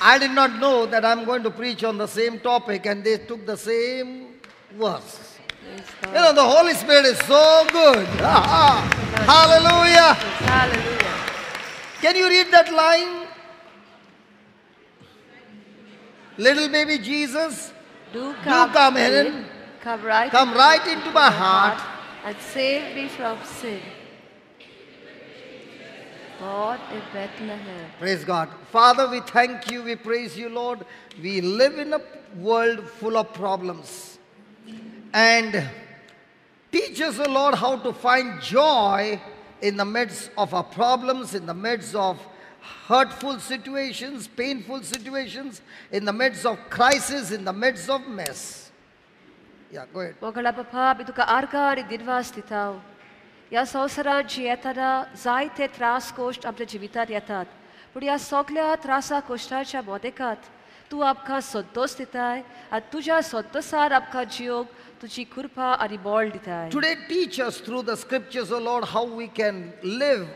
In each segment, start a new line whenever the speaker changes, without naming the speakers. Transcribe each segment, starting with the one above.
I did not know that I'm going to preach on the same topic, and they took the same verse. You know, the Holy Spirit is so good. Hallelujah.
Hallelujah.
Can you read that line? Little baby Jesus,
do
come in,
come
right into my heart
and save me from sin. Born in Bethlehem.
Praise God. Father, we thank you, we praise you, Lord. We live in a world full of problems. And teach us, O Lord, how to find joy in the midst of our problems, in the midst of hurtful situations, painful situations, in the midst of crisis, in the midst of mess. Yeah, go ahead.
मोगळा बापा, आमी तुका आर्गां आनी दिनवास दिता. ह्या संवसारांत जियेतना जायते त्रास कोश्ट आमच्या जिवितांत येतात, पूण ह्या सगळ्या त्रासा कोश्टाच्या मोदेकात तूं आमकां संतोश दिताय आनी तुज्या संतोशान आमकां जियोंक तुजी कृपा आनी बळ दिताय.
Today teach us through the scriptures, O Lord, how we can live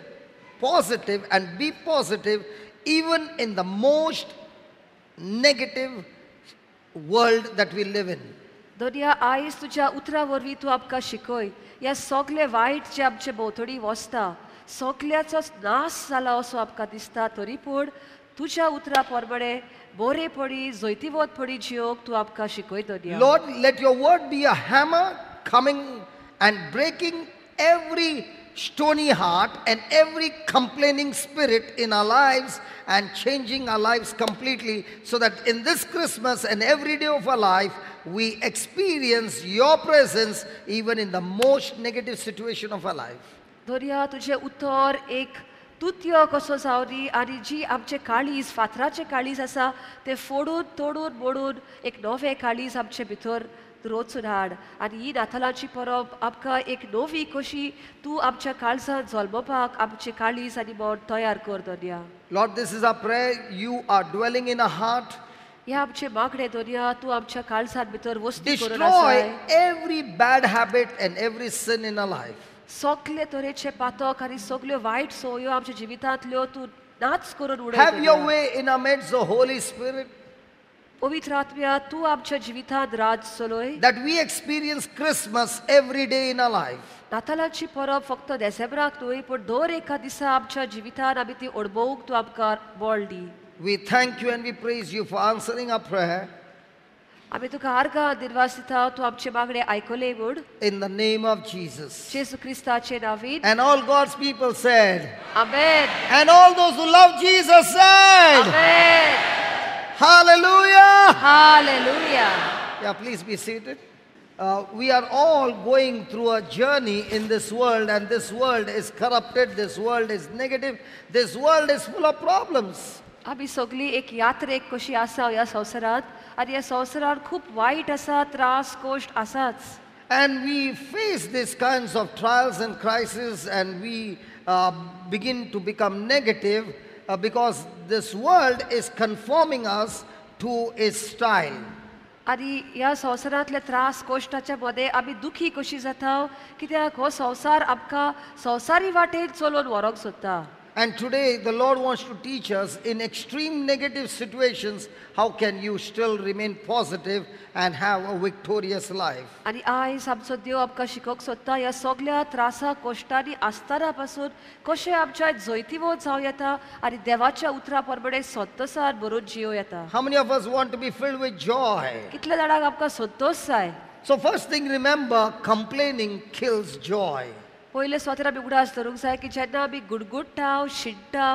positive and be positive even in the most negative world that we live in.
दोनया आयज तुज्या उतरां वरवीं तूं आमकां शिकय. ह्या सगळे वायट जे आमचे भोंवतणी वसता सगळ्याचो नाश जाला असो आमकां दिसता, तरी पूण तुज्या उतरां प्रमाणे बरेपणी जैतिवंतपणी जियोंक तूं आमकां शिकय. दोनया
Lord, let your word be a hammer coming and breaking every stony heart and every complaining spirit in our lives and changing our lives completely, so that in this Christmas and every day of our life we experience your presence even in the most negative situation of our life.
दोनया तुझे उत्तर एक तुत्यो कसो जावनी आनी जी आमचे काळीज फातराचे काळीज आसा ते फोडून तोडून मोडून एक नवें काळीज आमचे भितर रोचून हाड आनी ही नातालांची परब आमकां एक नवी कशी तूं आमच्या काळजांत जल्मपाक आमचे काळीज आनी मन तयार कर. दोनया
Lord, this is our prayer. You are dwelling in our heart.
हे आमचे मागणे दोनया, तूं आमच्या काळजांत भितर वस्ती करून
Destroy
आसाय.
every bad habit and every sin in our life.
सगळे तरेचे पातक आनी सगळ्यो वायट संवयो आमच्या जिवितांतल्यो तूं नाच करून उडय.
Have your way in our midst, the Holy Spirit.
पवित्र आत्म्या, तूं आमच्या जिवितांत राज चलय.
That we experience Christmas every day in our life.
नातालांची परब फक्त देसेंब्राक न्हय, पूण दर एका दिसा आमच्या जिवितांत आमी ती अणभवूंक तूं आमकां बळ दी.
We thank you and we praise you for answering our prayer.
आमी तुका आर्गां दिनवास दिता, तूं आमचे मागणे आयकले म्हूण.
In the name of Jesus.
जेजू क्रिस्ताचे नांवान.
And all God's people said.
Amen.
And all those who love Jesus said.
Amen.
Hallelujah.
Hallelujah.
Yeah, please be seated. We are all going through a journey in this world, and this world is corrupted, this world is negative, this world is full of problems.
आमी सगळी एक यात्रेक कशी आसा ह्या संवसारांत आनी ह्या संवसारांत खूब वायट आसा, त्रास कोश्ट आसाच.
And we face these kinds of trials and crises, and we begin to become negative because this world is conforming us to its style.
आनी ह्या संवसारांतल्या त्रास कोश्टाच्या मदें आमी दुखी कशी जाता, कित्याक हो संवसार आमकां संवसारी वाटेन चलोवन व्हरोंक सोदता.
And today the Lord wants to teach us in extreme negative situations, how can you still remain positive and have a victorious life.
आनी आयज आमचो देव आमकां शिकोवंक सोदता ह्या सगळ्या त्रासा कोश्टांनी आसतना पासून कशें आमच्या जैतिवंत जावं येता आनी देवाच्या उतरा प्रमाणे संतोसान भरून जियों येता.
How many of us want to be filled with joy?
कितल्या जाणांक आमकां संतोश जाय?
So first thing, remember, complaining kills joy.
पयले सुवातेर आमी उगडास धरूंक जाय की जेन्ना आमी गुडगुडटा शिणटा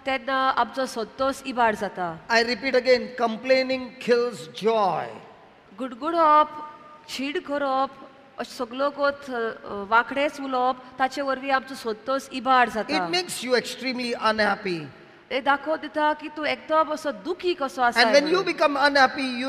तेन्ना आमचो संतोश इबाड जाता.
I repeat again, complaining kills joy.
गुडगुडप, शीण करप, अशें सगलो गोत वांकडेच उलोवप ताचे वरवीं आमचो संतोश इबाड जाता.
It makes you extremely unhappy.
ते दाखोवन दिता की तूं एकदम असो दुखी कसो आसा.
And when you become unhappy,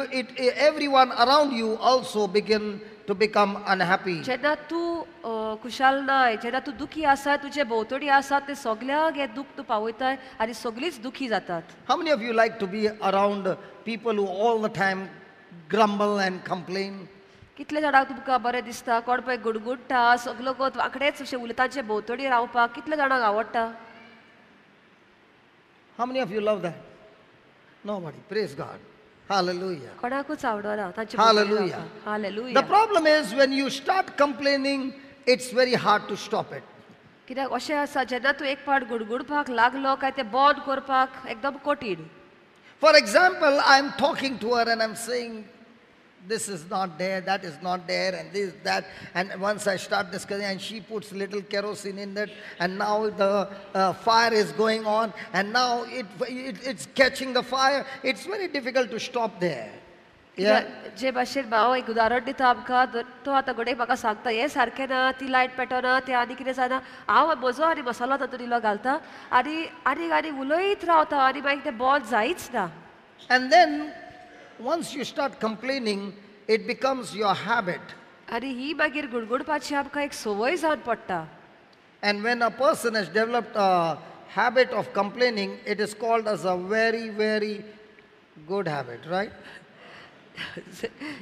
everyone around you also begin to become unhappy.
जेन्ना तूं खुशाल नाय, जेन्ना तूं दुखी आसा, तुजे भोंवतणी आसा ते सगल्यांक हें दुख तूं पावयताय आनी सगळींच दुखी जातात.
How many of you like to be around people who all the time grumble and complain?
कितले जाणांक तुमकां बरें दिसता कोण पळय गुडगुडटा सगलो गोत वांकडेच अशें उलयता तांचे भोंवतणी रावपाक कितले जाणांक आवडटा?
How many of you love that? Nobody. Praise God. Hallelujah.
कोणाकूच आवडना तांचे.
Hallelujah.
Hallelujah.
The problem is when you start complaining, it's very hard to stop it.
कित्याक अशें आसा, जेन्ना तूं एक फावट गुडगुडपाक लागलो काय तें बंद करपाक एकदम कठीण.
For example, I'm talking to her and I'm saying, this is not there, that is not there, and this, that. And once I start discussing, and she puts little kerosene in that, and now the fire is going on, and now it's catching the fire. It's very difficult to stop there. Yeah.
जे भाशेन हांव एक उदाहरण दिता आमकां, तो आतां घडये म्हाका सांगता हें सारकें ना, ती लायट पेटना, तें आनी कितें जायना, हांव म्हजो आनी मसालो तातूंत इल्लो घालता आनी आनी आनी उलयत रावता आनी मागीर तें बंद जायच ना.
And then once you start complaining, it becomes your habit.
आनी ही मागीर गुडगुडपाची आमकां एक संवय जावन पडटा.
And when a person has developed a habit of complaining, it is called as a very, very good habit, right?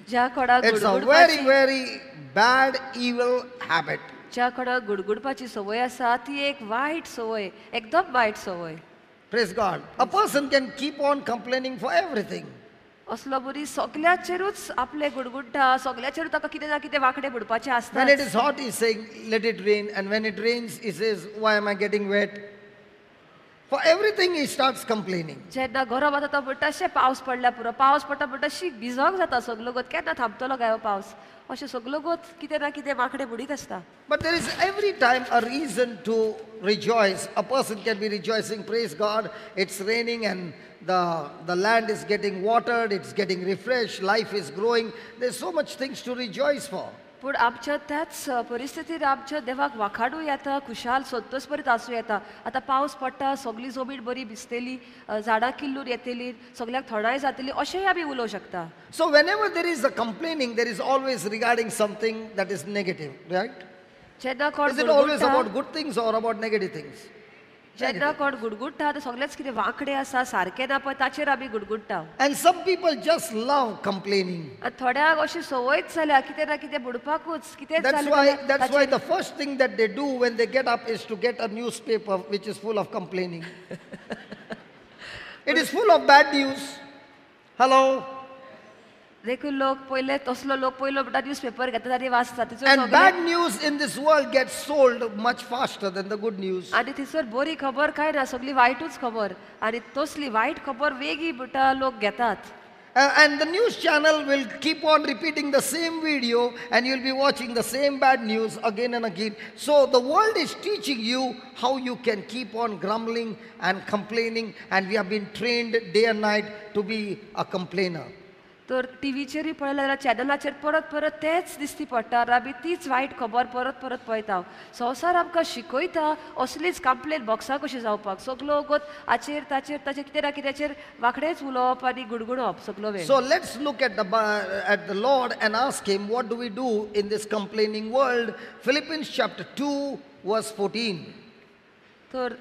ज्या कोणाक
It's a very, very bad, evil habit.
ज्या कोणाक गुडगुडपाची संवय आसा ती एक वायट संवय, एकदम वायट संवय.
Praise God. A person can keep on complaining for everything.
असलो मनीस सगळ्याचेरूच आपले गुडगुडटा, सगळ्याचेरूच ताका कितें ना कितें वांकडे म्हणपाचें आसता.
When it is hot, he's saying, let it rain. And when it rains, he says, why am I getting wet? For everything he starts complaining.
जेन्ना गरम जाता तो म्हणटा अशें पावस पडल्या पुरो, पावस पडटा म्हणटा शी भिजोंक जाता सगलो गोत, केन्ना थांबतलो काय हो पावस, अशें सगलो गोत कितें ना कितें वांकडे बुडीत आसता.
But there is every time a reason to rejoice. A person can be rejoicing, praise God, it's raining and the land is getting watered, it's getting refreshed, life is growing. There's so much things to rejoice for.
पूण आमच्या त्याच परिस्थितीर आमच्या देवाक वाखाडूं येता, खुशाल संतोष बरीत आसूं येता. आतां पावस पडटा, सगळी जमीन बरी भिजतली, झाडां किल्लून येतली, सगळ्याक थंडाय जातली, अशेंय आमी उलोवंक शकता.
So whenever there is a complaining, there is always regarding something that is negative, right?
जेन्ना कोण
Is it always about good things or about negative things?
जेन्ना कोण गुडगुडटा ते सगळेच कितें वांकडे आसा, सारकें ना पळय, ताचेर आमी गुडगुडटा.
And some people just love complaining.
आनी थोड्यांक अशी संवयच जाल्या कितें ना कितें म्हणपाकूच, कितें
जालें. That's why the first thing that they do when they get up is to get a newspaper which is full of complaining. It is full of bad news. Hello.
देखून लोक पयले तसलो लोक पयलो म्हणटा न्यूज पेपर घेतात आनी वाचतात.
And bad news in this world gets sold much faster than the good news.
आनी थंयसर बरी खबर कांय ना, सगळी वायटूच खबर, आनी तसली वायट खबर वेगळी म्हणटा लोक घेतात.
And the news channel will keep on repeating the same video and you'll be watching the same bad news again and again. So the world is teaching you how you can keep on grumbling and complaining, and we have been trained day and night to be a complainer.
तर टीव्हीचेरूय पळयलें जाल्यार चॅनलाचेर परत परत तेच दिसती पडटा आनी आमी तीच वायट खबर परत परत पळयता. संवसार आमकां शिकयता असलीच कंप्लेन बॉक्सां कशी जावपाक, सगलो वगत हाचेर ताचेर ताचेर कितें ना कित्याचेर वांकडेच उलोवप आनी गुणगुणप सगलो वेळ.
So let's look at the Lord and ask him, what do we do in this complaining world? Philippians chapter 2 verse 14.
तर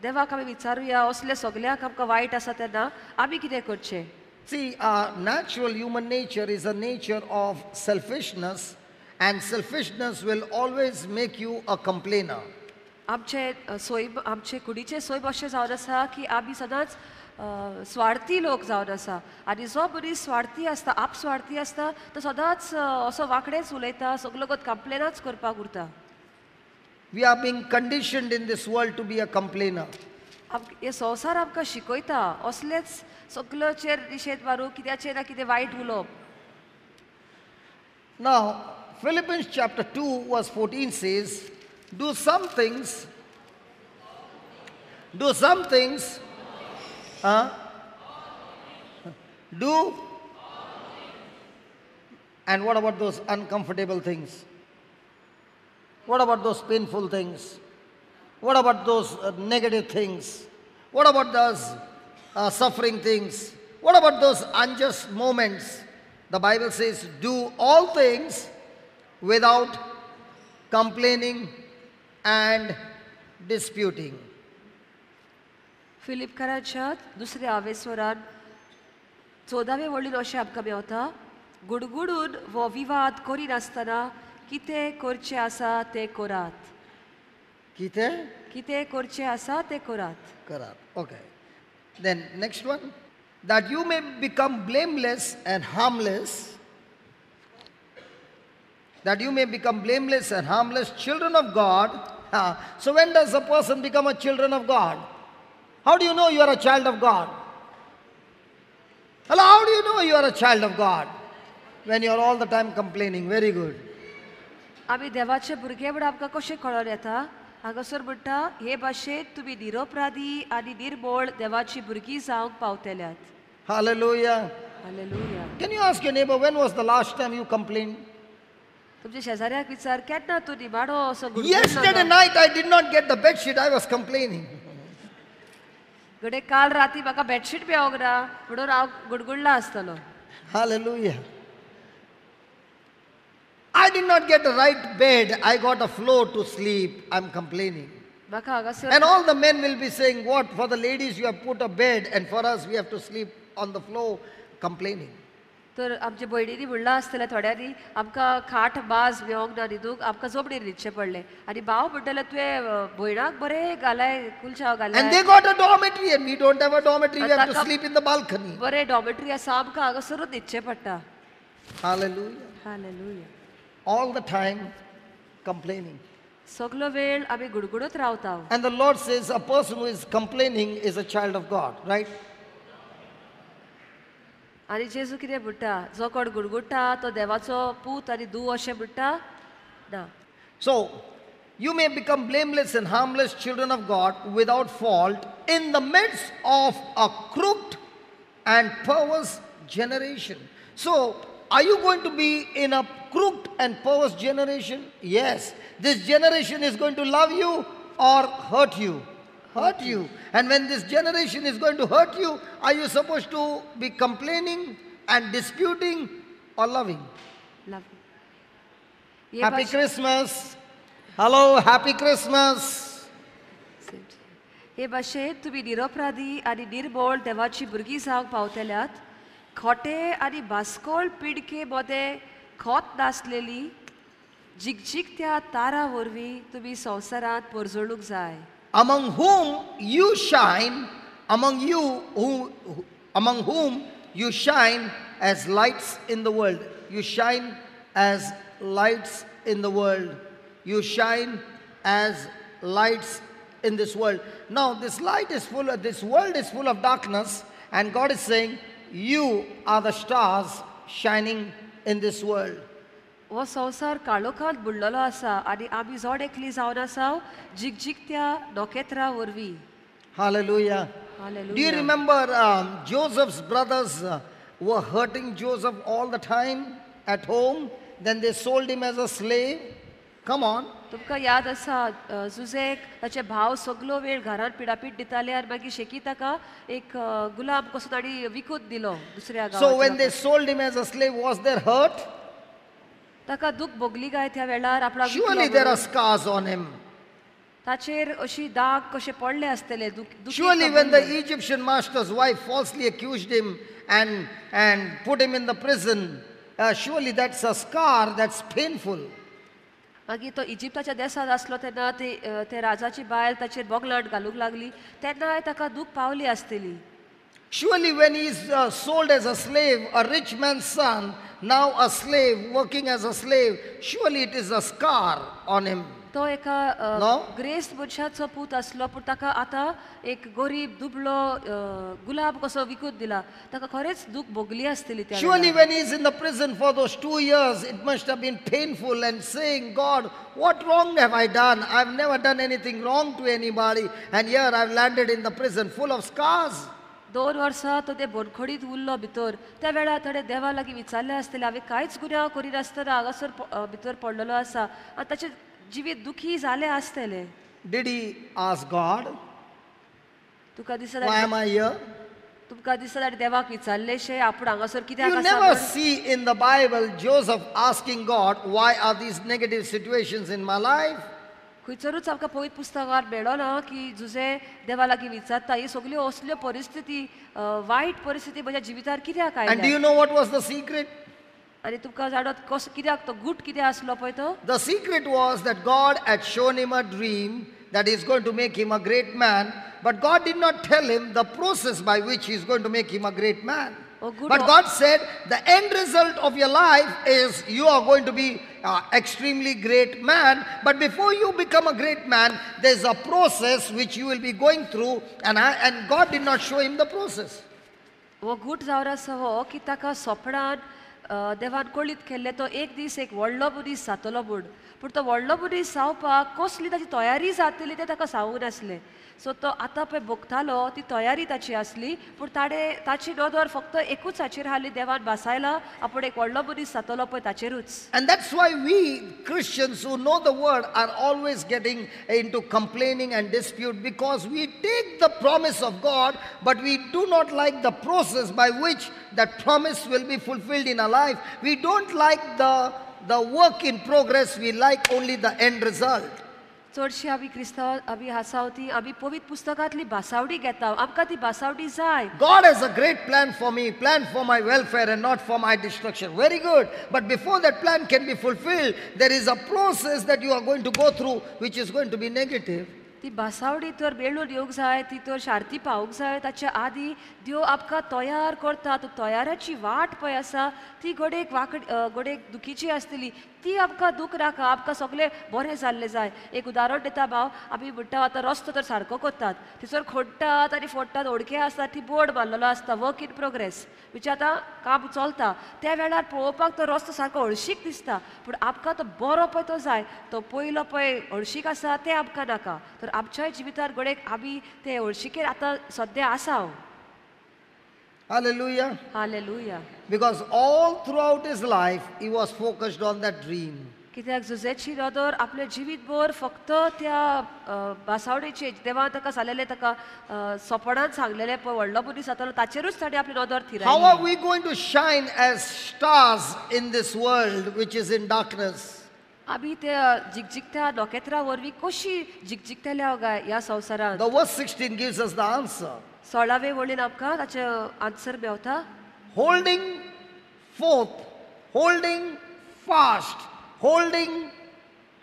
देवाक आमी विचारुया असले सगळ्याक आमकां वायट आसा तेन्ना आमी कितें करचें?
See, our natural human nature is a nature of selfishness, and selfishness will always make you a complainer.
आमचे सोय, आमचे कुडीचे सोय अशें जावन आसा की आमी सदांच स्वार्थी लोक जावन आसा, आनी जो मनीस स्वार्थी आसता, आपस्वार्थी आसता, तो सदांच असो वांकडेच उलयता, सगलो गोत कंप्लेनाच करपाक उरता.
We are being conditioned in this world to be a complainer.
हे संवसार आमकां शिकयता असलेच सगळ्याचेर निशेध मारूं, कित्याचेर ना कितें वायट उलोवप.
Now, Philippians chapter 2 verse 14 says, do some things, do, and what about those uncomfortable things? What about those painful things? What about those negative things? What about those suffering things? What about those unjust moments? The Bible says, do all things without complaining and disputing.
फिलिपकाराच्या दुसऱ्या आवेस्वरान 14वे वळीन अशें आमकां मेवता, गुडगुडून वो विवाद करिनासतना कितें करचें आसा तें करात.
कितें
कितें करचें आसा तें करात.
करात. Okay. Then next one. That you may become blameless and harmless, that you may become blameless and harmless children of God. So when does a person become a children of God? How do you know you are a child of God? Hello, how do you know you are a child of God? When you are all the time complaining. Very good.
आमी देवाचे भुरगे म्हूण आमकां कशें कळोन येता? हांगासर म्हणटा हे भाशेन तुमी निरपराधी आनी निर्मोळ देवाची भुरगीं जावंक पावतल्यात.
Hallelujah.
Hallelujah.
Can you ask your neighbor, when was the last time you complained?
तुमच्या शेजाऱ्याक विचार केन्ना तूं निमाणो असो
Yesterday night I did not get the bed sheet, I was complaining.
घडये काल राती म्हाका बेडशीट मेळोंक ना म्हणून हांव गुडगुडला आसतलो.
Hallelujah. I did not get the right bed, I got a floor to sleep, I'm complaining. And all the men will be saying, what, for the ladies you have put a bed and for us we have to sleep on the floor, complaining.
तर आमच्या भयणींनी म्हणलां आसतलें थोड्यांनी आमकां खाट बाज मेळोंक ना न्हिदूंक, आमकां जमनीर न्हिदचें पडलें. आनी भाव म्हणटले तुवें भयणाक बरें घालाय कुलचाव घालाय.
And they got a dormitory and we don't have a dormitory, we have to sleep in the balcony.
बरें डॉर्मेटरी आसा, आमकां हांगासरूच न्हिदचें पडटा.
Hallelujah.
Hallelujah.
All the time complaining.
सगलो वेळ आमी गुडगुडत रावता.
And the Lord says a person who is complaining is a child of God, right?
आनी जेजू कितें म्हणटा, जो कोण गुडगुडटा तो देवाचो पूत आनी धूव अशें म्हणटा ना.
So you may become blameless and harmless children of God without fault in the midst of a crooked and perverse generation. So are you going to be in a crooked and perverse generation? Yes. This generation is going to love you or hurt you? Hurt you. And when this generation is going to hurt you, are you supposed to be complaining and disputing or loving?
Loving.
Happy Christmas. Hello, happy Christmas.
हे भाशेन तुमी निरपराधी आनी निर्मोळ देवाची भुरगीं जावंक पावतल्यात. खोटे आनी बास्कोळ पिडके मदें खोत नासलेली जिगजिगत्या तारा वरवीं तुमी संवसारांत परजळूंक जाय.
Among whom you shine, among whom you shine as lights in the world. You shine as lights in the world. You shine as lights in this world. Now this light is full of, this world is full of darkness, and God is saying, you are the stars shining in this world.
हो संवसार काळोखांत बुडलेलो आसा आनी आमी जोड एकली जावन आसा जिगजिगत्या नखेत्रां वरवीं.
Hallelujah.
Hallelujah.
Do you remember Joseph's brothers were hurting Joseph all the time at home? Then they sold him as a slave. Come on.
तुमकां याद आसा जुजेक ताचे भाव सगलो वेळ घरांत पिडापीड दिताले आनी मागीर शेकी ताका एक गुलाम कसो तांणी विकून दिलो दुसऱ्या गांवांत.
So when they sold him as a slave, was there hurt?
ताका दुख भोगली काय त्या वेळार आपणाक?
Surely there are scars on him.
ताचेर अशी दाग कशे पडले आसतले.
Surely when the Egyptian master's wife falsely accused him and put him in the prison, surely that's a scar that's painful.
मागीर तो इजिप्ताच्या देसांत आसलो तेन्ना ते राजाची बायल ताचेर बोगलांट घालूंक लागली तेन्नाय ताका दूख पावली आसतली.
Surely when he is sold as a slave, a rich man's son, now a slave, working as a slave, surely it is a scar on him.
तो एका ग्रेस्त मनशाचो पूत आसलो पूण ताका आतां एक गरीब दुबळो गुलाब कसो विकून दिला, ताका खरेंच दूख भोगली आसतली.
Surely when he is in the prison for those 2 years, it must have been painful and saying, God, what wrong have I done? I've never done anything wrong to anybody, and here I've landed in the prison full of scars.
2 वर्सां तो ते बोनखडीत उरलो भितर. त्या वेळार ताणें देवा लागीं विचारलें आसतलें, हांवें कांयच गुन्यांव करिनासतना हांगासर भितर पडलेलो आसा आनी ताचें जिवीत दुखी जालें आसतलें.
Did he ask God?
तुका दिसता
Why am I here?
तुमकां दिसता ताणें देवाक विचारलें आपूण हांगासर कित्याक
You
आसा?
never see in the Bible Joseph asking God, why are these negative situations in my life?
खंयसरूच आमकां पवित्र पुस्तकांत मेळना की जुजे देवा लागीं विचारता ही सगल्यो असल्यो परिस्थिती वायट परिस्थिती म्हज्या जिवितार कित्याक
And do
आयल्या?
you know what was the secret?
आनी तुमकां जाणत कसो कित्याक तो गूट कितें आसलो पळय तो?
The secret was that God had shown him a dream that he's going to make him a great man, but God did not tell him the process by which he's going to make him a great man.
Oh, good.
But God said the end result of your life is you are going to be an extremely great man. But before you become a great man, there's a process which you will be going through, and God did not show him the process.
हो गूट जावन आसा हो की ताका सोपणान देवान कळीत केल्लें तो एक दीस एक व्हडलो मनीस जातलो म्हूण, पूण तो व्हडलो मनीस जावपाक कसली ताची तयारी जातली तें ताका सांगूंक नासलें. सो तो आतां पळय भोगतालो ती तयारी ताची आसली, पूण ताणें ताची नदर फक्त एकूच हाचेर हाडली, देवान भासायला आपूण एक व्हडलो मनीस जातलो पळय ताचेरूच.
And that's why we Christians who know the word are always getting into complaining and dispute, because we take the promise of God, but we do not like the process by which that promise will be fulfilled in our life. We don't like the work in progress, we like only the end result.
चडशी आमी क्रिस्तांव आमी आसा ती आमी पवित्र पुस्तकांतली भासावडी घेता, आमकां ती भासावडी जाय.
God has a great plan for me, plan for my welfare and not for my destruction. Very good. But before that plan can be fulfilled, there is a process that you are going to go through which is going to be negative.
ती भासावडी तर मेळून येवंक जाय, ती तर शार्ती पावूंक जाय. ताच्या आदी देव आमकां तयार करता. तो तयाराची वाट पळय आसा ती घडयेक वांकडी घडयेक दुखीची आसतली, ती आमकां दूख नाका, आमकां सगळें बरें जाल्लें जाय. एक उदाहरण दिता भाव, आमी म्हणटा आतां रस्तो तर सारको करतात, थंयसर खोडटात आनी फोडटात, ओडके आसतात, ती बोर्ड मारलेलो आसता वर्क इन प्रोग्रेस, म्हणजे आतां काम चलता. त्या वेळार पळोवपाक तो रस्तो सारको हळशीक दिसता, पूण आमकां तो बरो पळय तो जाय, तो पयलो पळय हळशीक आसा तें आमकां नाका. तर आमच्याय जिवितार घडयेक आमी ते हळशिकेर आतां सद्या आसा.
Hallelujah.
Hallelujah.
Because all throughout his life he was focused on that dream.
कित्याक जुजेची नदर आपल्या जिवीतभर फक्त त्या भासावणेचेर, देवान ताका सांगलेलें, ताका सोपणान सांगलेलें पळय व्हडलो मनीस जातलो ताचेरूच ताणें आपली नदर थिरायली.
How are we going to shine as stars in this world which is in darkness?
आमी त्या जिगजिगत्या नखेत्रां वरवीं कशी जिगजिगतले काय ह्या संवसारांत?
The verse 16 gives us the answer.
16वे वळीन आमकां ताचें आन्सर मेवता.
Holding forth, holding fast, holding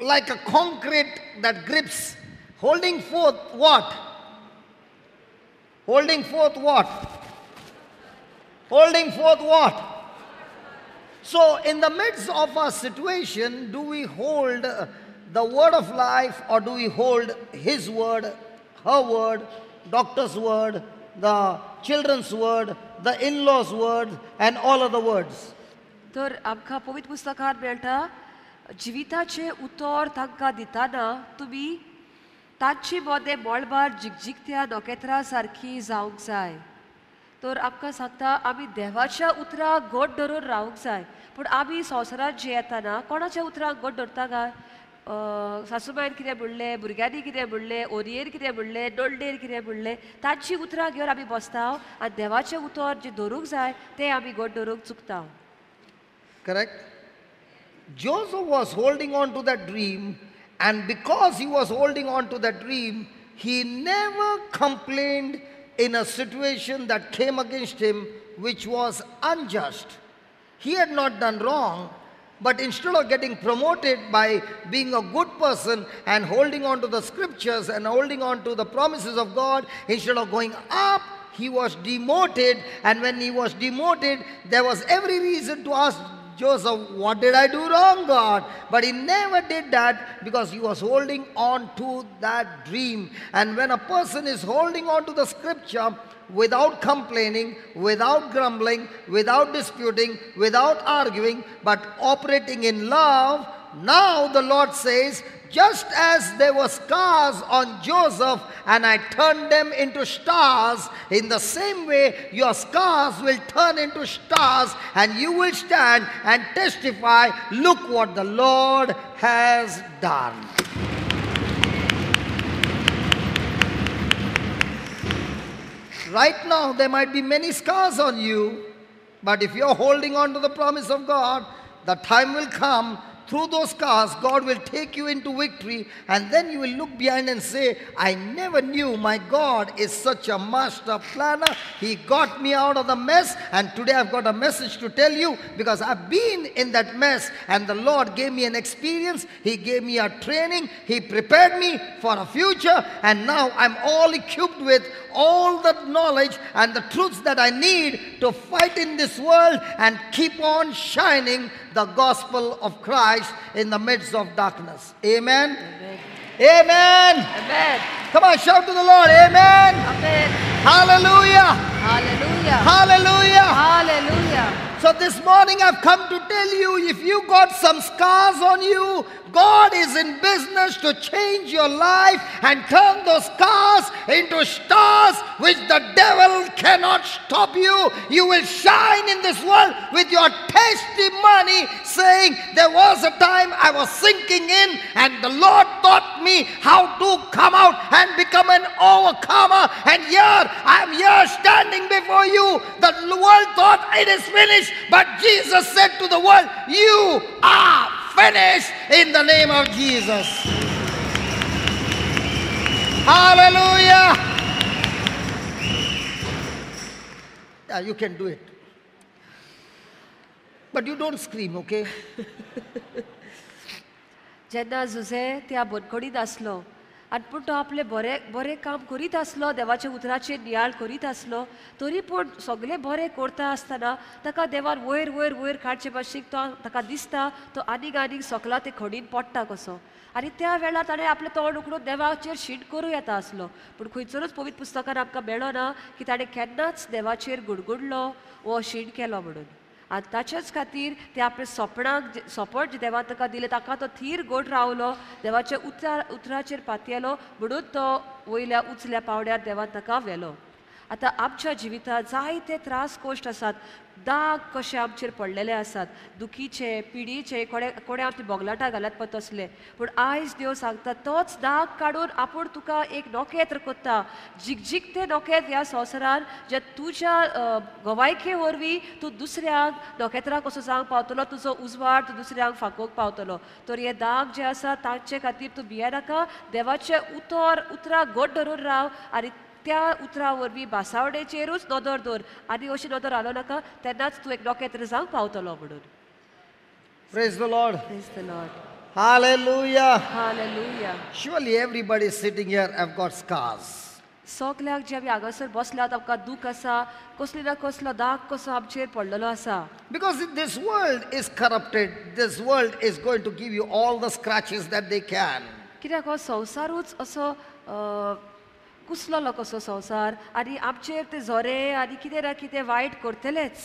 like a concrete that grips, holding forth what? Holding forth what? Holding forth what? So in the midst of our situation, do we hold the word of life or do we hold his word, her word, doctor's word, the children's word, the in-laws' word, and all other words?
तर आमकां पवित्र पुस्तकांत मेळटा, जिविताचें उतर तांकां दितना तुमी तांचे मदें मळबार जिगजिगत्या नखेत्रां सारकी जावंक जाय. तर आमकां सांगता आमी देवाच्या उतराक घट धरून रावंक जाय. पूण आमी संवसारांत जे येताना कोणाच्या उतराक घट धरता काय? सासूबायन कितें म्हणलें, भुरग्यांनी कितें म्हणलें, ओरयेन कितें म्हणलें, नोल्डेर कितें म्हणलें, तांची उतरां घेवन आमी बसता आनी देवाचें उतर जें धरूंक जाय तें आमी घट धरूंक चुकता.
Correct? Joseph was holding on to that dream, and because he was holding on to that dream, he never complained in a situation that came against him which was unjust. He had not done wrong, but instead of getting promoted by being a good person and holding on to the scriptures and holding on to the promises of God, instead of going up, he was demoted. And when he was demoted, there was every reason to ask Joseph, what did I do wrong, God? But he never did that because he was holding on to that dream. And when a person is holding on to the scripture without complaining, without grumbling, without disputing, without arguing, but operating in love, now the Lord says, just as there were scars on Joseph and I turned them into stars, in the same way your scars will turn into stars and you will stand and testify, look what the Lord has done. Right now there might be many scars on you, but if you're holding on to the promise of God, the time will come Through those scars, God will take you into victory, and then you will look behind and say, I never knew my God is such a master planner. He got me out of the mess, and today I've got a message to tell you, because I've been in that mess, and the Lord gave me an experience. He gave me a training. He prepared me for a future, and now I'm all equipped with all the knowledge and the truths that I need to fight in this world and keep on shining the gospel of Christ in the midst of darkness. Amen.
Amen.
Amen.
Amen.
Come on, shout to the Lord. Amen.
Amen.
Hallelujah.
Hallelujah.
Hallelujah.
Hallelujah.
So this morning I've come to tell you, if you got some scars on you, God is in business to change your life and turn those scars into stars which the devil cannot stop you. You will shine in this world with your testimony saying, there was a time I was sinking in and the Lord taught me how to come out and become an overcomer. And here, I'm here standing before you. The world thought it is finished, but Jesus said to the world, you are finished in the name of Jesus. Hallelujah. Yeah, you can do it. But you don't scream, okay?
जेन्ना जुझे त्या बनकणींत आसलो आनी पूण तो आपलें बरें बरें काम करीत आसलो, देवाच्या उतराचेर नियाळ करीत आसलो, तरी पूण सगळें बरें करता आसतना ताका देवान वयर वयर वयर काडचे भाशेन तो ताका दिसता तो आनीक आनीक सकला ते खणीन पडटा कसो. आनी त्या वेळार ताणें आपलें तोंड उकडून देवाचेर शीण करूं येता आसलो, पूण खंयसरूच पवित्र पुस्तकान आमकां मेळना की ताणें केन्नाच देवाचेर गुडगुडलो वो शीण केलो म्हणून. आनी ताचेच खातीर ते आपल्या सोपणाक सोपण जे देवान ताका दिलें ताका तो थीर गोड रावलो, देवाच्या उतराचेर पातयेलो, म्हणून तो वयल्या उचल्या पावड्यार देवान ताका व्हेलो. आतां आमच्या जिवितांत जायते त्रास कोश्ट आसात, दाग कशे आमचेर पडलेले आसात, दुखीचे पिडीचे, कोणे कोणे आमची बोगलाटां घालत पळय तसले. पूण आयज देव सांगता तोच दाग काडून आपूण तुका एक नोकेत्र कोत्ता, जिगजिगते नोकेत ह्या संवसारान, जे तुज्या गवायके वरवीं तूं दुसऱ्यांक नोकेत्रां कसो जावंक पावतलो, तुजो उजवाड तूं दुसऱ्यांक फांकोवंक पावतलो. तर हे दाग जे आसा तांचे खातीर तूं भियेनाका, देवाचें उतरां गोड धरून राव आनी त्या उतरा वरवीं भासावणेचेरूच नदर दवर आनी अशी नदर घालो नाका, तेन्नाच तूं एक नखेत्र जावंक पावतलो म्हणून.
Praise the Lord.
Praise the Lord.
Hallelujah.
Hallelujah.
Surely everybody sitting here have got scars.
सगळ्याक जे आमी हांगासर बसल्यात आमकां दूख आसा, कसली ना कसलो दाग कसो आमचेर पडलेलो आसा.
Because this world is corrupted, this world is going to give you all the scratches that they can.
कित्याक हो संवसारूच असो कुसलोलो कसो संवसार आनी आमचेर ते झरे आनी कितें ना कितें वायट करतलेच.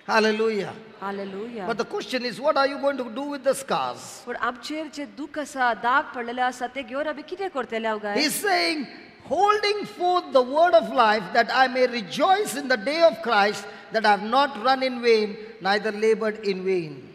Hallelujah.
Hallelujah.
But the question is, what are you going to do with the scars?
पूण आमचेर जे दूख आसा, दाग पडलेले आसा, ते घेवन आमी कितें करतले काय?
He's saying, holding forth the word of life, that I may rejoice in the day of Christ, that I have not run in vain, neither labored in vain.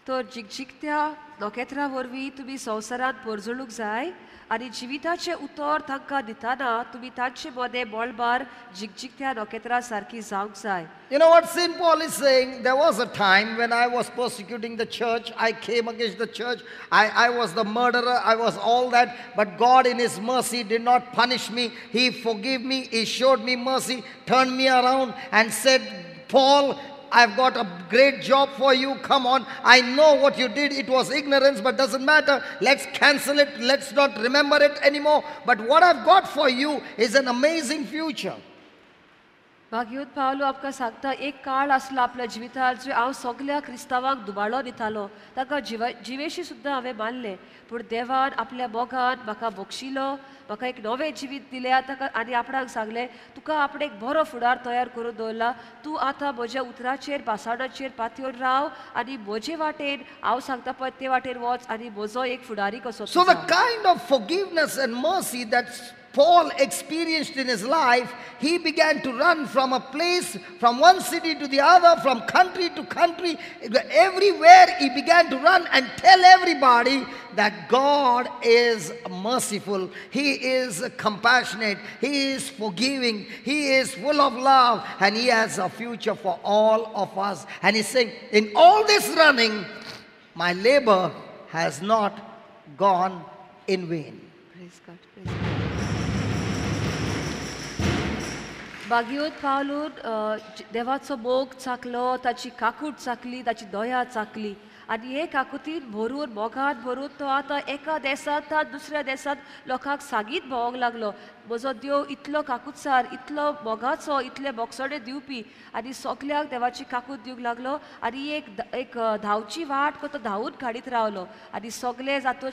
तर जिगजिगत्या नखेत्रां वरवीं तुमी संवसारांत परजळूंक जाय आनी जिविताचें उतर तांकां दितना तुमी तांचे मदें मळबार जिगजिगत्या नखेत्रां सारकी जावंक जाय.
You know what St. Paul is saying? There was a time when I was persecuting the church. I came against the church. I was the murderer. I was all that. But God in His mercy did not punish me. He forgave me. He showed me mercy, turned me around and said, Paul, I've got a great job for you. Come on. I know what you did. It was ignorance, but doesn't matter. Let's cancel it. Let's not remember it anymore. But what I've got for you is an amazing future.
भाग्योत पावलो आमकां सांगता एक काळ आसलो आपल्या जिवितांत जो हांव सगल्या क्रिस्तांवांक दुबाळो दितालो, तांकां जिवेशी सुद्दां हांवें मानलें, पूण देवान आपल्या मोगान म्हाका बक्षिलो, म्हाका एक नवें जिवीत दिलें ताका आनी आपणाक सांगलें तुका आपणें एक बरो फुडार तयार करून दवरला, तूं आतां म्हज्या उतराचेर भासाणाचेर पातयेवन राव आनी म्हजे वाटेन हांव सांगता पळय ते वाटेन वच आनी म्हजो एक फुडारी कसो.
So the kind of forgiveness and mercy that Paul experienced in his life, he began to run from a place, from one city to the other, from country to country. Everywhere he began to run and tell everybody that God is merciful, He is compassionate, He is forgiving, He is full of love, and He has a future for all of us. And he's saying, in all this running, my labor has not gone in vain.
Praise God, praise God. भाग्यवत पावलून देवाचो मोग चाकलो, ताची काकूट चाकली, ताची दया चाकली आनी हे काकुतीन भरून मोगान भरून तो आतां एका देसांत दुसऱ्या देसांत लोकांक सांगीत भोंवंक लागलो. म्हजो देव इतलो काकुतसार, इतलो मोगाचो, इतले बोगसणे दिवपी आनी सगल्यांक देवाची काकूत दिवंक लागलो. आनी एक एक धांवची वाट तो धांवून काडीत रावलो आनी सगले जातून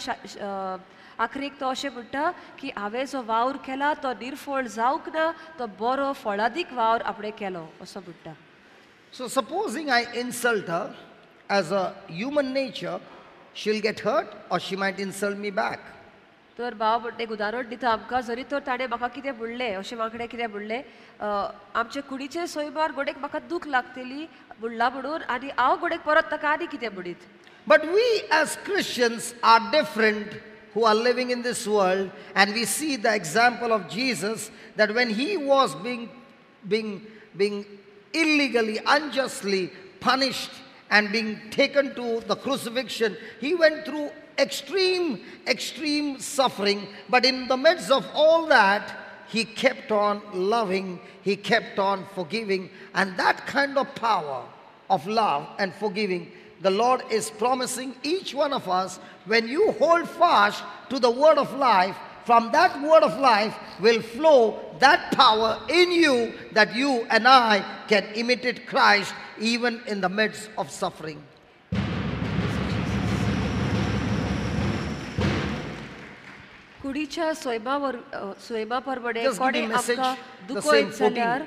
आखरीक तो अशें म्हणटा की हांवें जो वावर केला तो निर्फळ जावंक ना, तो बरो फळादीक वावर आपणें केलो असो म्हणटा.
So supposing I insult her, as a human nature, she'll get hurt or she might insult me back.
तर भाव म्हणटा एक उदाहरण दिता आमकां, जरी तर ताणें म्हाका कितें म्हणलें अशें वांगडे कितें म्हणलें, आमचे कुडीचे सोयमार गोडेक म्हाका दूख लागतली म्हणलां म्हणून आनी हांव गोडेक परत ताका आनी कितें म्हणीत.
But we as Christians are different who are living in this world, and we see the example of Jesus that when he was being illegally, unjustly punished and being taken to the crucifixion, he went through extreme, extreme suffering. But in the midst of all that, he kept on loving, he kept on forgiving. And that kind of power of love and forgiving, the Lord is promising each one of us, when you hold fast to the word of life, from that word of life will flow that power in you that you and I can imitate Christ even in the midst of suffering.
कुडीच्या सोयमा परवडे कोणी आमकां दुखयत जाल्यार,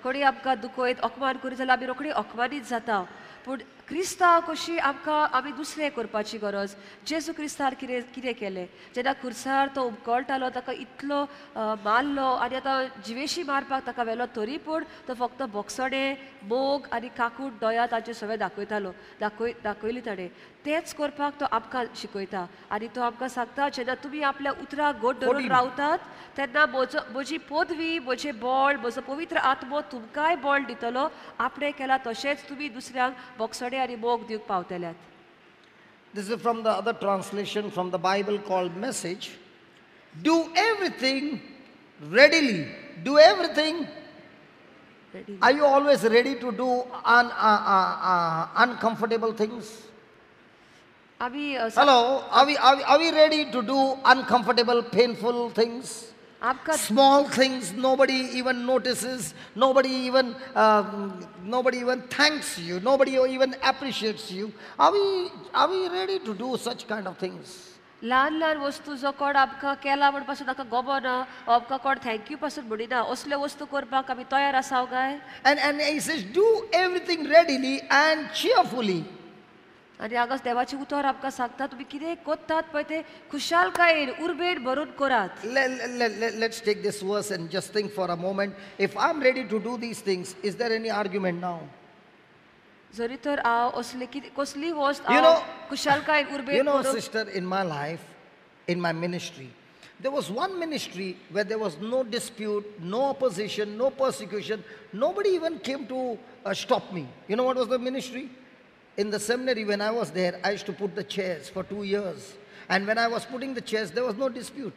कोणी आमकां दुखयत अपमान करीत जाल्यार आमी रोखडी अपमानीत जाता. पूण क्रिस्तांव कशी आमकां आमी दुसरें करपाची गरज. जेजू क्रिस्तान कितें कितें केलें, जेन्ना खुर्सार तो उमकळटालो ताका इतलो मारलो आनी आतां जिवेशी मारपाक ताका व्हेलो, तरी पूण तो फक्त बोगसणे मोग आनी काकूट दया ताचे सगळें दाखयतालो, दाखयली ताणें. तेंच करपाक तो आमकां शिकयता आनी तो आमकां सांगता जेन्ना तुमी आपल्या उतराक गोड धरून रावतात तेन्ना म्हजी पदवी, म्हजें बळ, म्हजो पवित्र आत्मो तुमकांय बळ दितलो. आपणें केलां तशेंच तुमी दुसऱ्यांक बोगसणे आनी मोग दिवंक पावतल्यात.
This is from the other translation from the Bible called Message. Do everything readily. Do everything. Readily. Are you always ready to do uncomfortable things? Hello, are we ready to do uncomfortable, painful things? Small things nobody even notices, nobody even thanks you, nobody even appreciates you. Are we ready to do such kind of things?
ल्हान ल्हान वस्तू जो कोण आमकां केला म्हण पासून ताका गोबो ना, आमकां कोण thank you पासून म्हणिना, असल्यो वस्तू करपाक आमी तयार आसाव काय?
And he says, do everything readily and cheerfully.
आनी हांगा देवाचें उतर आमकां सांगता तुमी कितें करतात पळय तें खुशालकायेन उर्बेन भरून करात.
Let's take this verse and just think for a moment. If I'm ready to do these things, is there any argument now?
जरी तर हांव असले कितें कसलीय वस्त हांव खुशालकायेन उर्बेन.
You know, sister, in my life, in my ministry, there was one ministry where there was no dispute, no opposition, no persecution. Nobody even came to stop me. You know what was the ministry? In the seminary, when I was there, I used to put the chairs for 2 years. And when I was putting the chairs, there was no dispute.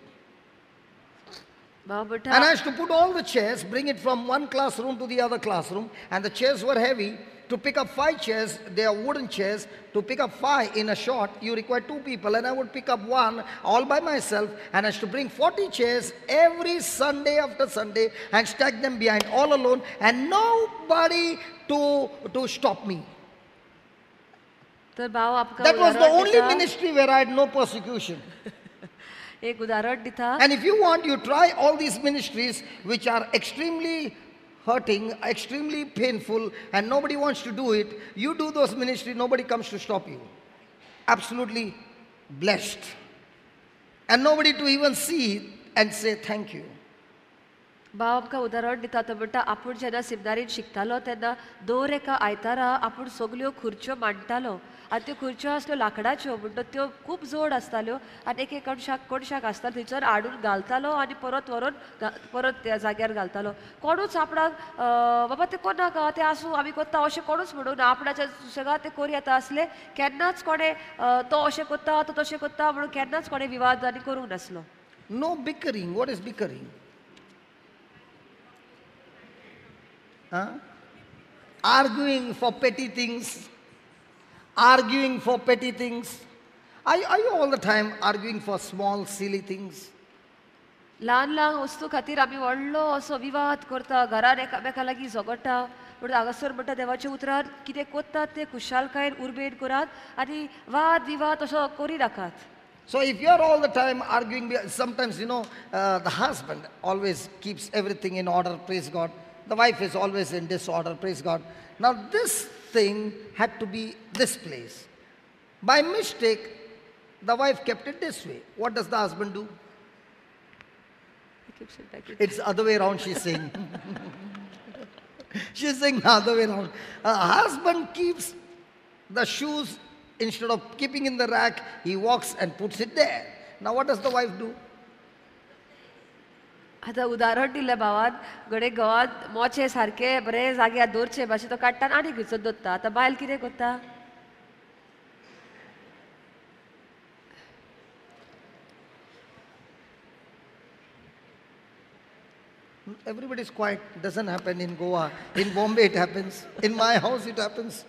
And I used to put all the chairs, bring it from one classroom to the other classroom. And the chairs were heavy. To pick up 5 chairs, they are wooden chairs. To pick up 5 in a shot, you require 2 people. And I would pick up 1 all by myself. And I used to bring 40 chairs every Sunday after Sunday and stack them behind all alone. And nobody to stop me. That was the only ministry where I had no persecution. And if you want, you try all these ministries which are extremely hurting, extremely painful, and nobody wants to do it. You do those ministries, nobody comes to stop you. Absolutely blessed. And nobody to even see and say thank you.
भाव आमकां उदाहरण दिता, तो म्हणटा आपूण जेन्ना सिमनारीन शिकतालो तेन्ना दर एका आयतारा आपूण सगल्यो खुर्च्यो मांडटालो आनी त्यो खुर्च्यो आसल्यो लांकडाच्यो, म्हणटा त्यो खूब जड आसताल्यो आनी एक एक कोणशाक कोणशाक आसतालो थंयसर हाडून घालतालो आनी परत व्हरून परत त्या जाग्यार घालतालो. कोणूच आपणाक बाबा तें कोन्नाका तें आसूं आमी कोत्ता अशें कोणूच म्हणूंक ना, आपणाच्या सुशेगाद तें करूं येता आसलें. केन्नाच कोणें तो अशें कोत्ता तो तशें कोत्ता म्हणून केन्नाच कोणें विवाद आनी करूंक नासलो.
No bickering. What is bickering? Huh? Arguing for petty things. Arguing for petty things. Are you all the time arguing for small, silly things?
ल्हान ल्हान वस्तू खातीर आमी व्हडलो असो विवाद करता, घरान एकामेका लागीं झगडटा. पूण हांगासर म्हणटा देवाच्या उतरान कितें कोत्तात तें खुशालकायेन उर्बेन करात आनी वाद विवाद असो करिनाकात.
So if you are all the time arguing, sometimes, you know, the husband always keeps everything in order, praise God. The wife is always in disorder, praise God. Now this thing had to be this place. By mistake, the wife kept it this way. What does the husband do?
He keeps it back.
It's the other way around, she's saying. She's saying the other way around. Her husband keeps the shoes, instead of keeping in the rack, he walks and puts it there. Now what does the wife do?
आतां उदाहरण दिलें भावान, घडये घोवान मोचे सारके बरे जाग्यार दवरचे भाशेन तो काडटा आनी खंयसर दवरता. आतां बायल कितें करता?
Everybody is quiet. Doesn't happen in Goa. In Bombay it happens. In my house it happens.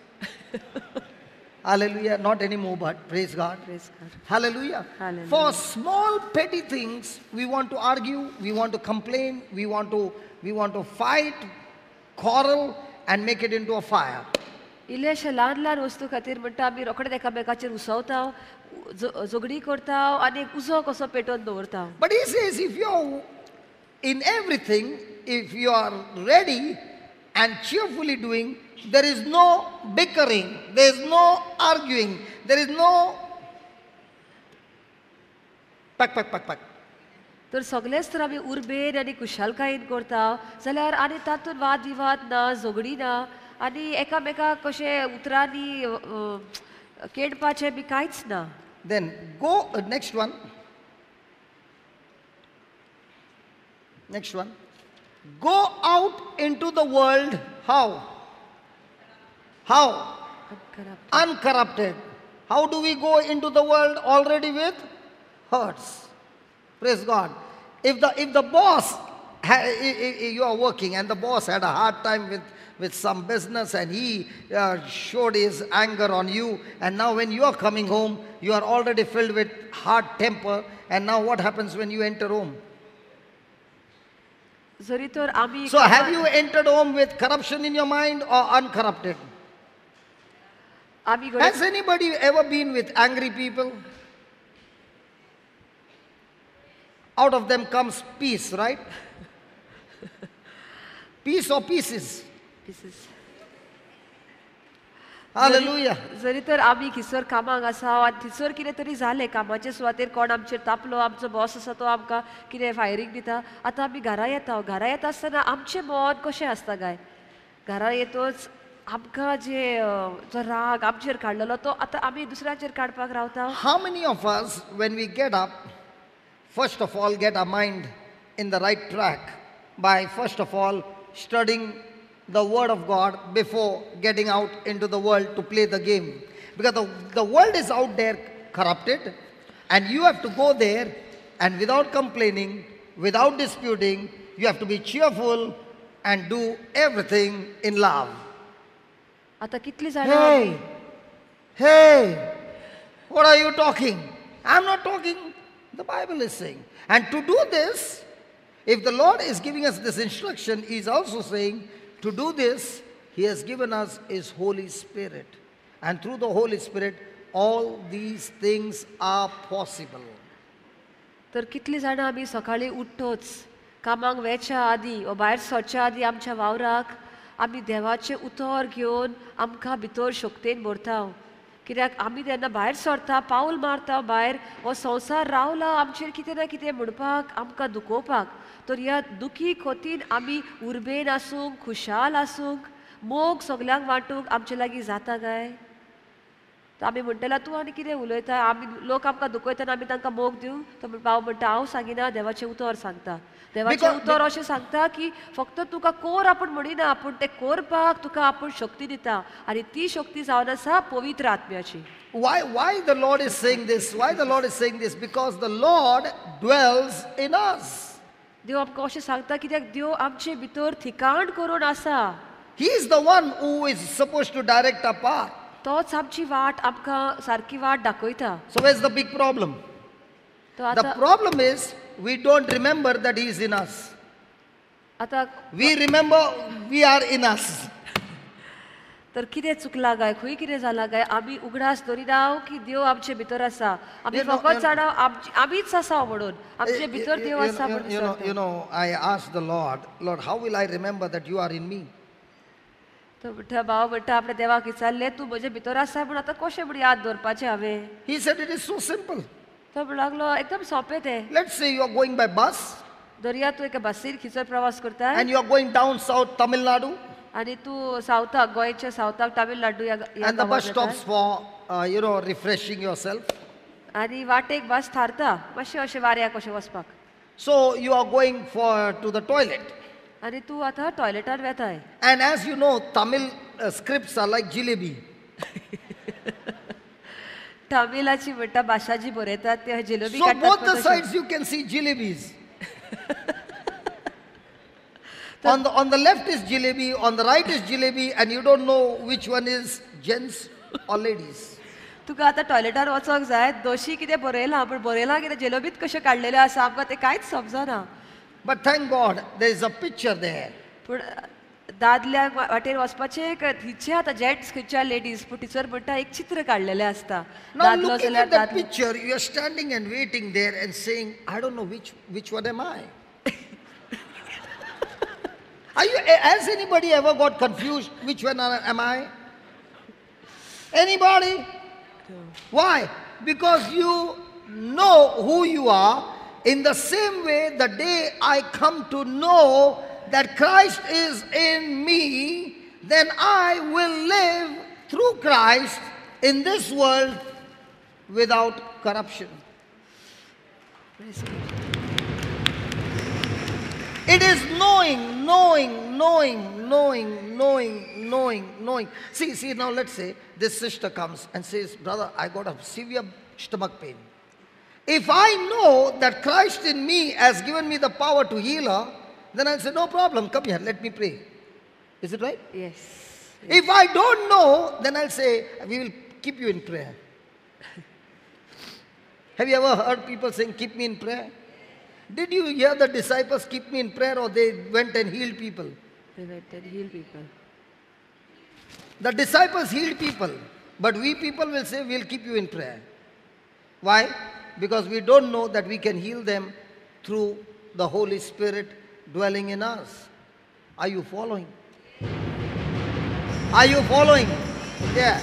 Hallelujah. Not anymore, but praise God.
Praise God.
Hallelujah.
Hallelujah.
For small petty things, we want to argue, we want to complain, we want to fight, quarrel, and make it into a fire.
इल्लेशे ल्हान ल्हान वस्तू खातीर म्हणटा आमी रोखडेच एकामेकाचेर उसवता, झगडी करता आनी एक उजो कसो पेटोवन दवरता.
But he says, if you are in everything, if you are ready and cheerfully doing, there is no bickering, there is no arguing, there is no pak, pak, pak, pak.
तर सगळेच तर आमी उर्बेन आनी खुशालकायेन करता जाल्यार आनी तातूंत वाद विवाद ना, झगडी ना आनी एकामेकाक कशें उतरांनी केडपाचें बी कांयच ना.
Then go next one. Next one. Go out into the world. How? How?
Uncorrupted.
Uncorrupted. How do we go into the world already with hurts? Praise God. If the boss, you are working and the boss had a hard time with some business and he showed his anger on you, and now when you are coming home, you are already filled with hard temper, and now what happens when you enter home? So have you entered home with corruption in your mind or uncorrupted? Has anybody ever been with angry people? Out of them comes peace, right? Peace or pieces?
Pieces.
Hallelujah.
जरी तर आमी खिसर कामाक आसा आनी थंयसर कितें तरी जालें, कामाचे सुवातेर कोण आमचेर तापलो, आमचो बॉस आसा तो आमकां कितें फायरींग दिता, आतां आमी घरा येता. घरा येता आसतना आमचें मन कशें आसता काय? घरा येतच आमकां जे जो राग आमचेर काडलेलो तो आतां आमी दुसऱ्यांचेर काडपाक रावता.
How many of us, when we get up, first of all get our mind in the right track by first of all studying the Word of God before getting out into the world to play the game? Because the world is out there corrupted, and you have to go there and without complaining, without disputing, you have to be cheerful and do everything in love.
आता कितली जाणां?
Hey, hey, what are you talking? I'm not talking. The Bible is saying. And to do this, if the Lord is giving us this instruction, He is also saying, to do this, He has given us His Holy Spirit. And through the Holy Spirit, all these things are possible.
तर कितली जाणां आमी सकाळीं उठ्ठोच, कामाक वेच्या आदी वा भायर सरच्या आदी आमच्या वावराक आमी देवाचें उतर घेवन आमकां भितर शक्तेन भरता कित्याक आमी तेन्ना भायर सरता, पावल मारता भायर, हो संवसार रावला आमचेर कितें ना कितें म्हणपाक, आमकां दुखोवपाक. तर ह्या दुखी खोतीन आमी उर्बेन आसूंक, खुशाल आसूंक, मोग सगल्यांक वांटूंक आमचे लागीं जाता काय? तर आमी म्हणटले तूं आनी कितें उलयता, आमी लोक आमकां दुखयतना आमी तांकां मोग दिवं? तो भाव म्हणटा हांव सांगिना, देवाचें उतर सांगता. देवाचें उतर अशें सांगता की फक्त तुका कोर आपूण म्हणिना, पूण तें कोरपाक तुका आपूण शक्ती दिता आनी ती शक्ती जावन आसा पवित्र आत्म्याची.
Why the Lord is saying this? Why the Lord is saying this? Because the Lord dwells in us.
देव आमकां अशें सांगता कित्याक देव आमचे भितर ठिकाण करून आसा.
He is the one who is supposed to direct our path.
तोच आमची वाट आमकां सारकी वाट दाखयता.
So where's the big problem? The problem is we don't remember that he is in us. We remember we are in us.
तर कितें चुकलां काय, खंय कितें जालां काय, आमी उगडास दरिना की देव आमचे भितर आसा. आमी फकत जाणा आमीच आसा म्हणून, आमचे भितर देव आसा म्हणून.
You know, I asked the Lord, Lord, how will I remember that you are in me?
तो म्हणटा, भाव म्हणटा आपल्या देवाक विचारलें, तूं म्हजे भितर आसा पूण आतां कशें म्हूण याद दवरपाचें हांवें?
He said it is so simple.
तो म्हणूंक लागलो एकदम सोंपें तें.
Let's say you are going by bus.
दर्या तूं एका बसीर खिचर प्रवास करता.
And you are going down south Tamil Nadu.
आनी तूं सावथाक, गोंयच्या सावथाक तामिळनाडू ह्या
And the bus stops for you know, refreshing yourself.
आनी वाटेक बस थारता मातशें अशें वाऱ्याक अशें वचपाक.
So you are going for to the toilet.
आनी तूं आतां टॉयलेटार वेताय.
And as you know, Tamil scripts are like jalebi.
तमिळाची म्हणटा भाशा जी बरयतात ते jalebi.
So both the sides you can see jalebis. On the left is jalebi, on the right is jalebi, and you don't know which one is gents or ladies.
तुका आतां टॉयलेटार वचोंक जाय, दोशी कितें बरयलां पूण बरयलां कितें जिलेबीत कशें काडलेलें आसा आमकां तें कांयच समजना.
But thank God there is a picture there.
पूण दादल्यांक वाटेर वचपाचें खंयचे आतां जेंट्स खंयच्या लेडीज, पूण टिचर म्हणटा एक चित्र काडलेलें आसता.
Now looking at that picture, you are standing and waiting there and saying, I don't know which one am I. Has anybody ever got confused? Which one am I? Anybody?
No.
Why? Because you know who you are. In the same way, the day I come to know that Christ is in me, then I will live through Christ in this world without corruption.
Praise God.
It is knowing, knowing, knowing, knowing, knowing, knowing, knowing. See, now let's say this sister comes and says, brother, I got a severe stomach pain. If I know that Christ in me has given me the power to heal her, then I'll say, no problem, come here, let me pray. Is it right?
Yes.
If I don't know, then I'll say, we will keep you in prayer. Have you ever heard people saying, keep me in prayer? Did you hear the disciples keep me in prayer, or they went and healed people?
They went and healed people.
The disciples healed people, but we people will say, we'll keep you in prayer. Why? Because we don't know that we can heal them through the Holy Spirit dwelling in us. Are you following? Are you following? Yeah.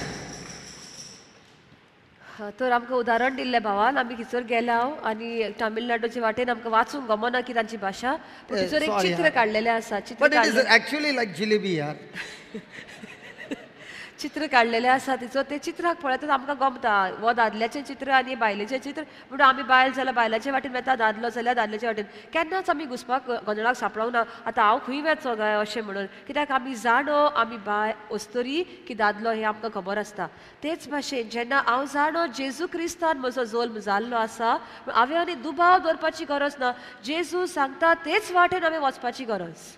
तर आमकां उदाहरण दिल्लें भावान, आमी खंयसर गेला आनी तामिळनाडूचे वाटेन आमकां वाचूंक गमना की तांची भाशा, पूण थंयसर एक चित्र काडलेलें आसा.
But it is actually like jalebi यार.
चित्र काडलेलें आसा तिचो, ते चित्राक पळयतात आमकां गमता, हो दादल्याचें चित्र आनी बायलेचें चित्र, म्हणून आमी बायल जाल्यार बायलाचे वाटेन वेता, दादलो जाल्यार दादल्याच्या वाटेन. केन्नाच आमी घुसपाक गोंदळाक सांपडोंक ना, आतां हांव खंय वेचो काय अशें म्हणून, कित्याक आमी जाणो आमी बाय अस्तुरी की दादलो हें आमकां खबर आसता. तेच भाशेन जेन्ना हांव जाणो जेजू क्रिस्तान म्हजो जल्म जाल्लो आसा, हांवें आनी दुबाव दवरपाची गरज ना, जेजू सांगता तेच वाटेन हांवें वचपाची गरज.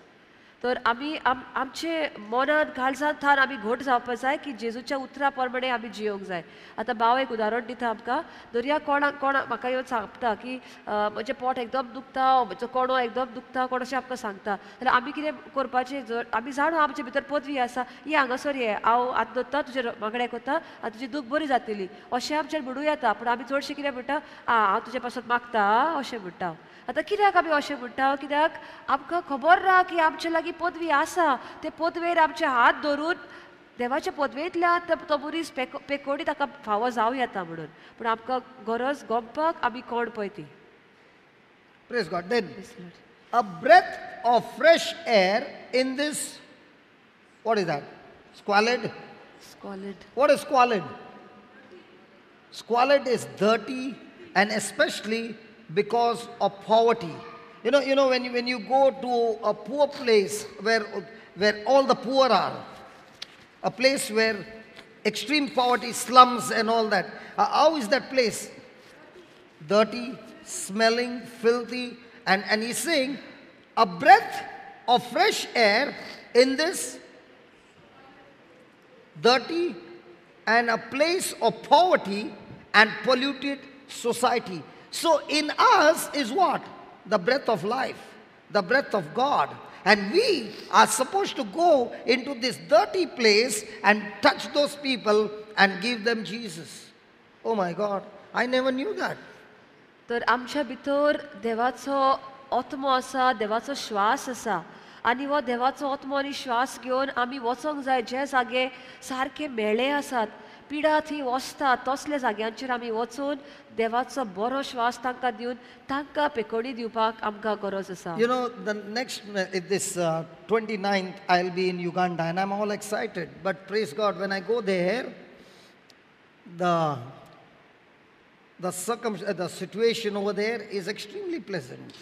तर आमी आमचे मनान काळजान थान आमी घट जावपाक जाय की जेजूच्या उतरा प्रमाणे आमी जियोंक जाय. आतां भाव एक उदाहरण दिता आमकां, दर्या कोणाक कोणा म्हाका येवन सांगता की म्हजें पोट एकदम दुखता, म्हजो कोणो एकदम दुखता, कोण अशें आमकां सांगता, जाल्यार आमी कितें करपाचें? जर आमी जाणो आमचे भितर पदवी आसा, ये हांगासर ये, हांव हात दवरता तुजेर मागणें करता आनी तुजी दूख बरी जातली अशें आमच्यान म्हणूं येता. पूण आमी चडशें कितें म्हणटा, आं हांव तुजे पासत मागता अशें म्हणटा. आतां कित्याक आमी अशें म्हणटा? कित्याक आमकां खबर ना की आमचे लागीं पदवी आसा, ते पदवेर आमचे हात धरून देवाच्या पदवेंतल्या तो मनीस पेकोडी ताका फावो जावं येता म्हणून पूण आमकां गरज गोमपाक आमी कोण पळय ती.
Praise God. Then a breath of fresh air in this, what is that? Squalid?
Squalid.
What is squalid? Squalid is dirty, and especially because of poverty. You know when you go to a poor place where all the poor are, a place where extreme poverty, slums and all that. How is that place? Dirty, smelling, filthy. And he's saying, a breath of fresh air in this dirty and a place of poverty and polluted society. So in us is what? The breath of life, the breath of God. And we are supposed to go into this dirty place and touch those people and give them Jesus. Oh my God, I never knew that.
तर आमच्या भितर देवाचो आत्मो आसा, देवाचो श्वास आसा आनी हो देवाचो आत्मो आनी श्वास घेवन आमी वचोंक जाय जे जागे सारके मेळे आसात, पिडा थंय वसता तसल्या जाग्यांचेर आमी वचून देवाचो बरो श्वास तांकां दिवन तांकां पेकोडी दिवपाक आमकां गरज आसा.
You know, the next, this 29th, I'll be in Uganda and I'm all excited. But praise God, when I go there, the situation over there is extremely pleasant.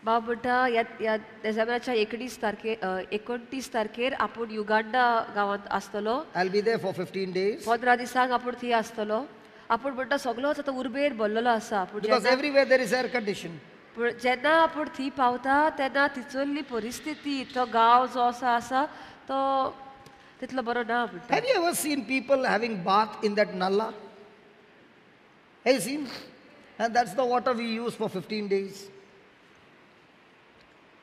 बाब म्हणटा ह्या डिसेंबराच्या 29 तारखेर आपूण युगांडा गांवांत आसतलो.
I'll be there for 15 days.
15 दिसांक आपूण थंय आसतलो. आपूण म्हणटा सगळोच आतां उर्बेर भरलेलो आसा.
Because everywhere there is air condition.
पूण जेन्ना आपूण थंय पावता तेन्ना थंयसरली परिस्थिती, तो गांव जो आसा तो तितलो बरो ना म्हणटा.
Have you ever seen people having bath in that nallah? Have you seen? And that's the water we use for 15 days.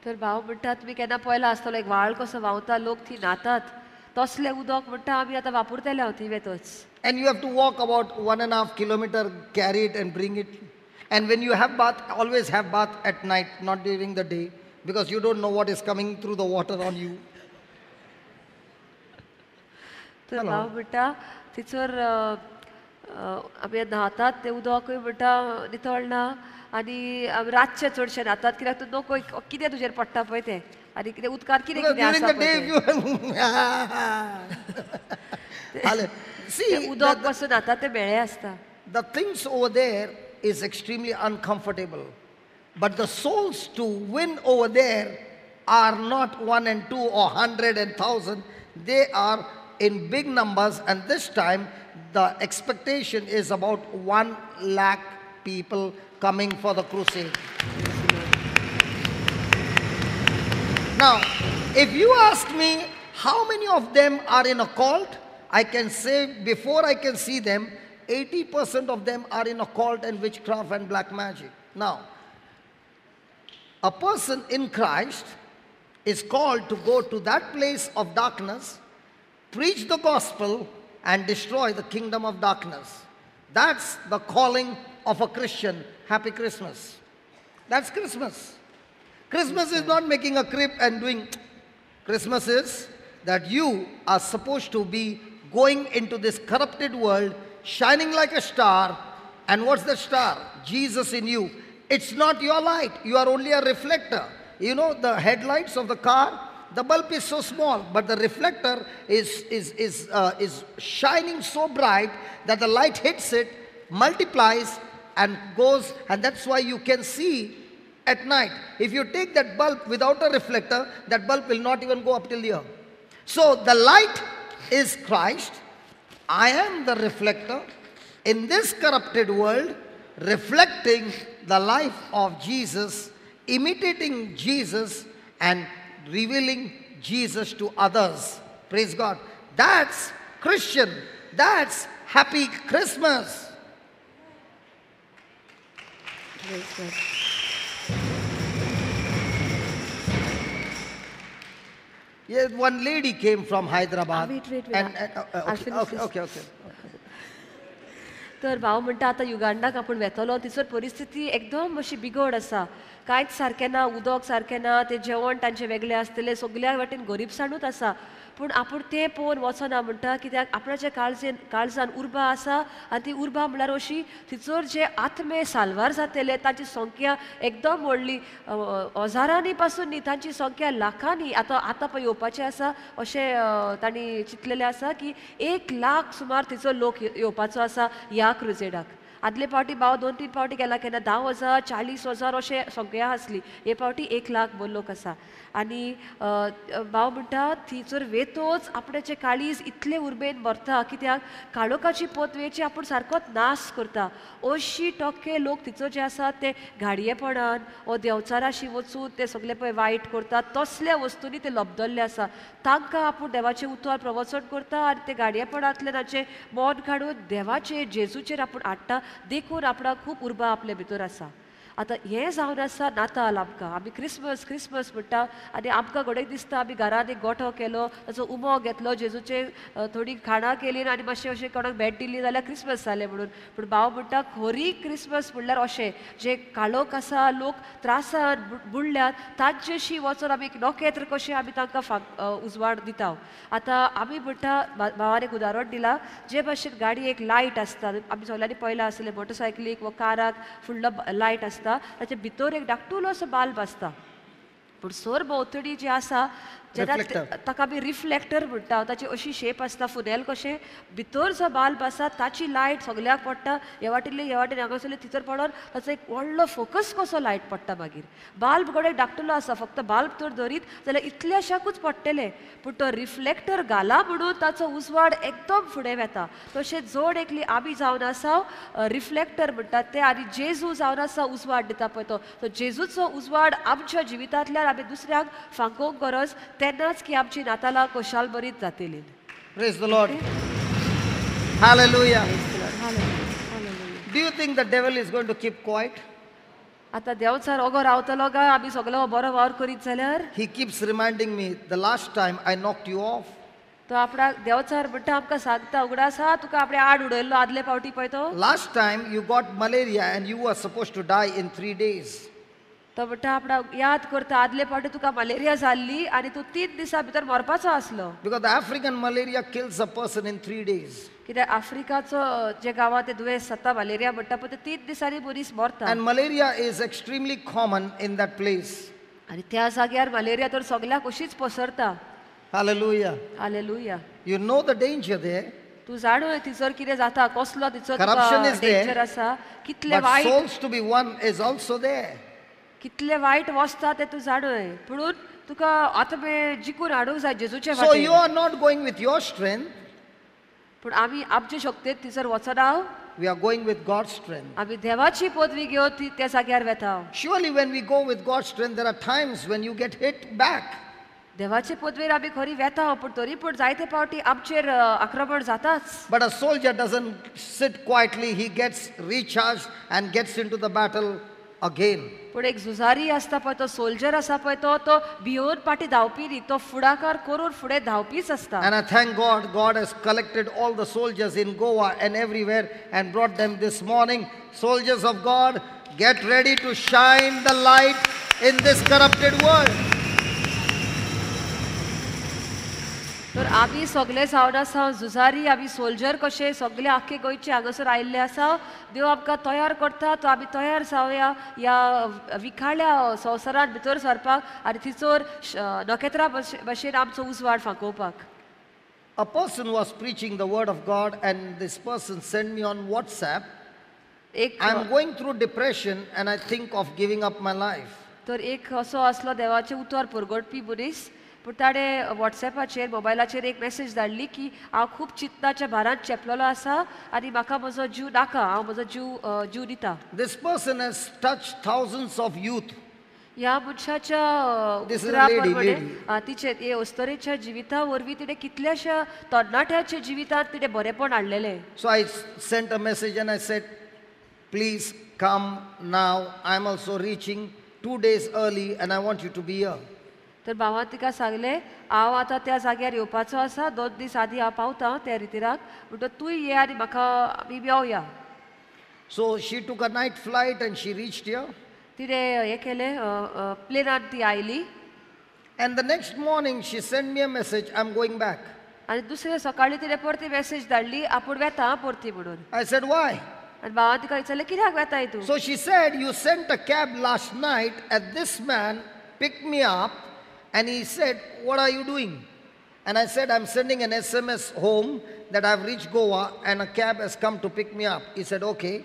तर भाव म्हणटा तुमी केन्ना पळयला आसतलो एक व्हाळ कसो व्हांवता, लोक थंय न्हातात, तसलें उदक म्हणटा आमी आतां वापरतले हांव थंय वेतच.
And you have to walk about 1.5 kilometer, carry it and bring it. And when you have bath, always have bath at night, not during the day, because you don't know what is coming through the water on you.
तर भाव म्हणटा थंयसर आमी न्हातात तें उदकूय म्हणटा नितळ ना आनी रातचें चडशें न्हातात कित्याक तूं नको कितें तुजेर पडटा पळय तें आनी कितें उदकांत कितें कितें आसा पळय उदक कसो न्हातात तें म्हेळें आसता.
The things over there is extremely uncomfortable, but the souls to win over there are not 1 and 2 or 100 and 1,000. They are in big numbers, and this time the expectation is about 1 lakh people coming for the crusade. Now, if you ask me how many of them are in a cult, I can say before I can see them, 80% of them are in a cult and witchcraft and black magic. Now, a person in Christ is called to go to that place of darkness, preach the gospel, and destroy the kingdom of darkness. That's the calling of a Christian. Happy Christmas. That's Christmas. Christmas is not making a crib and doing. Christmas is that you are supposed to be going into this corrupted world, shining like a star. And what's the star? Jesus in you. It's not your light. You are only a reflector. You know, the headlights of the car, the bulb is so small, but the reflector is shining so bright that the light hits it, multiplies and goes, and that's why you can see at night. If you take that bulb without a reflector, that bulb will not even go up till here. So the light is Christ. I am the reflector in this corrupted world, reflecting the life of Jesus, imitating Jesus, and revealing Jesus to others. Praise God. That's Christian. That's Happy Christmas.
Praise God.
Yeah, one lady came from Hyderabad.
Wait.
And,
I'll finish this.
Okay.
तर भाव म्हणटा आतां युगांडाक आपूण वेतलो, थंयसर परिस्थिती एकदम अशी बिगड आसा, कांयच सारकें ना, उदक सारकें ना, तें जेवण तांचें वेगळें आसतलें, सगल्या वाटेन गरीबसाणूच आसा. पूण आपूण तें पळोवन वचना म्हणटा, कित्याक आपणाच्या काळजान उर्बा आसा आनी ती उर्बा म्हणल्यार अशी थंयसर जे आत्मे साल्वार जातले तांची संख्या एकदम व्हडली, हजारांनी पासून न्ही, तांची संख्या लाखांनी आतां आतां पळय येवपाचें आसा अशें तांणी चिंतलेलें आसा की 1 लाख सुमार थंयसर लोक येवपाचो आसा ह्या क्रुजेडाक. आदले फावटी भाव 2-3 फावटी गेला केन्ना 10,000 40,000 अशें संख्या आसली, हे फावटी 1 लाख भर लोक आसा. आनी भाव म्हणटा थंयसर वेतोच आपणाचें काळीज इतलें उर्बेन भरता, कित्याक काळोखाची पोतवेची आपूण सारकोच नाश करता. 80% लोक थंयसर जे आसा ते घाडयेपणान वो देंवचाराशी वचून ते सगळे पळय वायट करता, तसल्या वस्तूंनी ते लबदल्ले आसा. तांकां आपूण देवाचें उतर प्रवचन करता आनी ते गाडयेपणांतल्यान ताचें मन काडून देवाचेर जेजूचेर आपूण हाडटा, देखून आपणाक खूब उर्बा आपले भितर आसा. आतां हें जावन आसा नाताल आमकां, आमी क्रिसमस क्रिसमस म्हणटा आनी आमकां घडये दिसता आमी घरान एक गोठो केलो, ताचो उमो घेतलो, जेजूचे थोडी खाणां केली आनी मातशें अशें कोणाक भेट दिली जाल्यार क्रिसमस जालें म्हणून. पूण भाव म्हणटा खरी क्रिसमस म्हणल्यार अशें जे काळोख आसा, लोक त्रासान बुडल्यात तांचेशी वचून आमी एक नखेत्र कशें आमी तांकां उजवाड दिता. आतां आमी म्हणटा भावान एक उदाहरण दिलां, जे भाशेन गाडी एक लायट आसता, आमी सगल्यांनी पळयलां आसतलें मोटरसायकलीक वा काराक फुडलो लायट आसता, ताचे भितर एक धाकटुलो असो बाल्ब आसता, पूण सर भोंवतणी जे आसा जेन्ना ताका आमी रिफ्लेक्टर म्हणटा, ताची अशी शेप आसता फुनेल कशें, भितर जो बाल्ब आसा ताची लायट सगल्याक पडटा, हे वाटेन हे वाटेन हांगासरले थंयसर पडोन ताचो एक व्हडलो फोकस कसो लायट पडटा. मागीर बाल्ब कडेन धाकटुलो आसा, फक्त बाल्ब तर धरीत जाल्यार इतल्याशाकूच पडटलें, पूण तो रिफ्लेक्टर घाला म्हणून ताचो उजवाड एकदम फुडें वता. तशें जोड एकली आमी जावन आसा रिफ्लेक्टर म्हणटात ते, आनी जेजू जावन आसा उजवाड दिता पळय तो जेजूचो उजवाड आमच्या जिवितांतल्यान आमी दुसऱ्यांक फांकोवंक गरज, तेन्नाच की आमची नातालां खोशाल बरीच जातली.
Praise the Lord. Hallelujah. Do you think the devil is going to keep quiet?
आता देवचार ओगो रावतलो काय आमी सगलो बरो वावर करीत जाल्यार?
He keeps reminding me, the last time I knocked you off.
तो आपणाक देवचार म्हणटा आमकां सांगता, उगडासा तुका आपणे आड उडयल्लो आदले फावटी पळय तो.
Last time you got malaria and you were supposed to die in 3 days.
तो म्हणटा आपणाक याद करता आदले फावटी तुका मलेरिया जाल्ली आनी तूं 3 दिसां भितर मरपाचो आसलो.
Because the African malaria kills a person in 3 days.
कित्याक आफ्रिकाचो जे गांवांत ते दुयेंस जाता मलेरिया म्हणटा पळय, ते 3 दिसांनी मनीस मरता.
And malaria is extremely common in that place.
आनी त्या जाग्यार मलेरिया तर सगल्याक अशीच पसरता.
Hallelujah.
Hallelujah.
You know the danger there.
तूं जाणो थंयसर कितें जाता, कसलो थंयसर
Corruption is there.
Danger आसा, कितले
But
वायट
souls to be won is also there.
कितले वायट वसता ते तूं जाणय, पुणून तुका आत्मे जिखून हाडूंक जाय जेजूचे
So
वाटेन.
you are not going with your strength.
पूण आमी आमचे शक्तेन थंयसर वचना,
We are going with God's strength.
आमी देवाची पदवी घेवन ती त्या जाग्यार वेता.
Surely when we go with God's strength, there are times when you get hit back.
देवाचे पदवेर आमी खरी वेता, पूण तरी पूण जायते फावटी आमचेर आक्रमण जाताच.
But a soldier doesn't sit quietly, he gets recharged and gets into the battle again.
पूण एक झुजारी आसता पळय, तो सोल्जर आसा पळय, तो तो भियोन फाटीं धांवपी न्ही, तो फुडाकार करून फुडें धांवपीच आसता.
And I thank God, God has collected all the soldiers in Goa and everywhere and brought them this morning. Soldiers of God, get ready to shine the light in this corrupted world.
तर आमी सगळे जावन आसा झुजारी, आमी soldier कशे सगळे आख्खे गोंयचे हांगासर आयिल्ले आसा. देव आमकां तयार करता, तो आमी तयार जावया ह्या विखाळ्या संवसारांत भितर सरपाक आनी थंयसर नखेत्रां भशेन आमचो उजवाड फांकोवपाक.
A person was preaching the word of God and this person sent me on WhatsApp,
एक
I am going through depression and I think of giving up my life.
तर एक असो आसलो देवाचें उतर परगटपी मनीस, पूण ताणें वॉट्सएपाचेर मोबायलाचेर एक मॅसेज धाडली की हांव खूब चिंतनाच्या भारान चेपलेलो आसा आनी म्हाका म्हजो जीव नाका, हांव म्हजो जीव दिता.
This person has touched thousands of youth.
ह्या मनशाच्या
This is a
उतरा
lady,
प्रमाणे
lady.
तिचे हे अस्तरेच्या जिविता वरवीं तिणें कितल्याश्या तरणाट्याच्या जिवितांत तिणें बरेपण हाडलेलें.
So I sent a message and I said, please come now. I am also reaching 2 days early and I want you to be here.
तर भावान तिका सांगलें, हांव आतां त्या जाग्यार येवपाचो आसा, 2 दीस आदीं हांव पावता त्या रितीराक, म्हणटकच तूंय ये आनी म्हाका आमी मेवया.
So she took a night flight and she reached here.
तिणें हें केलें, प्लेनान ती आयली.
And the next morning she sent me a message, I'm going back.
आनी दुसरे सकाळी तिणें परती मॅसेज धाडली, आपूण वेता परती म्हणून.
I said, why?
आनी भावान तिका विचारलें, कित्याक वेताय तूं?
So she said, you sent a cab last night and this man picked me up and he said, what are you doing? And I said, I'm sending an SMS home that I've reached Goa and a cab has come to pick me up. He said, okay.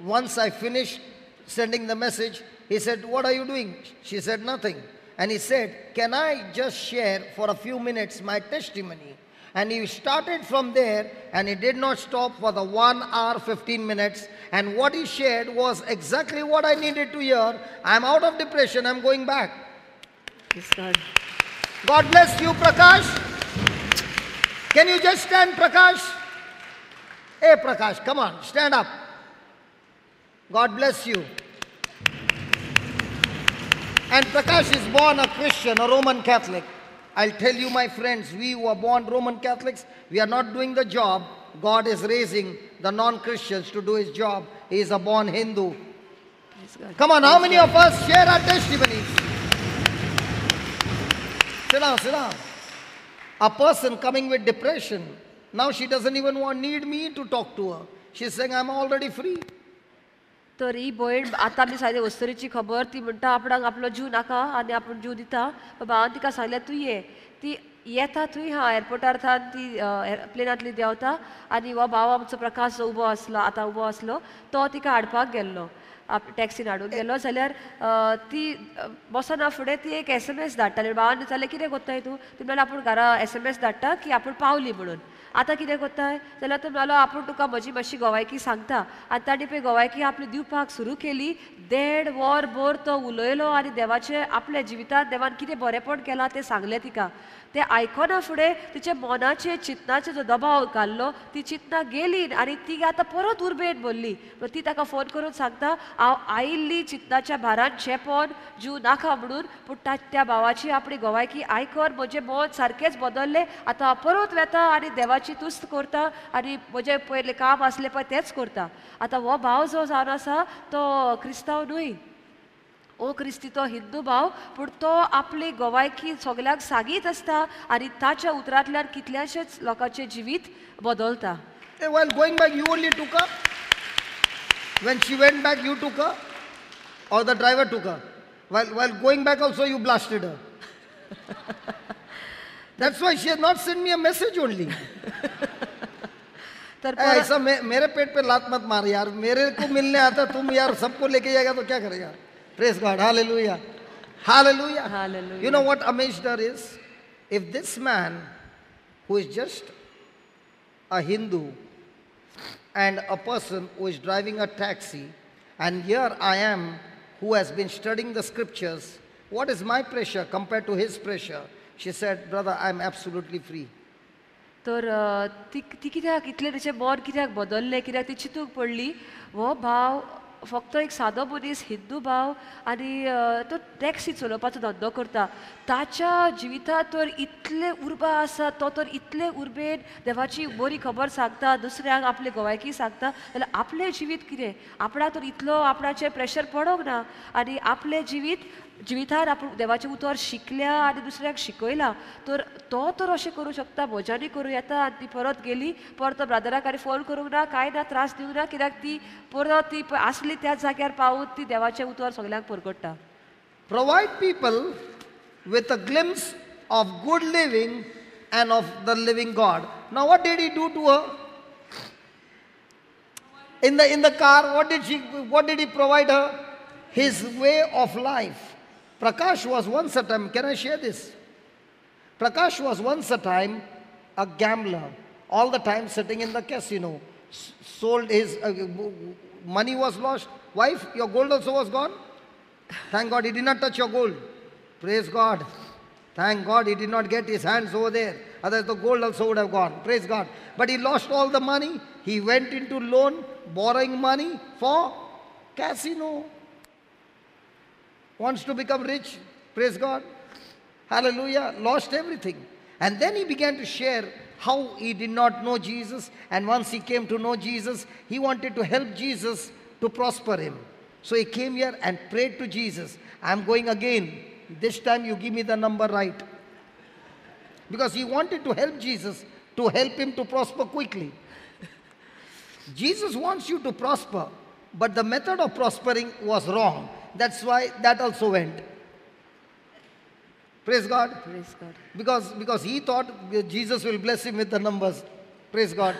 Once I finished sending the message, he said, what are you doing? She said, nothing. And he said, can I just share for a few minutes my testimony? And he started from there and he did not stop for the 1 hour 15 minutes. And what he shared was exactly what I needed to hear. I'm out of depression. I'm going back.
Yes, God.
God bless you, Prakash. Can you just stand, Prakash? Hey, Prakash, come on, stand up. God bless you. And Prakash is born a Christian, a Roman Catholic. I'll tell you, my friends, we who are born Roman Catholics, we are not doing the job. God is raising the non-Christians to do his job. He is a born Hindu. Come on, how many of us share our testimonies? Sit down, sit down. A person coming with depression, now she doesn't even need me to talk to her. She's saying, I'm already free.
तर ही भयण आतां आमी सांगली अस्तुरीची खबर, ती म्हणटा आपणाक आपलो जीव नाका आनी आपूण जीव दिता. भावान तिका सांगलें तूं ये, ती येता थंय हा एअरपोर्टार थावन ती प्लेनांतली देंवता आनी हो भाव आमचो प्रकाश जो उबो आसलो, आतां उबो आसलो, तो तिका हाडपाक गेल्लो, टॅक्सीन हाडूंक गेलो. जाल्यार ती बसना फुडें ती एक SMS धाडटाली. भावान विचारलें कितें कोत्ताय तूं? ती म्हणल्यार आपूण घरा SMS धाडटा की आपूण पावली म्हणून. आतां कितें कोत्ताय जाल्यार तो म्हणलो आपूण तुका म्हजी मातशी गोवायकी सांगता. आनी ताणी पळय गोवायकी आपली दिवपाक सुरू केली. 1.5 वर भर तो उलयलो आनी देवाचें आपल्या जिवितांत देवान कितें बरेंपण केलां तें सांगलें तिका. तें आयकना फुडें तिच्या मनाचेर चिंतनाचेर जो दबाव घाल्लो ती चिंतनां गेली आनी ती आतां परत उर्बेन भरली. ती ताका फोन करून सांगता हांव आयिल्ली चिंतनाच्या भारान चेपोन जीव नाका म्हणून, पूण त्या भावाची आपली गोवायकी आयकून म्हजें मन सारकेंच बदल्लें. आतां हांव परत वेता आनी देवाची तुस्त करता आनी म्हजें पयलें काम आसलें पळय तेंच करता. आतां हो भाव जो जावन आसा तो क्रिस्तांव न्हय, ओ क्रिस्ती, तो हिंदू भाव, पूण तो आपली गोवायकी सगल्यांक सांगीत आसता आनी ताच्या उतरांतल्यान कितल्याशेच लोकांचें जिवीत बदलता.
While going back, you only took her? When she went back, you took her? Or the driver took her? While going back also, you blasted her. That's why she has not sent me a message only. ऐसा मेरे पेट pay लात मत मार यार, मेरे को मिलने आता तुम यार, सबको लेके जाएगा तो क्या करेगा? Praise God, hallelujah, hallelujah. Hallelujah. You know what amazed her is? If this man, who is just a Hindu and a person who is driving a taxi, and here I am who has been studying the scriptures, what is my pressure compared to his pressure? She said, brother, I am absolutely free.
तर ती कित्याक इतलें तिचें मन कित्याक बदल्लें, कित्याक ती चिंतूंक पडली, हो भाव फक्त एक सादो मनीस, हिंदू भाव, आनी तो टॅक्सी चलोवपाचो धंदो करता. ताच्या जिवितांत तर इतलें उर्बा आसा, तो तर इतले उर्बेन देवाची बरी खबर सांगता, दुसऱ्यांक आपली गोवायकी सांगता, जाल्यार आपलें जिवीत कितें? आपणाक तर इतलो आपणाचेर प्रेशर पडोंक ना आनी आपलें जिवितान आपूण देवाचें उतर शिकल्या आनी दुसऱ्यांक शिकयलां, तर तो तर अशें करूं शकता, म्हज्यानूय करूं येता. आनी ती परत गेली, परत ब्रदराक आनी फोन करूंक ना, कांय ना, त्रास दिवंक ना, कित्याक ती परत ती आसली त्या जाग्यार पावून ती देवाचें उतर सगल्यांक परगट्टा.
Provide people with a glimpse of good living and of the living God. Now what did he do to her? In the car, what did he provide her? His way of life. Prakash was once a time, can I share this? Prakash was once a time a gambler, all the time sitting in the casino. Sold his, money was lost. Wife, your gold also was gone. Thank God he did not touch your gold. Praise God. Thank God he did not get his hands over there. Otherwise the gold also would have gone. Praise God. But he lost all the money. He went into loan, borrowing money for casino. Wants to become rich. Praise God. Hallelujah. Lost everything. And then he began to share how he did not know Jesus. And once he came to know Jesus, he wanted to help Jesus to prosper him. So he came here and prayed to Jesus. I am going again. This time you give me the number right. Because he wanted to help Jesus, to help him to prosper quickly. Jesus wants you to prosper, but the method of prospering was wrong. That's why that also went. Praise God.
Praise God.
Because he thought Jesus will bless him with the numbers. Praise God.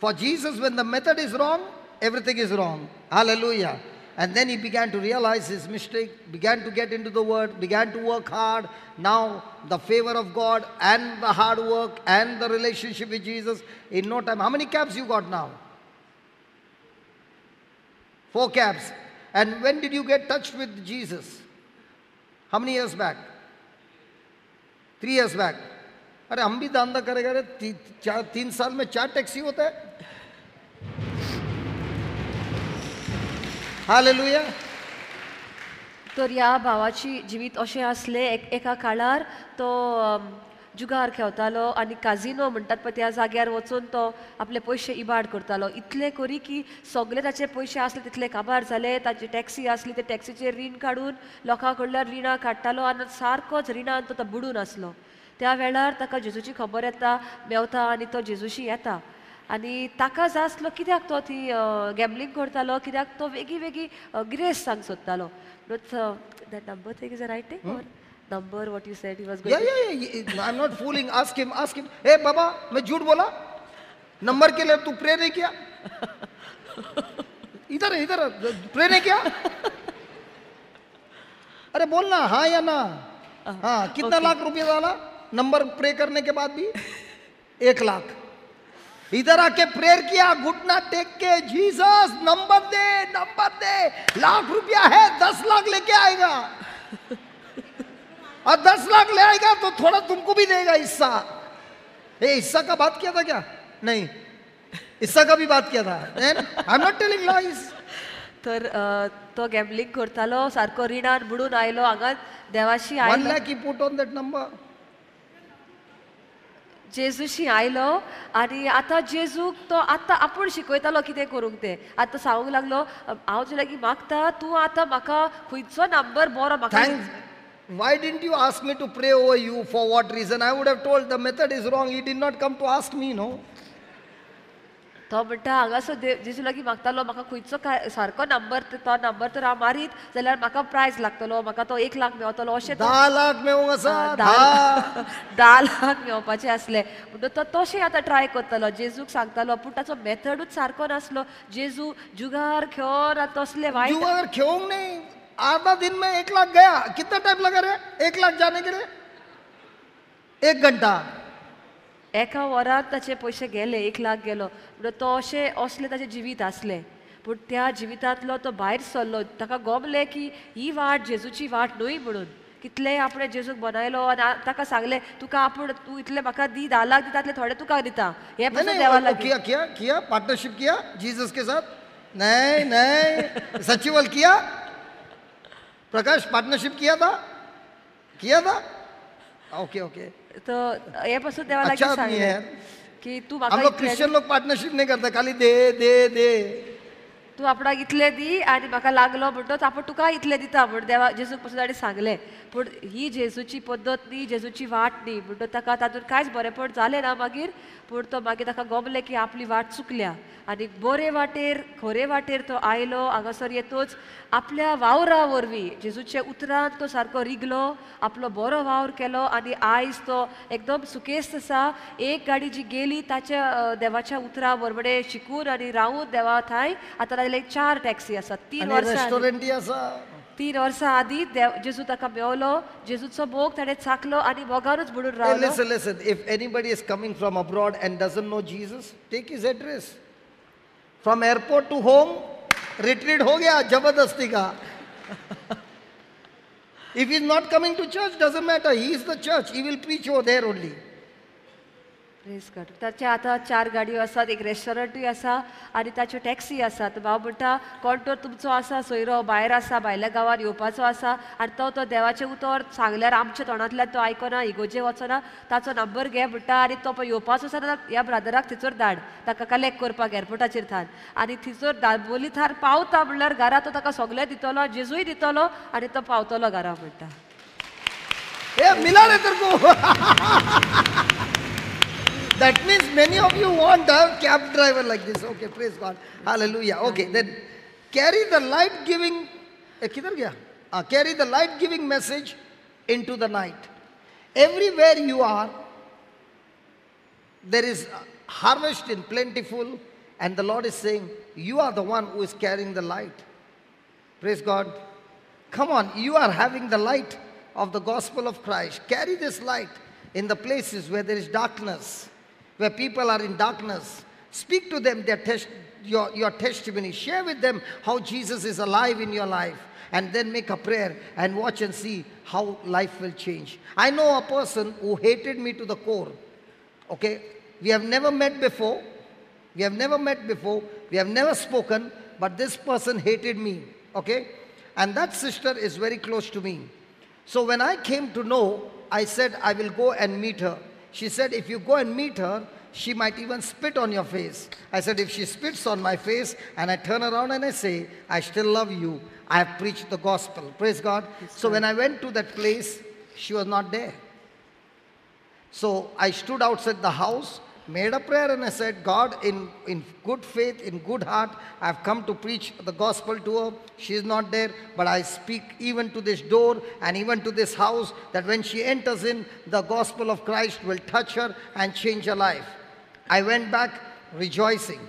For Jesus, when the method is wrong, everything is wrong. Hallelujah. And then he began to realize his mistake, began to get into the word, began to work hard. Now the favor of God and the hard work and the relationship with Jesus, in no time. How many cabs you got now? 4 cabs. And when did you get touched with Jesus? How many years back? 3 years back. अरे हम भी दांदा करेगा रे, 3 साल में 4 taxi होता है. Hallelujah.
तर ह्या भावाची जिवीत अशें आसलें, एका काळार तो जुगार खेळतालो आनी काजिनो म्हणटात पळय त्या जाग्यार वचून तो आपले पयशे इबाड करतालो. इतले करी की सगळे ताचे पयशे आसले तितले काबार जाले. ताची टॅक्सी आसली, ते टॅक्सीचेर रीण काडून लोकां कडल्यान रिणां काडटालो आनी सारकोच रिणान तो बुडून आसलो. त्या वेळार ताका जेजूची खबर येता, मेवता आनी तो जेजूशी येता आनी ताका जाय आसलो कित्याक तो ती गॅम्बलींग करतालो, कित्याक तो वेगळी वेगळी गिरेस्त सांग सोदतालो. That number thing is right or number what you said he was going
to? Yeah, I am not fooling. Ask him, ask him. Hey बाबा, मैं झूठ बोला? नंबर के लिए तू प्रे नहीं किया? इधर इधर प्रे नहीं किया? अरे बोलना हाँ या ना. हाँ, कितना लाख रुपये डाला नंबर प्रे करने के बाद भी? 1 लाख. इधर आके प्रेयर किया, घुटना टेक के, जीसस नंबर दे, नंबर दे, लाख रुपया है, 10 लाख लेके आएगा. और 10 लाख ले आएगा तो थोड़ा तुमको भी देगा हिस्सा. ए, हिस्सा का बात किया था क्या? नहीं, हिस्सा का भी बात किया था. I am not telling lies.
तर तो गॅम्बलिंग करतालो, सारको रिणान बुडून आयलो हांगा देवाशी आयलो.
1 lakh he put on that number.
जेजूशी आयलो आनी आतां जेजूक तो आतां आपूण शिकयतालो कितें करूंक तें. आतां सांगूंक लागलो, हांव तुजे लागीं मागता, तूं आतां म्हाका खंयचो नंबर बरो म्हाका.
Why didn't you ask me to pray over you? For what reason? I would have told the method is wrong. He did not come to ask me, no.
तो म्हणटा हांगासर जेजू लागीं मागतालो म्हाका खंयचो सारको नंबर, तो नंबर तर हांव मारीत जाल्यार म्हाका प्रायज लागतलो, म्हाका तो 1 लाख मेवतलो. अशें
10 लाख मेवंक आसा,
10 लाख मेवपाचें आसलें. म्हणून तो तशें आतां ट्राय करतालो, जेजूक सांगतालो, पूण ताचो मेथडूच सारको नासलो. जेजू जुगार खेळोन तसले वायट
जुगार खेळोंक न्ही. आधा दिन में 1 लाख गया. कितना टाइम लगा रे 1 लाख जाने के लिए? 1 घंटा.
एका वरांत ताचे पयशे गेले, 1 लाख गेलो. म्हणून तो अशें असलें ताचें जिवीत आसलें. पूण त्या जिवितांतलो तो भायर सरलो. ताका गोमलें की ही वाट जेजूची वाट न्हय म्हणून. कितलें आपणें जेजूक बनायलो आनी ताका सांगलें तुका आपूण तूं इतलें म्हाका दी, 10 लाख दी, तातले थोडे तुका दिता. हें पसून देवा लागीं
किया किया किया पार्टनरशिप किया जीसस के साथ? नहीं नहीं. सचिवल किया प्रकाश? पार्टनरशिप किया था? किया था? Okay okay.
तो हे पासून देवा लागीं सांगलें की तूं म्हाका,
हम लोग क्रिश्चियन लोग पार्टनरशिप नहीं करते, खाली दे दे दे.
तूं आपणाक इतले दी आनी म्हाका लागलो म्हणटच आपूण तुका इतले दिता म्हण देवा जेजूक पसून ताणें सांगलें. पूण ही जेजूची पद्दत न्ही, जेजूची वाट न्ही. म्हणटच ताका तातूंत कांयच बरेंपण जालें ना मागीर. पूण तो मागीर ताका गोमलें की आपली वाट चुकल्या आनी बरे वाटेर खरे वाटेर तो आयलो. हांगासर येतच आपल्या वावरा वरवीं जेजूच्या उतरान तो सारको रिगलो, आपलो बरो वावर केलो आनी आयज तो एकदम सुकेस्त आसा. एक गाडी जी गेली ताच्या देवाच्या उतरा बरोबर शिकून आनी रावून देवा थंय आतां ताजे 4 टॅक्सी आसात. 3 वर्सां
रेस्टॉरंट आसा.
3 वर्सां आदीं जेजू ताका मेवलो, जेजूचो मोग ताणें चाखलो आनी मोगानूच बुडून रावलो.
Listen, listen. If anybody is coming from abroad and doesn't know Jesus, take his address. From airport to home, retreat हो गया जबरदस्ती का. If he is not coming to church, doesn't matter. He is the church. He will preach over there only.
Praise God. ताचे आतां 4 गाडयो आसात, एक रेस्टॉरंटूय आसा आनी ताच्यो टॅक्सी आसात. भाव म्हणटा कोण तर तुमचो आसा सोयरो भायर आसा, भायल्या गांवांत येवपाचो आसा आनी तो तो देवाचें उतर सांगल्यार आमच्या तोंडांतल्यान तो आयकना, इगोजे वचना, ताचो नंबर घे म्हणटा आनी तो पळय येवपाचो आसा जाल्यार ह्या ब्रदराक थंयसर धाड, ताका कलेक्ट करपाक एअरपोर्टाचेर थान आनी थंयसर दाबोली थार पावता म्हणल्यार घरा तो ताका सगळें दितलो, जेजूय दितलो आनी तो पावतलो घरा म्हणटा.
मिला रे तेरे को. That means many of you want a cab driver like this. Okay, praise God. Hallelujah. Okay, then carry the light-giving, kidhar gaya? Carry the light-giving message into the night. Everywhere you are, there is harvest in plentiful, and the Lord is saying, you are the one who is carrying the light. Praise God. Come on, you are having the light of the gospel of Christ. Carry this light in the places where there is darkness, where people are in darkness. Speak to them their your testimony. Share with them how Jesus is alive in your life. And then make a prayer and watch and see how life will change. I know a person who hated me to the core. Okay? We have never met before. We have never met before. We have never spoken. But this person hated me. Okay? And that sister is very close to me. So when I came to know, I said, I will go and meet her. She said, if you go and meet her, she might even spit on your face. I said, if she spits on my face and I turn around and I say, I still love you, I have preached the gospel. Praise God. So when I went to that place, she was not there. So I stood outside the house, made a prayer, and I said, God, in good faith, in good heart, I have come to preach the gospel to her. She is not there, but I speak even to this door and even to this house, that when she enters in, the gospel of Christ will touch her and change her life. I went back rejoicing.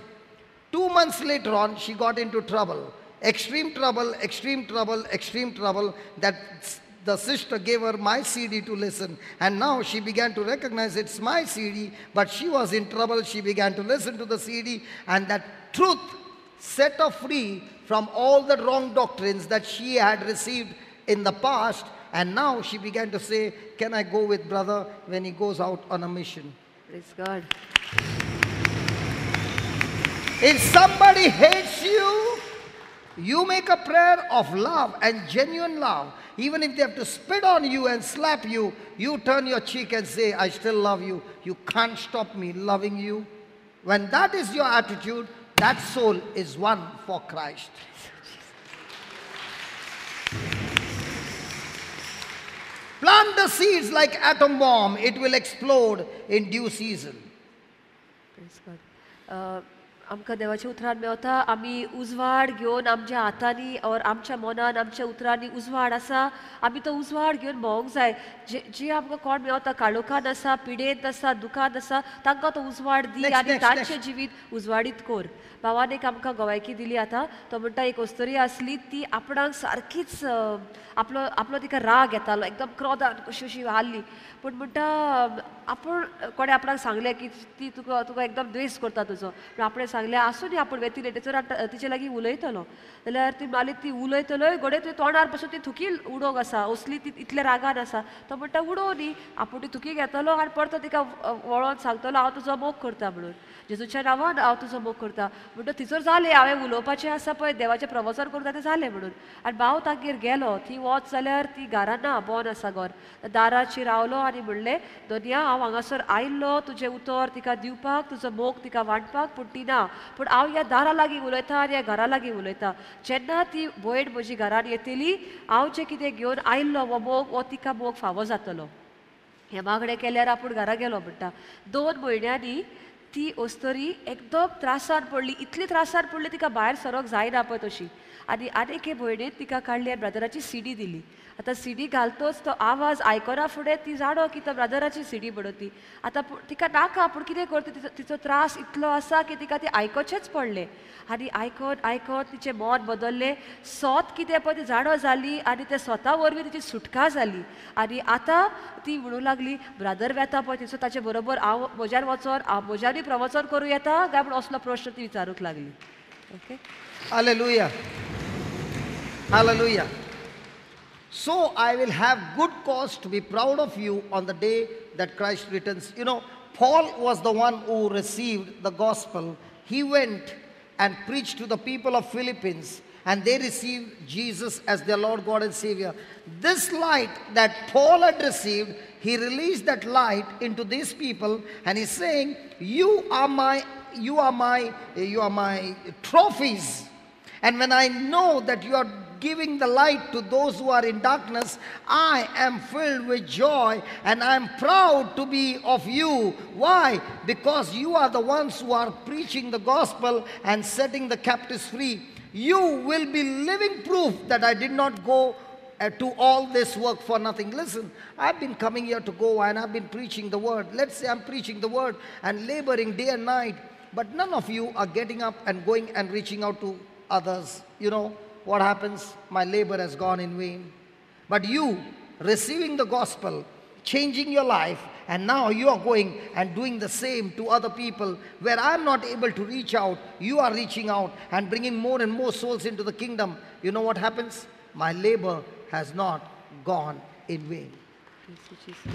2 months later on, she got into trouble. Extreme trouble, extreme trouble, extreme trouble, that the sister gave her my CD to listen. And now she began to recognize it's my CD, but she was in trouble. She began to listen to the CD, and that truth set her free from all the wrong doctrines that she had received in the past. And now she began to say, can I go with brother when he goes out on a mission?
Praise God.
If somebody hates you, you make a prayer of love and genuine love. Even if they have to spit on you and slap you, you turn your cheek and say, I still love you. You can't stop me loving you. When that is your attitude, that soul is won for Christ. Plant the seeds like atom bomb. It will explode in due season.
Praise God. आमकां देवाच्या उतरान मेवता, आमी उजवाड घेवन आमच्या हातांनी और आमच्या मनान आमच्या उतरांनी उजवाड आसा, आमी तो उजवाड घेवन भोंवंक जाय. जे आमकां कोण मेवता, काळोखान आसा, पिडेंत आसा, दुखान आसा, तांकां तो उजवाड दी आनी तांचें जिवीत उजवाडीत कर. भावान एक आमकां गवायकी दिली आतां. तो म्हणटा एक अस्तुरी आसली, ती आपणाक सारकीच आपलो आपलो तिका राग येतालो, एकदम क्रोधान कशी अशी हाल्ली. पूण म्हणटा आपूण कोणें आपणाक सांगलें की ती तुका तुका एकदम द्वेस करता तुजो, पूण आपणें सांगलें आसूं न्ही, आपूण वेंटिलेटरीचेर तिचे लागीं उलयतलो. जाल्यार ती मागीर ती उलयतलोय घडये तुवें तोंडार पासून ती थुकी उडोवंक आसा, असली ती इतल्या रागान आसा. तो म्हणटा उडोवं न्ही, आपूण ती थुकी घेतलो आनी परतो तिका वळोन सांगतलो हांव तुजो मोग करता म्हणून, जेजूच्या नांवान हांव तुजो मोग करता. म्हणटा थंयसर जालें, हांवें उलोवपाचें आसा पळय, देवाचें प्रवचन करून तें जालें म्हणून. आनी भाव तांगेर गेलो, ती वच जाल्यार ती घरा ना, बंद आसा घर. दाराचेर रावलो आनी म्हणलें, दोनया हांव हांगासर आयिल्लो तुजें उतर तिका दिवपाक, तुजो मोग तिका वांटपाक, पूण ती ना. पूण हांव ह्या दारा लागीं उलयतां आनी ह्या घरा लागीं उलयतां. जेन्ना ती भयण म्हजी घरान येतली, हांव जें कितें घेवन आयिल्लो हो मोग, हो तिका मोग फावो जातलो. हें मागणें केल्यार आपूण घरा गेलो. म्हणटा 2 म्हयन्यांनी ती अस्तुरी एकदम त्रासान पडली, इतली त्रासान पडली तिका भायर सरोंक जायना पळय तशी. आनी आनी एके भयणीन तिका काडली आनी ब्रदराची सीडी दिली. आतां सीडी घालतोच तो आवाज आयकना फुडें ती जाणो की तो ब्रदराची सीडी म्हणून ती. आतां तिका नाका, पूण कितें करता, तिचो त्रास इतलो आसा की तिका ती आयकोचेंच पडलें. आनी आयकोन आयकोन तिचें मन बदल्लें, सोत कितें पळय ती जाणो जाली आनी ते स्वता वरवीं तिची सुटका जाली. आनी आतां ती म्हणूंक लागली, ब्रदर वेता पळय तिचो, ताचे बरोबर हांव म्हज्यान वचोन हांव म्हज्यानूय प्रवचन करूं येता काय म्हूण असलो प्रश्न ती विचारूंक लागली. Okay.
Hallelujah. Hallelujah. So I will have good cause to be proud of you on the day that Christ returns. You know, Paul was the one who received the gospel. He went and preached to the people of Philippines, and they received Jesus as their Lord God and Savior. This light that Paul had received, he released that light into these people, and he's saying, you are my trophies. And when I know that you are giving the light to those who are in darkness, I am filled with joy and I am proud to be of you. Why? Because you are the ones who are preaching the gospel and setting the captives free. You will be living proof that I did not go to all this work for nothing. Listen, I've been coming here to Goa and I've been preaching the word. Let's say I'm preaching the word and laboring day and night, but none of you are getting up and going and reaching out to others. You know what happens? My labor has gone in vain. But you, receiving the gospel, changing your life, and now you are going and doing the same to other people. Where I'm not able to reach out, you are reaching out and bringing more and more souls into the kingdom. You know what happens? My labor has not gone in vain.
Thank you, Jesus.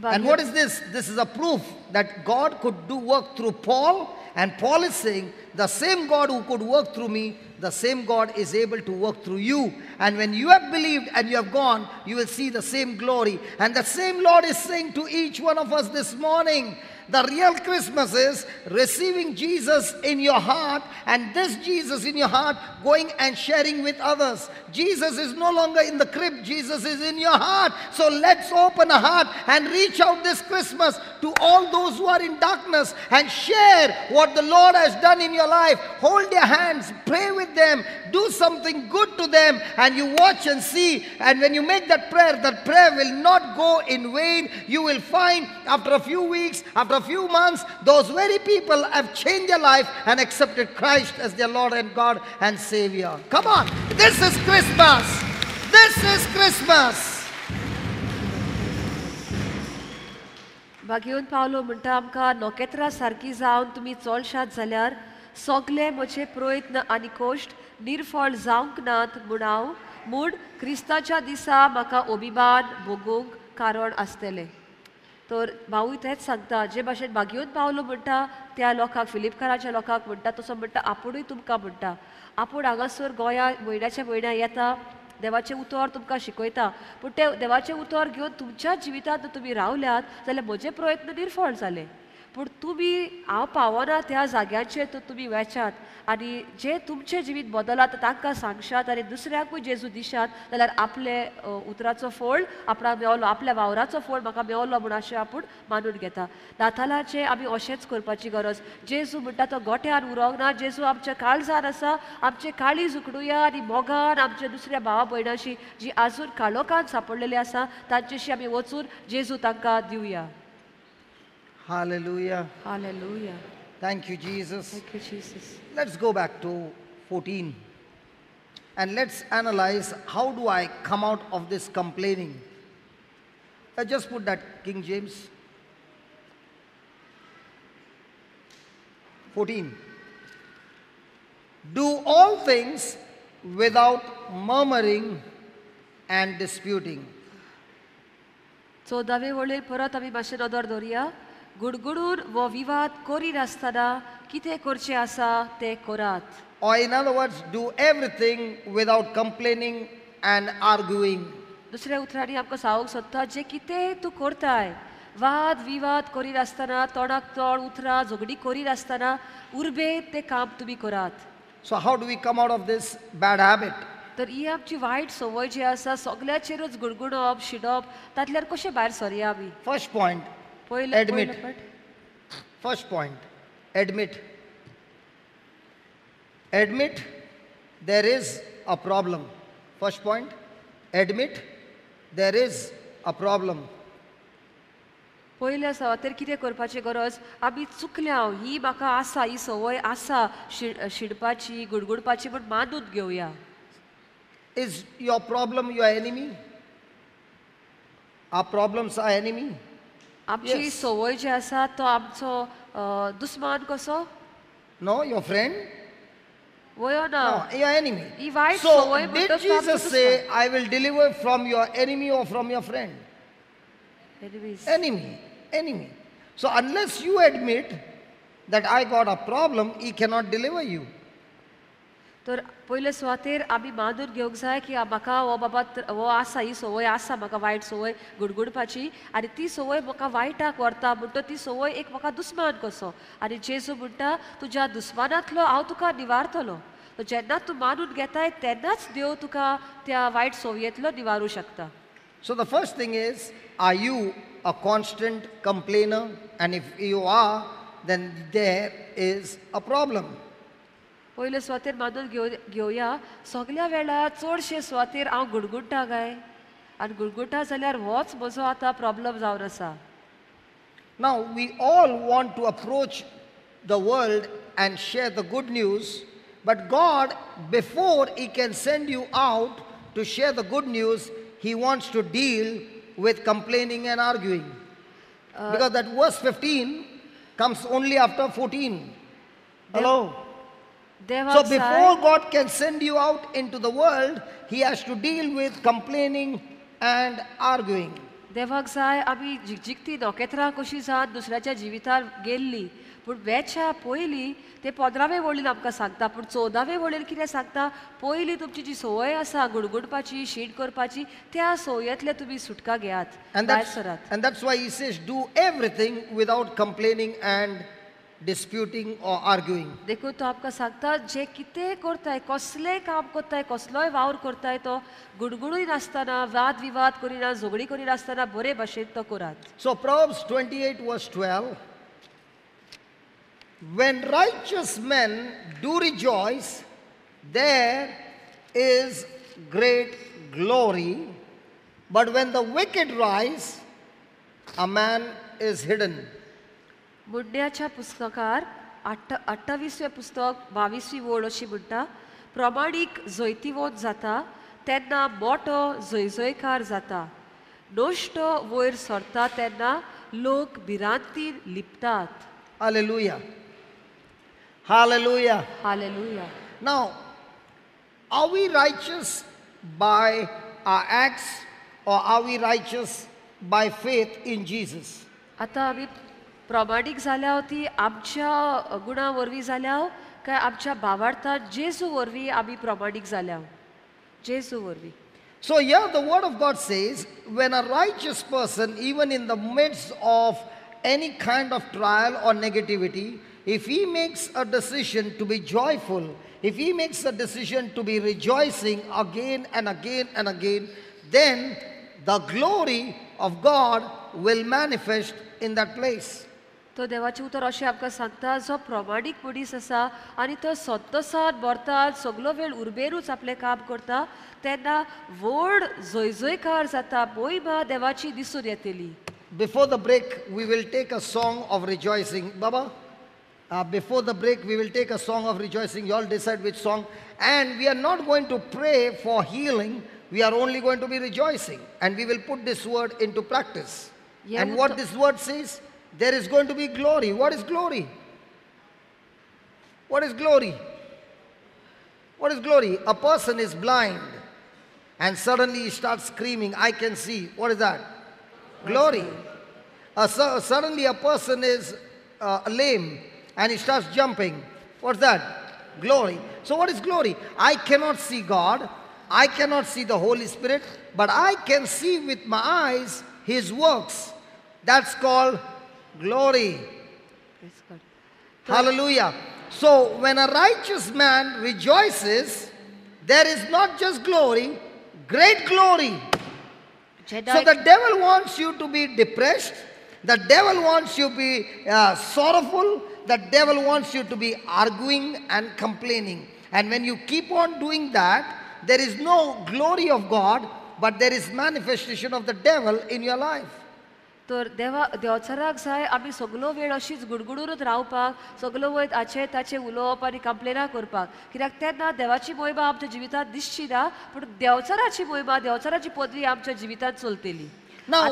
And what is this? This is a proof that God could do work through Paul. And Paul is saying, the same God who could work through me, the same God is able to work through you. And when you have believed and you have gone, you will see the same glory. And the same Lord is saying to each one of us this morning, the real Christmas is receiving Jesus in your heart, and this Jesus in your heart going and sharing with others. Jesus is no longer in the crib. Jesus is in your heart. So let's open our heart and reach out this Christmas to all those who are in darkness and share what the Lord has done in your life. Hold their hands, pray with them, do something good to them, and you watch and see. And when you make that prayer will not go in vain. You will find after a few weeks, after a few months, those very people have changed their life and accepted Christ as their Lord and God and Savior. Come on, this is Christmas. This is Christmas.
भाग्यवंत पावलो म्हणटा आमकां नखेत्रां सारकी जावन तुमी चलशात जाल्यार सगळे म्हजे प्रयत्न आनी कश्ट निर्फळ जावंक नात म्हूण हांव म्हूण क्रिस्ताच्या दिसा म्हाका अभिमान भोगूंक कारण आसतलें. तर भावूय तेंच सांगता, जे भाशेन भाग्यवंत पावलो म्हणटा त्या लोकांक, फिलिपकाराच्या लोकांक म्हणटा, तसो म्हणटा आपुणूय तुमकां म्हणटा. आपूण हांगासर गोंया म्हयन्याच्या म्हयन्या येता, देवाचें उतर तुमकां शिकयता, पूण तें देवाचें उतर घेवन तुमच्या जिवितांत तुमी रावल्यात जाल्यार म्हजे प्रयत्न निर्फळ जाले. पूण तुमी हांव पावना त्या जाग्याचेर तर तुमी वेचात आनी जे तुमचें जिवीत बदलात तांकां सांगशात आनी दुसऱ्याकूय जेजू दिशात जाल्यार आपले उतराचो फळ आपणाक मेवलो, आपल्या वावराचो फळ म्हाका मेवलो म्हूण अशें आपूण मानून घेता. नातालाचें आमी अशेंच करपाची गरज. जेजू म्हणटा तो गोठ्यान उरोंक ना, जेजू आमच्या काळजान आसा. आमचें काळीज उकडुया आनी मोगान आमच्या दुसऱ्या भावा भयणाशी जी आजून काळोखान सांपडलेली आसा तांचेशी आमी वचून जेजू तांकां दिवया.
Hallelujah.
Hallelujah.
Thank you, Jesus.
Thank you, Jesus.
Let's go back to 14 and let's analyze, how do I come out of this complaining? I just put that King James 14. Do all things without murmuring and disputing.
14वे वळेर परत आमी मातशें नदर दवरया. गुडगुडून वो विवाद करिनासतना कितें करचें आसा तें करात.
Or in other words, do everything without complaining and arguing.
दुसऱ्या उतरांनी आमकां सांगूंक सोदता, जें कितें तूं करताय वाद विवाद करिनासतना, तोंडाक तोंड उतरां झगडीं करिनासतना उर्बेत तें काम तुमी करात.
So how do we come out of this bad habit?
तर ही आमची वायट संवय जी आसा सगळ्याचेरूच गुणगुणप शिणप तातल्यान कशें भायर सरया आमी?
First point, admit. First point, admit. Admit there is a problem. First point, admit there is a problem.
पयल्या सुवातेर कितें करपाची गरज, आमी चुकल्या, ही म्हाका आसा, ही संवय आसा शिणपाची गुडगुडपाची, म्हूण मानून घेवया.
Is your problem your enemy? Our problems are enemy?
आमची संवय जी आसा तो आमचो दुस्मान कसो?
No, your friend?
वयो ना.
No, your enemy.
ही वायट
So,
संवय
did
म्हणटच तो आमचो
Jesus say, I will deliver from your enemy or from your friend?
Enemies.
Enemy. Enemy. So, unless you admit that I got a problem, he cannot deliver you.
तर पयले सुवातेर आमी मानून घेवंक जाय की म्हाका हो बाबा हो आसा, ही संवय आसा म्हाका, वायट संवय गुणगुणपाची, आनी ती संवय म्हाका वायटाक व्हरता. म्हणटा ती संवय एक म्हाका दुस्मान कसो. आनी जेजू म्हणटा तुज्या दुस्मानांतलो हांव तुका निवारतलो. तर जेन्ना तूं मानून घेताय तेन्नाच देव तुका त्या वायट संवयेंतलो निवारूं शकता.
So the first thing is, are you a constant complainer? And if you are, then there is a problem.
पयले सुवातेर मानून घेवया सगल्या वेळार चडशे सुवातेर हांव गुणगुणटा काय, आनी गुणगुणटा जाल्यार होच म्हजो आतां प्रॉब्लम जावन आसा.
Now we all want to approach the world and share the good news, but God, before He can send you out to share the good news, He wants to deal with complaining and arguing. Because that verse 15 comes only after 14. Hello? So before God can send you out into the world, He has to deal with complaining and arguing.
देवाक जाय आमी जिकजिकती नखेत्रां कशी जावन दुसऱ्याच्या जिवितार गेल्ली, पूण वेच्या पयलीं ते 15वे वळीन आमकां सांगता, पूण 14वे वळीन कितें सांगता, पयलीं तुमची जी संवय आसा गुणगुणपाची, शीण करपाची, त्या संवयेंतले तुमी सुटका घेयात, भायर सरात.
And that's why He says, do everything without complaining and disputing or arguing.
देखून तो आमकां सांगता जे कितें करताय, कसलें काम करताय, कसलोय वावर करताय, तो गुणगुणूय नासतना, वाद विवाद करिना, झगडी करिनासतना बरे भाशेन तो करात.
So Proverbs 28 verse 12, when righteous men do rejoice, there is great glory, but when the wicked rise, a man is hidden.
मुड्ड्याच्या पुस्तकार 28वें पुस्तक 22वी वळ अशी म्हणटा, प्रमाणीक जैतिवंत जाता तेन्ना मोटो जयजयकार जाता, नश्टो वयर सरता तेन्ना लोक भिरांतीन लिपतात.
Hallelujah. Hallelujah.
Hallelujah.
Now, are we righteous by our acts or are we righteous by faith in Jesus?
आतां आमी प्रमाणीक जाल्या ती आमच्या गुणा वरवीं जाल्या काय आमच्या भावार्थान जेजू वरवीं आमी प्रमाणीक जाल्या? जेजू वरवीं.
So here the word of God says, when a righteous person, even in the midst of any kind of trial or negativity, if he makes a decision to be joyful, if he makes a decision to be rejoicing again and again and again, then the glory of God will manifest in that place.
तो देवाचें उतर अशें आमकां सांगता, जो प्रमाणीक मनीस आसा आनी तो संतोसान भरता, सगलो वेळ उर्बेनूच आपलें काम करता, तेन्ना व्हड जयजयकार जाता, मोहिमा देवाची दिसून येतली.
Before the break, we will take a song of rejoicing. Baba, before the break, we will take a song of rejoicing. You all decide which song. And we are not going to pray for healing. We are only going to be rejoicing. And we will put this word into practice.
Yeah,
and what this word says, there is going to be glory. What is glory? What is glory? What is glory? A person is blind and suddenly he starts screaming, I can see. What is that? Glory. Suddenly a person is lame and he starts jumping. What's that? Glory. So what is glory? I cannot see God. I cannot see the Holy Spirit, but I can see with my eyes His works. That's called glory.
Praise God.
Hallelujah. So when a righteous man rejoices, there is not just glory, great glory. So the devil wants you to be depressed. The devil wants you to be sorrowful. The devil wants you to be arguing and complaining. And when you keep on doing that, there is no glory of God, but there is manifestation of the devil in your life.
तर देवा देवचाराक जाय आमी सगलो वेळ अशीच गुडगुडूनच रावपाक, सगलो वेळ हाचें ताचें उलोवप आनी कंप्लेनां करपाक, कित्याक तेन्ना देवाची मोहिमा आमच्या जिवितांत दिसची ना, पूण देवचाराची मोहिमा, देवचाराची पदवी आमच्या जिवितांत चलतली.
Now,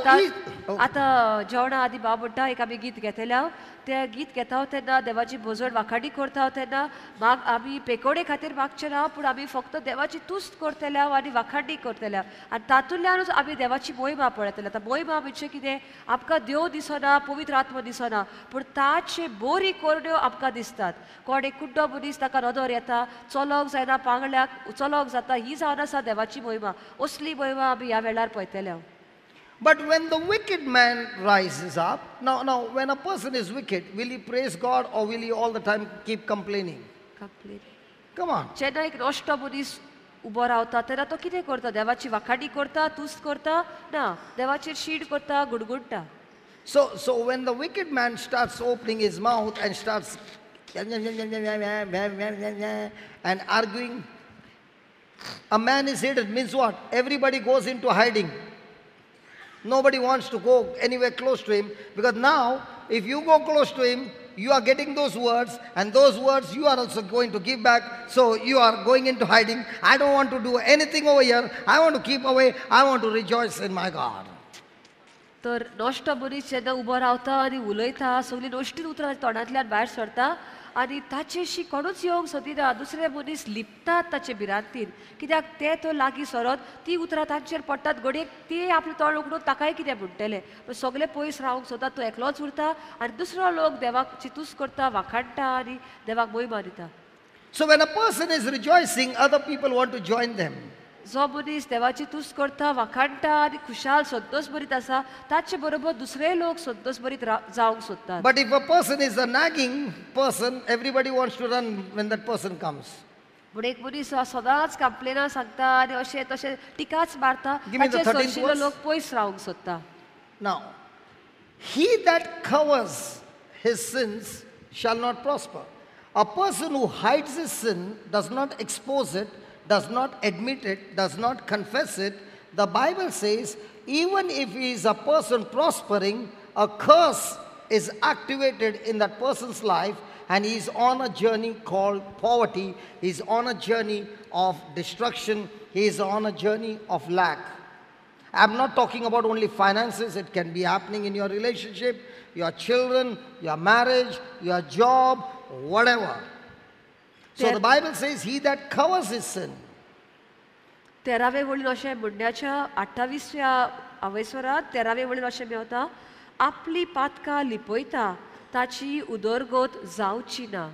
आतां जेवणा आदी बाब म्हणटा एक आमी गीत घेतल्या, ते गीत घेता तेन्ना देवाची भोजन वाखाणी करता तेन्ना माग आमी पेकोडे खातीर मागचे ना, पूण आमी फक्त देवाची तुस्त करतल्या आनी वाखाणी करतल्या आनी तातूंतल्यानूच आमी देवाची मोहिमा पळयतले. आतां मोहिमा म्हणजे कितें? आमकां देव दिसना, पवित्र आत्मो दिसना, पूण ताचे बोरी करण्यो आमकां दिसतात. कोण एक कुड्डो मनीस ताका नदर येता, चलोंक जायना, पांगल्याक चलोंक जाता, ही जावन आसा देवाची मोहिमा. असली मोहिमा आमी ह्या वेळार पळयतले.
But when the wicked man rises up, now when a person is wicked, will he praise God or will he all the time keep complaining?
Complaining.
Come on.
जेन्ना एक नश्टो मनीस उबो रावता तेन्ना तो कितें करता? देवाची वाखाणी करता, तुस्त करता ना, देवाचेर शीण करता, गुणगुणटा.
So when the wicked man starts opening his mouth and starts and arguing, a man is hidden means what? Everybody goes into hiding. Nobody wants to go anywhere close to him, because now if you go close to him, you are getting those words, and those words you are also going to give back. So you are going into hiding. I don't want to do anything over here. I want to keep away. I want to rejoice in my God.
तर नश्टो मनीस जेन्ना उबो रावता आनी उलयता, सगळीं नश्टीच उतरां तोंडांतल्यान भायर सरता आनी ताचेशी कोणूच येवंक सोदिना. दुसरे मनीस लिपतात ताचे भिरांतीन, कित्याक ते तो लागीं सरत ती उतरां तांचेर पडटात, घडयेक ते आपलें तोंड उगडून ताकाय कितें म्हणटले. पूण सगळे पयस रावंक सोदतात, तो एकलोच उरता आनी दुसरो लोक देवाक चितूस करता, वाखाणटा आनी देवाक मोहिमा दिता.
So when a person is rejoicing, other people want to join them.
जो मनीस देवाची तुस्त करता, वाखाणटा आनी खुशाल संतोष भरीत आसा, ताचे बरोबर दुसरे लोक संतोष भरीत जावंक सोदतात.
But if a person is a nagging person, everybody wants to run when that person comes.
पूण एक मनीस सदांच कंप्लेनां सांगता आनी अशें तशें टिकाच मारता, ताचे सरशिल्लो लोक पयस रावंक सोदता.
Now, he that covers his sins shall not prosper. A person who hides his sin, does not expose it, does not admit it, does not confess it, the Bible says, even if he is a person prospering, a curse is activated in that person's life, and he is on a journey called poverty. He is on a journey of destruction. He is on a journey of lack. I'm not talking about only finances. It can be happening in your relationship, your children, your marriage, your job, whatever. So the Bible says, he that covers his sin.
तेरावे वळीन अशें म्हणण्याच्या 28व्या आवयस्वरात 13वे वळीन अशें मेवता, आपली पातकां लिपयता ताची उदरगत जावची ना.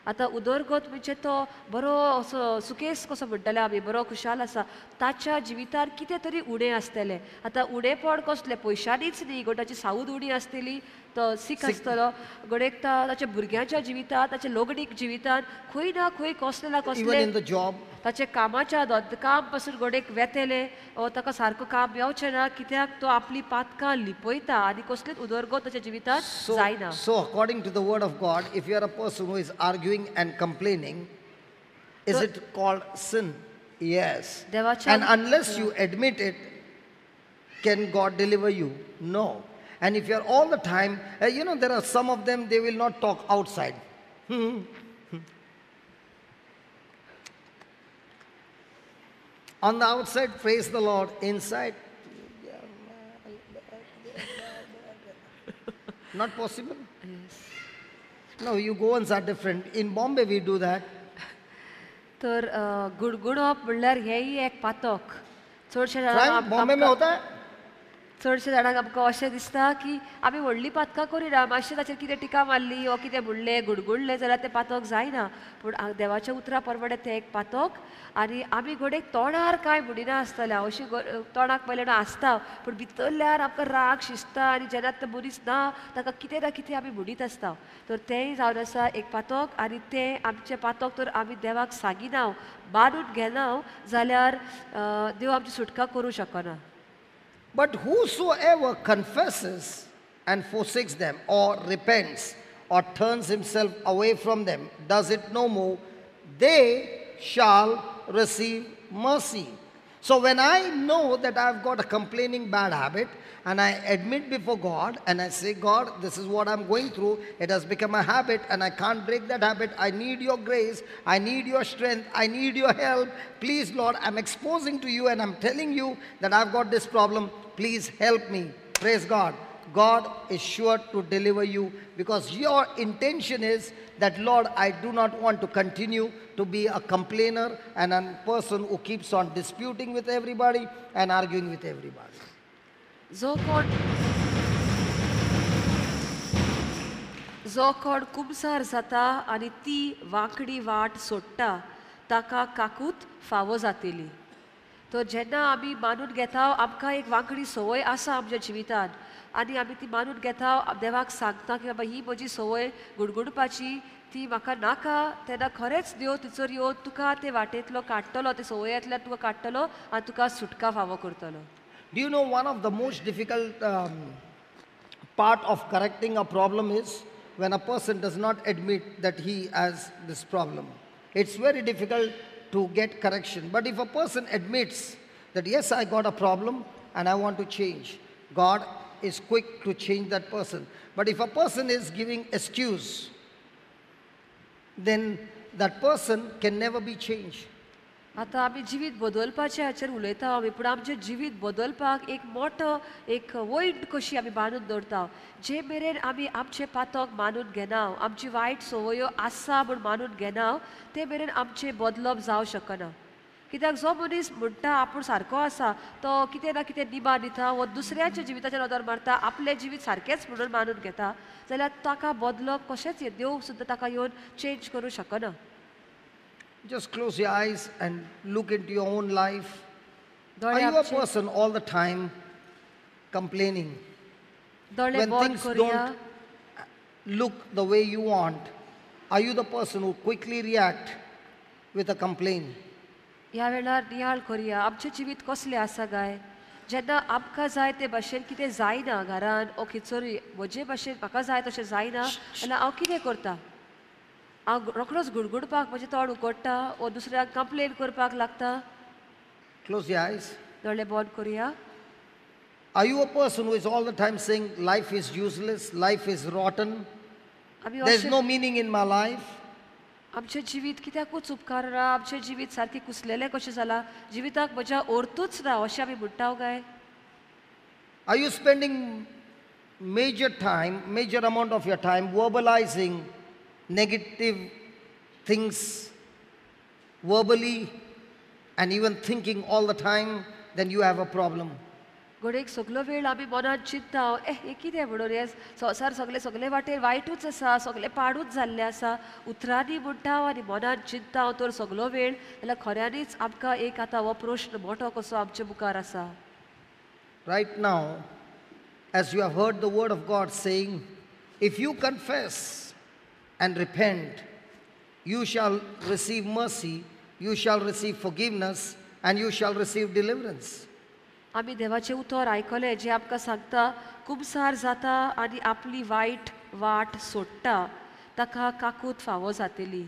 आतां उदरगत म्हणजे तो बरो असो सुकेस कसो म्हणटले आमी, बरो खुशाल आसा, ताच्या जिवितार कितें तरी उणें आसतलें. आतां उणेपण कसलें? पयशांनीच न्ही, गो ताची साऊद उणी आसतली, तो सीख आसतलो, घडयेक ताच्या भुरग्यांच्या जिवितांत, ताच्या लग्नीक जिवितांत खंय ना खंय कसलें ना कसलें, ताचे कामाच्या काम पासून घडयेक वेतलें, ताका सारको काम मेवचें ना, कित्याक तो आपली पातकां लिपयता आनी कसलीच उदरगत ताच्या जिवितांत जायना.
So according to the word of God, if you are a person who is arguing and complaining, is it called sin? Yes. And unless you admit it, can God deliver you? No. And if you are all the time, you know, there are some of them, they will not talk outside. On the outside, praise the Lord. Inside, not possible?
Yes.
No, you Goans are different. In Bombay, we do that.
तर गुडगुडप म्हणल्यार हेंय एक पातक. चडशे
बॉम्बे में होता है.
चडशे जाणांक आमकां अशें दिसता की आमी व्हडली पातकां करिना, मातशें ताचेर कितें टिका मारली वा कितें म्हणलें, गुडगुडलें जाल्यार तें पातक जायना. पूण देवाच्या उतरा प्रमाणे तें एक पातक आनी आमी घडयेक तोंडार कांय म्हणिना आसतलें, अशें तोंडाक पयल्यान आसता, पूण भितरल्यार आमकां राग शिजता आनी जेन्ना तो मनीस ना ताका कितें ना कितें आमी म्हणीत आसता. तर तेंय जावन आसा एक पातक आनी तें आमचें पातक तर आमी देवाक सांगिना, मानून घेना जाल्यार देव आमची सुटका करूं शकना.
But whosoever confesses and forsakes them, or repents, or turns himself away from them, does it no more, they shall receive mercy. So when I know that I've got a complaining bad habit, and I admit before God, and I say, God, this is what I'm going through. It has become a habit, and I can't break that habit. I need your grace. I need your strength. I need your help. Please, Lord, I'm exposing to you, and I'm telling you that I've got this problem. please help me. Praise God. God is sure to deliver you because your intention is that, Lord, I do not want to continue to be a complainer and a person who keeps on disputing with everybody and arguing with everybody.
जो कोण कुमसार जाता आनी ती वांकडी वाट सोडटा ताका काकूत फावो जातली. तर जेन्ना आमी मानून घेता आमकां एक वांकडी संवय आसा आमच्या जिवितान आनी आमी ती मानून घेता, देवाक सांगता की बाबा ही म्हजी संवय गुणगुणपाची ती म्हाका नाका, तेन्ना खरेंच देव थंयसर येवन तुका ते वाटेंतलो काडटलो, ते संवयेंतल्यान तुका काडटलो आनी तुका सुटका फावो करतलो.
Do you know one of the most difficult part of correcting a problem is when a person does not admit that he has this problem. It's very difficult to get correction. But if a person admits that, yes, I got a problem and I want to change, God is quick to change that person. But if a person is giving excuse, then that person can never be changed.
आतां आमी जिवीत बदलपाचें हाचेर उलयता आमी, पूण आमचें जिवीत बदलपाक एक मोटो एक वयट कशी आमी बांदून दवरता. जे मेरेन आमी आमचें पातक मानून घेना, आमची वायट संवयो आसा म्हूण मानून घेना, ते मेरेन आमचें बदलप जावं शकना. कित्याक जो मनीस म्हणटा आपूण सारको आसा तो कितें ना कितें निबां दिता वो दुसऱ्याच्या जिविताचेर नदर मारता, आपलें जिवीत सारकेंच म्हणून मानून घेता, जाल्यार ताका बदलप कशेंच देव सुद्दां ताका येवन चेंज करूं शकना.
Just close your eyes and look into your own life. Are you a person all the time complaining? When things don't look the way you want, are you the person who quickly react with a complaint?
ह्या वेळार नियाळ करुया आमचें जिवीत कसलें आसा काय. जेन्ना आमकां जाय ते भाशेन कितें जायना घरान ओ खंयसरूय म्हजे भाशेन म्हाका जाय तशें जायना जाल्यार हांव कितें करता, हांव रोखडोच गुडगुडपाक म्हजें तोंड उगडटा वो दुसऱ्याक कंप्लेन करपाक लागता.
Close your eyes.
दोळे बंद करुया.
Are you a person who is all the time saying life is useless, life is rotten, there is no meaning in my life?
आमचें जिवीत कित्याकूच उपकारना, आमचें जिवीत सारकें कुसलेलें कशें जालां, जिविताक म्हज्या अर्थूच ना अशें आमी म्हणटा काय?
Are you spending major time, major amount of your time verbalizing negative things verbally and even thinking all the time? Then you have a problem.
घडयेक सगलो वेळ आमी मनांत चिंतता, ए हें कितें म्हणून हें संवसार सगळे सगळे वाटेर वायटूच आसा, सगळे पाडूच जाल्ले आसा, उतरांनी म्हणटा आनी मनांत चिंतता तर सगलो वेळ, जाल्यार खऱ्यांनीच आमकां एक आतां हो प्रश्न मोटो कसो आमचे मुखार आसा.
Right now, as you have heard the word of God saying, if you confess and repent, you shall receive mercy, you shall receive forgiveness, and you shall receive deliverance.
आमी देवाचें उतर आयकलें जें आमकां सांगता कुमसार जाता आनी आपली वायट वाट सोडटा ताका काकूत फावो जातली.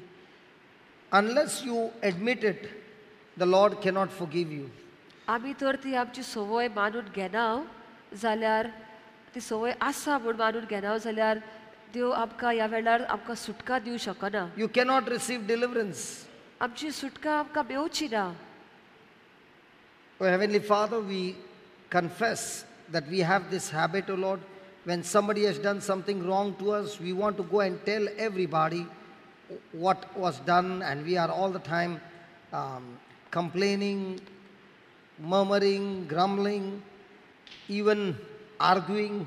Unless you admit it, the Lord cannot forgive you.
आमी तर ती आमची संवय मानून घेना जाल्यार, ती संवय आसा म्हूण मानून घेना जाल्यार देव आमकां ह्या वेळार आमकां सुटका दिवं शकना.
You cannot receive deliverance.
आमची सुटका आमकां मेवची ना.
Oh, Heavenly Father, we confess that we have this habit, O Lord, when somebody has done something wrong to us, we want to go and tell everybody what was done, and we are all the time complaining, murmuring, grumbling, even arguing.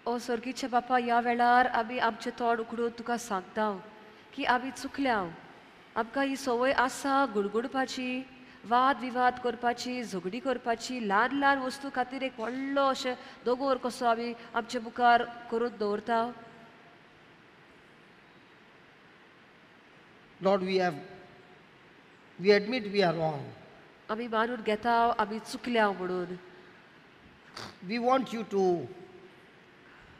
ओ स्वर्गीचे बापा, ह्या वेळार आमी आमचें तोंड उगडून तुका सांगता की आमी चुकल्या, आमकां ही संवय आसा गुणगुणपाची, वाद विवाद करपाची, झगडी करपाची, ल्हान ल्हान वस्तू खातीर एक व्हडलो अशें दोंगर कसो आमी आमचे मुखार करून दवरता.
Lord, we admit we are wrong.
आमी मानून घेता आमी चुकल्या म्हणून.
We want you to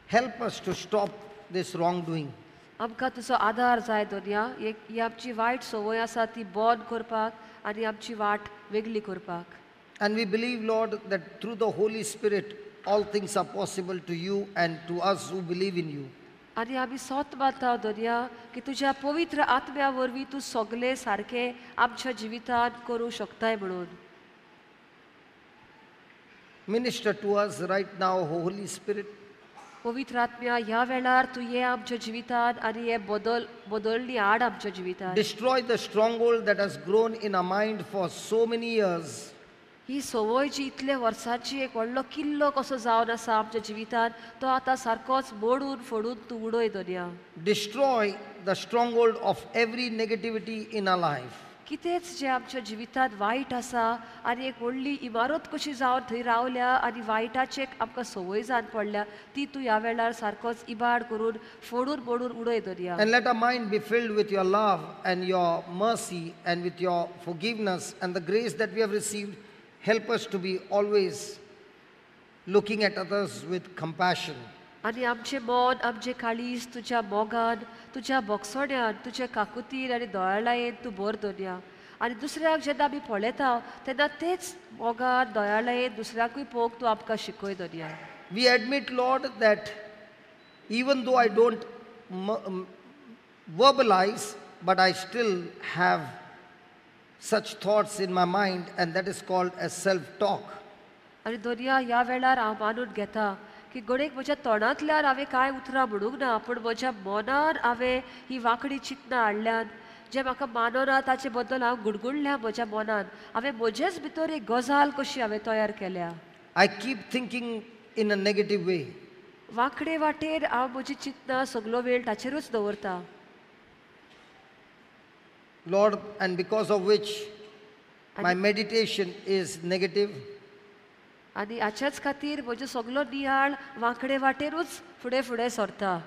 help us to stop this wrongdoing.
आमकां तुजो आदार जाय दोनया, एक ही आमची वायट संवय आसा ती बंद करपाक आनी आमची वाट वेगळी करपाक.
And we believe, Lord, that through the Holy Spirit all things are possible to you and to us who believe in you.
आनी आमी सोत मानता दोनया की तुज्या पवित्र आत्म्या वरवीं तूं सगळें सारकें आमच्या जिवितांत करूं शकताय म्हणून.
Minister to us right now, Holy Spirit.
पवित्र आत्म्या ह्या वेळार तूं ये आमच्या जिवितांत आनी हे बदल बदलणी हाड आमच्या जिवितांत.
Destroy the stronghold that has grown in our mind for so many years.
ही संवय जी इतले वर्सांची एक व्हडलो किल्लो कसो जावन आसा आमच्या जिवितांत तो आतां सारकोच मोडून फोडून तूं उडय दर्या.
Destroy the stronghold of every negativity in our life.
कितेंच जें आमच्या जिवितांत वायट आसा आनी एक व्हडली इमारत कशी जावन थंय रावल्या आनी वायटाचें आमकां संवय जावन पडल्या ती तूं ह्या वेळार सारकोच इबाड करून फोडून मोडून उडय दर्या.
And let our mind be filled with your love and your mercy and with your forgiveness and the grace that we have received. Help us to be always looking at others with compassion.
आनी आमचें मन आमचें काळीज तुज्या मोगान तुज्या बोगसोण्यान तुज्या काकुतीन आनी दयाळायेन तूं भर दवरया आनी दुसऱ्याक जेन्ना आमी पळयता तेन्ना तेच मोगान दयाळायेन दुसऱ्याकूय पळोवंक तूं आमकां शिकय दवरया.
We admit, Lord, that even though I don't verbalize, but I still have such thoughts in my mind, and that is called as self-talk.
आनी दर्या ह्या वेळार हांव मानून घेता की घडयेक म्हज्या तोंडांतल्यान हांवें कांय उतरां म्हणूंक ना पूण म्हज्या मनान हांवें ही वांकडी चिंतनां हाडल्यात जें म्हाका मानना ताचे बद्दल हांव गुणगुणल्या म्हज्या मनान हांवें म्हजेच भितर एक गजाल कशी हांवें तयार केल्या.
I keep thinking in a negative way.
वांकडे वाटेर हांव म्हजी चिंतनां सगलो वेळ ताचेरूच दवरता.
Lord, and because of which my meditation is negative.
आनी हाच्याच खातीर म्हजो सगलो नियाळ वांकडे वाटेरूच फुडें फुडें सरता.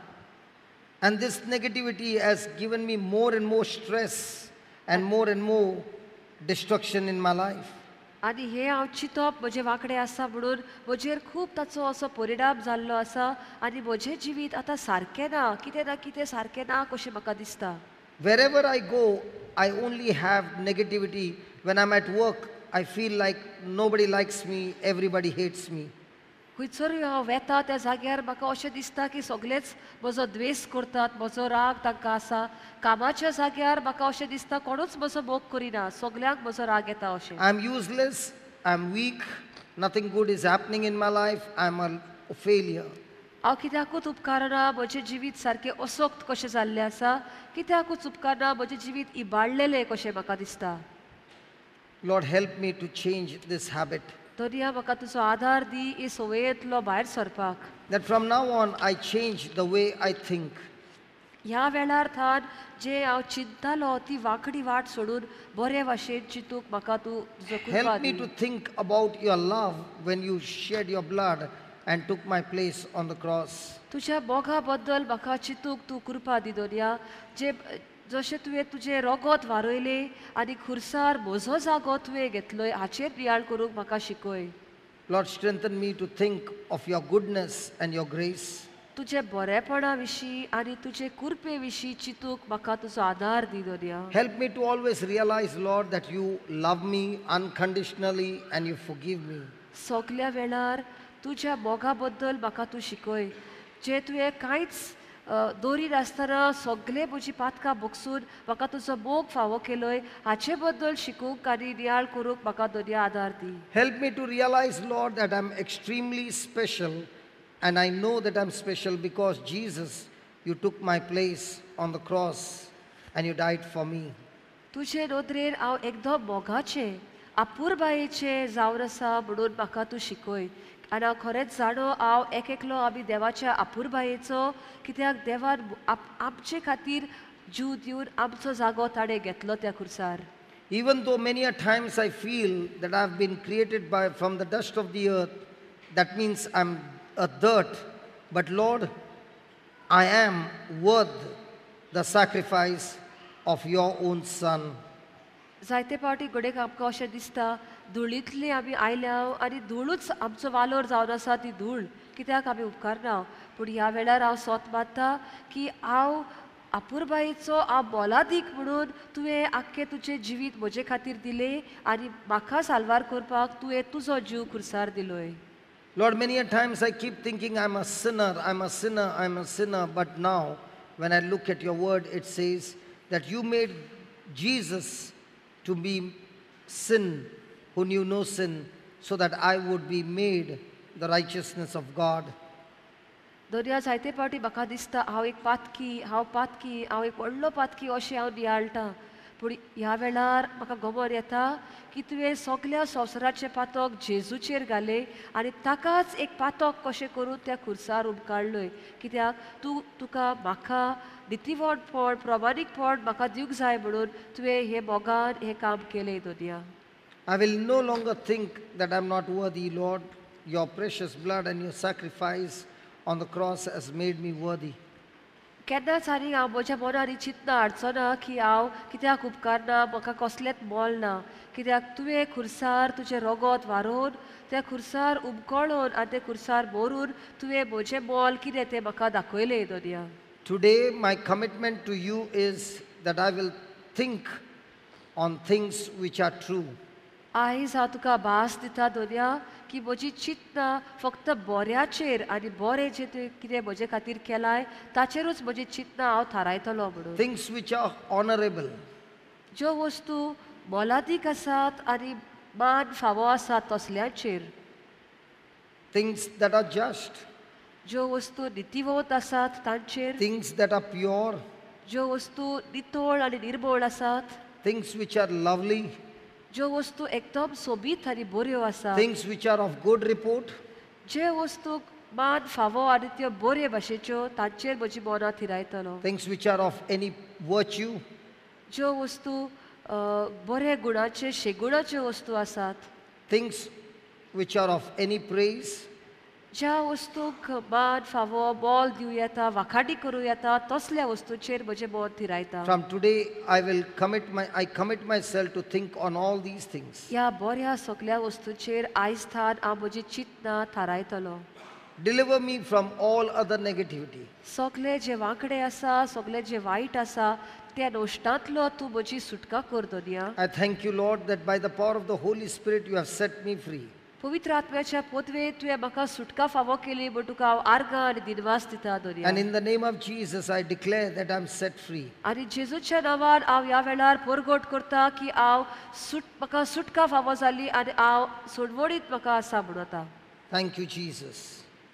And this negativity has given me more and more stress and more destruction in my life.
आनी हें हांव चिंतप म्हजें वांकडें आसा म्हणून म्हजेर खूब ताचो असो परिणाम जाल्लो आसा आनी म्हजें जिवीत आतां सारकें ना, कितें ना कितें सारकें ना कशें म्हाका दिसता.
Wherever I go, I only have negativity. When I'm at work, I feel like nobody likes me, everybody hates me.
खंयसरूय हांव वेता त्या जाग्यार म्हाका अशें दिसता की सगळेच म्हजो द्वेस करतात, म्हजो राग तांकां आसा. कामाच्या जाग्यार म्हाका अशें दिसता कोणूच म्हजो मोग करिना, सगल्यांक म्हजो राग येता अशें.
I am useless, I am weak, nothing good is happening in my life, I am a failure.
हांव कित्याकूच उपकारना, म्हजें जिवीत सारकें असक्त कशें जाल्लें आसा, कित्याकूच उपकारना, म्हजें जिवीत इबाडलेलें कशें म्हाका दिसता.
Lord, help me to change this habit.
दर्या म्हाका तुजो आधार दी ही संवयेंतलो भायर सरपाक.
That from now on I change the way I think.
ह्या वेळार थावन जे हांव चिंततालो ती वांकडी वाट सोडून बरे भाशेन चिंतूंक म्हाका तूं तुजो कृपा
Help me
the.
to think about your love when you shed your blood and took my place on the cross.
तुज्या मोगा बद्दल म्हाका चिंतूंक तूं कृपा दी दर्या, जे जशें तुवें तुजें रगत वारयलें आनी खुर्सार म्हजो जागो तुवें घेतलोय हाचेर नियाळ करूंक म्हाका शिकय.
Lord, strengthen me to think of your goodness and your grace.
तुजे बरेपणा विशीं आनी तुजे कृपे विशीं चिंतूंक म्हाका तुजो आधार दी दर्या.
Help me to always realize, Lord, that you love me unconditionally and you forgive me.
सगल्या वेळार तुज्या मोगा बद्दल म्हाका तूं शिकय, जे तुवें कांयच दोरी नासतना सगळे म्हजी पातकां भोगसून म्हाका तुजो मोग फावो केलोय हाचे बद्दल शिकूंक आनी नियाळ करूंक म्हाका दर्या आधार दी.
Help me to realize, Lord, that I'm extremely special, and I know that I'm special because Jesus, you took my place on the cross and you died for me.
तुजे नदरेन हांव एकदम मोगाचें आपुरबायेचें जावन आसा म्हणून म्हाका तूं शिकय आनी हांव खरेंच जाणो हांव एक एकलो आमी देवाच्या आपुरबायेचो, कित्याक देवान आमचे खातीर जीव दिवन आमचो जागो ताणें घेतलो त्या खुर्सार.
Even though many a times I feel that I have been created from the dust of the earth, that means I'm a dirt, but Lord, I am worth the sacrifice of your own Son.
जायते फावटी घडयेक आमकां अशें दिसता धुळींतली आमी आयल्या आनी धुळूच आमचो वालोर जावन आसा ती धूळ, कित्याक आमी उपकारना. पूण ह्या वेळार हांव सोत मानता की हांव आपुरबायेचो हांव मोलादीक म्हणून तुवें आख्खें तुजें जिवीत म्हजे खातीर दिलें आनी म्हाका साल्वार करपाक तुवें तुजो जीव खुर्सार दिलोय.
Lord, many a times I keep thinking I'm a sinner, I'm a sinner, I'm a sinner, but now when I look at your word, it says that you made Jesus to be sin, who knew no sin, so that I would be made the righteousness of God.
दोनया जायते फावटी म्हाका दिसता हांव एक पातकी, हांव पातकी, हांव एक व्हडलो पातकी अशें हांव नियाळटा. पूण ह्या वेळार म्हाका खबर येता की तुवें सगल्या संवसाराचें पातक जेजूचेर घालें आनी ताकाच एक पातक कशें करून त्या खुर्सार उमकाडलय. कित्याक तूं तुका म्हाका नितीवणपण प्रमाणीकपण म्हाका दिवंक जाय म्हणून तुवें हे मोगान हें काम केलें दोनया.
I will no longer think that I am not worthy, Lord. Your precious blood and your sacrifice on the cross has made me worthy.
केन्नाच आनी हांव म्हज्या मनार ही चिंतना हाडचो ना की हांव कित्याक उपकारना, म्हाका कसलेंच मोल ना. कित्याक तुवें खुर्सार तुजें रगत वारोवन त्या खुर्सार उमकळून आनी त्या खुर्सार मरून तुवें म्हजें मोल कितें तें म्हाका दाखयलें दोनया.
Today my commitment to you is that I will think on things which are true.
आयज हांव तुका भास दिता दोनया की म्हजी चिंतना फक्त बऱ्याचेर आनी बरें जें तुवें कितें म्हजे खातीर केलाय ताचेरूच म्हजी चिंतना हांव थारायतलो म्हणून.
Things which are honorable.
ज्यो वस्तू मोलादीक आसात आनी मान फावो आसात तसल्यांचेर.
Things that are just.
ज्यो वस्तू नितीवंत आसात तांचेर.
Things that are pure.
ज्यो वस्तू नितळ आनी निर्मळ आसात.
Things which are lovely.
ज्यो वस्तू एकदम सोबीत आनी बऱ्यो आसात.
Things which are of good report.
जे वस्तूक मान फावो आनी त्यो बरे भाशेच्यो तांचेर म्हजी मनां थिरायतलो.
Things which are of any virtue.
ज्यो वस्तू बरे गुणाचे शेगुणाच्यो वस्तू आसात.
Things which are of any praise.
ज्या वस्तूक मान फावो मोल दिवं येता वाखाटी करूं येता तसल्या वस्तूचेर म्हजें मन थिरायता.
From today I will commit myself to think on all these things.
ह्या बऱ्या सगल्या वस्तूचेर आयज थावन हांव म्हजी चिंतना थारायतलो.
Deliver me from all other negativity.
सगळे जे वांकडे आसा सगळे जे वायट आसा त्या नश्टांतलो तूं म्हजी सुटका कर दोनया.
I thank you, Lord, that by the power of the Holy Spirit you have set me free.
पवित्र आत्म्याच्या पोतवे तुवें म्हाका सुटका फावो केली म्हूण तुका हांव आर्गां आनी दिनवास दिता दोनया.
And in the name of Jesus I declare that I am set free.
आनी जेजूच्या नांवान हांव ह्या वेळार परगट करता की हांव म्हाका सुटका फावो जाली आनी हांव सोडवणीत म्हाका आसा म्हणून आतां.
Thank you, Jesus.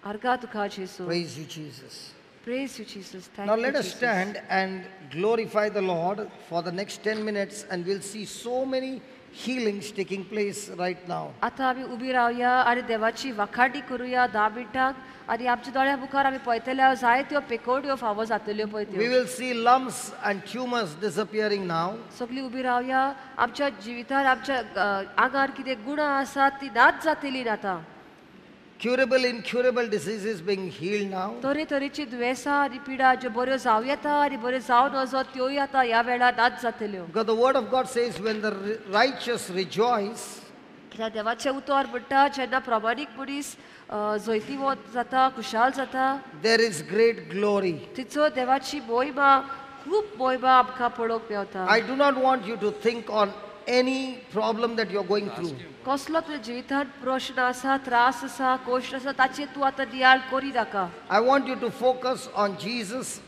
आर्गां तुका जेजू.
Praise you, Jesus.
Praise you, Jesus. Thank
Now
you,
let us
Jesus.
Stand and glorify the Lord for the next 10 minutes and we'll see so many healings taking place right now.
आता आमी उबी रावया आनी देवाची वाखाटी करूया 10 मिनटांक आनी आमच्या दोळ्या मुखार आमी पळयतल्या जायत्यो पेकोड्यो फावो जातल्यो पळय
We
त्यो.
will see lumps and tumors disappearing now.
सगळीं उबी रावया. आमच्या जिवितार आमच्या आंगार कितें गुणां आसात ती नाच जातली आतां.
Curable, incurable diseases being healed now.
तरेतरेची दुयेंसां आनी पिडा ज्यो बऱ्यो जावं येता आनी बऱ्यो जावं नजो त्योय आतां ह्या वेळार नाच जातल्यो.
Because the word of God says when the righteous rejoice,
कित्याक देवाचें उतर म्हणटा जेन्ना प्रमाणीक मनीस जैतिवंत जाता खुशाल जाता
there is great glory.
तिचो देवाची मोहिमा खूब मोहिमा आमकां पळोवंक मेवता.
I do not want you to think on any problem that you are going through.
कसलो तुज्या जिवितांत प्रश्न आसा त्रास आसा कश्ट आसा ताचेर तूं आतां नियाळ करी नाका.
I want you to focus on Jesus,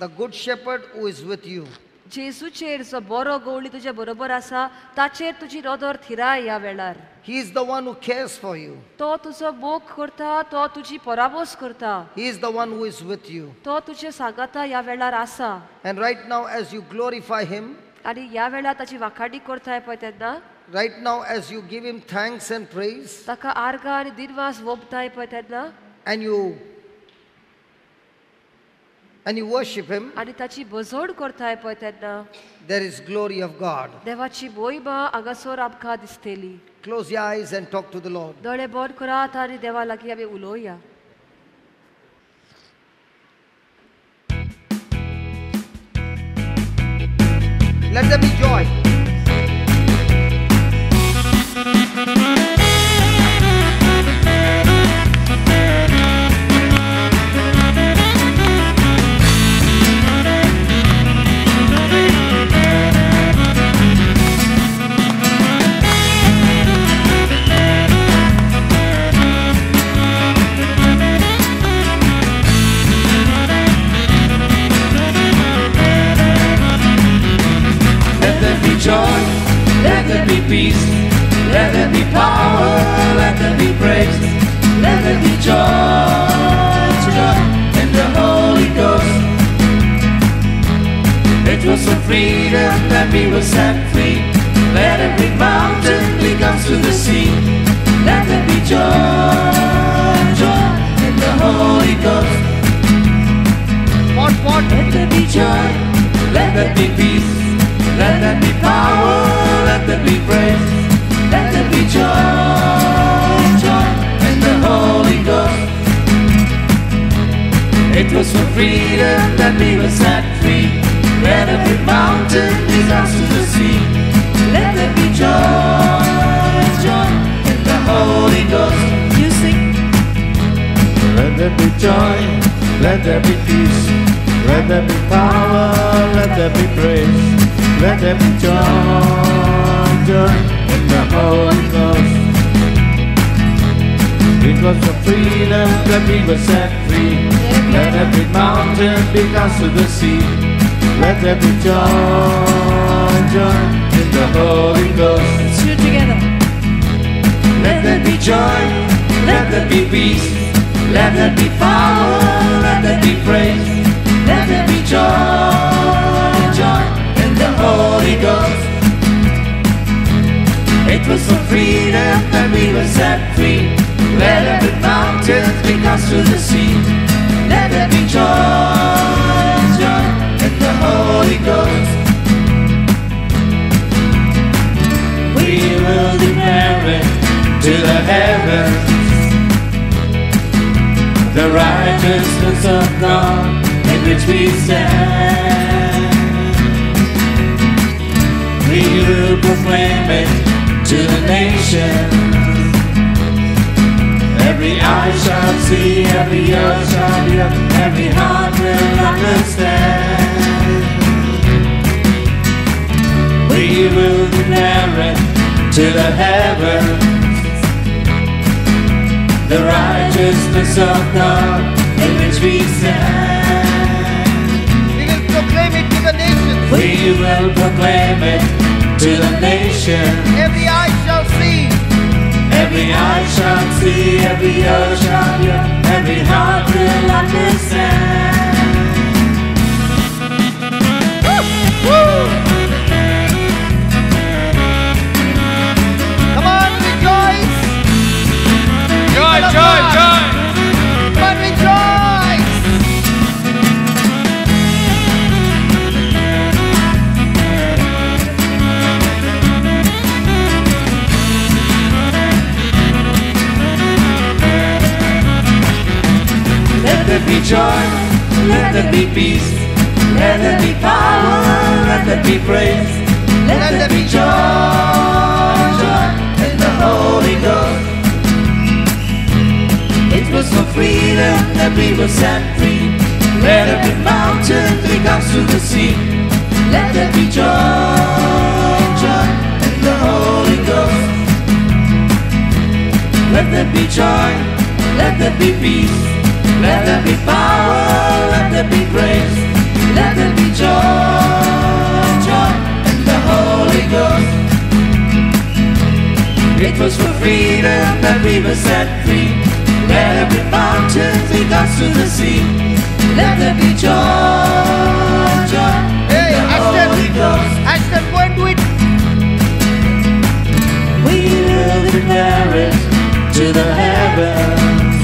the good shepherd who is with you.
जेजूचेर जो बरो गवळी तुज्या बरोबर आसा ताचेर तुजी नदर थिराय ह्या वेळार.
He is the one who cares for you.
तो तुजो मोग करता, तो तुजी परामोस करता.
He is the one who is with you.
तो तुजे सांगाता ह्या वेळार आसा.
And right now as you glorify him,
आनी ह्या वेळार ताची वाखाटी करताय पळय तेन्ना,
right now as you give him thanks and praise,
ताका आर्गां आनी दिनवास वोपताय पळय तेन्ना,
and you worship him,
आनी ताची बजवण करताय पळय तेन्ना,
there is glory of God.
देवाची मोहिमा हांगासर आमकां दिसतली.
Close your eyes and talk to the Lord.
दोळे बंद करात आनी देवा लागीं आमी उलोवया.
Let there be joy.
Let there be joy, let there be peace, let there be power. freedom that we were set free. Let every mountain be cast to the sea. Let there be joy, joy in the Holy Ghost.
What, what?
Let there be joy, let there be peace, let there be power, let there be praise. Let there be joy, joy in the Holy Ghost. It was for freedom that we were set free. Let every mountain be cast to the sea. Let there be joy, joy in the Holy Ghost.
You sing.
Let there be joy, let there be peace, let there be power, let there be praise. Let there be joy, joy in the Holy Ghost. It was for freedom that we were set free. Let every mountain be cast to the sea. Let there be joy, joy in the Holy Ghost.
Let's do it together.
Let there be joy, let there be peace, let there be power, let there be praise. Let there be joy, joy in the Holy Ghost. It was for freedom that we were set free. Let every mountain be cast to the sea. Let there be joy, joy in the Holy Ghost. We will declare it to the heavens, the righteousness of God in which we stand. We will proclaim it to the nations. Every eye shall see, every ear shall hear, every heart will understand. We will declare it to the heavens, the righteousness of God in which we stand.
We will proclaim it to the nations.
We will proclaim it to the nations.
Every eye shall see.
Every eye shall see, every ear shall hear, every heart will understand.
Woo! Woo! Come on, rejoice!
Joy, joy, joy!
Come on, rejoice!
Let there be joy, let there be peace, let there be power, let there be praise. Let there be joy, joy in the Holy Ghost. It was for freedom that we were set free. Let every mountain be cast to the sea. Let there be joy, joy in the Holy Ghost. Let there be joy, let there be peace, let there be power, let there be grace. Let there be joy, joy in the Holy Ghost. It was for freedom that we were set free. Let every mountain be cast to the sea. Let there be joy, joy in
Hey,
the Holy
Ashton,
Ghost.
Ashton, go and do it.
We will declare it to the heavens,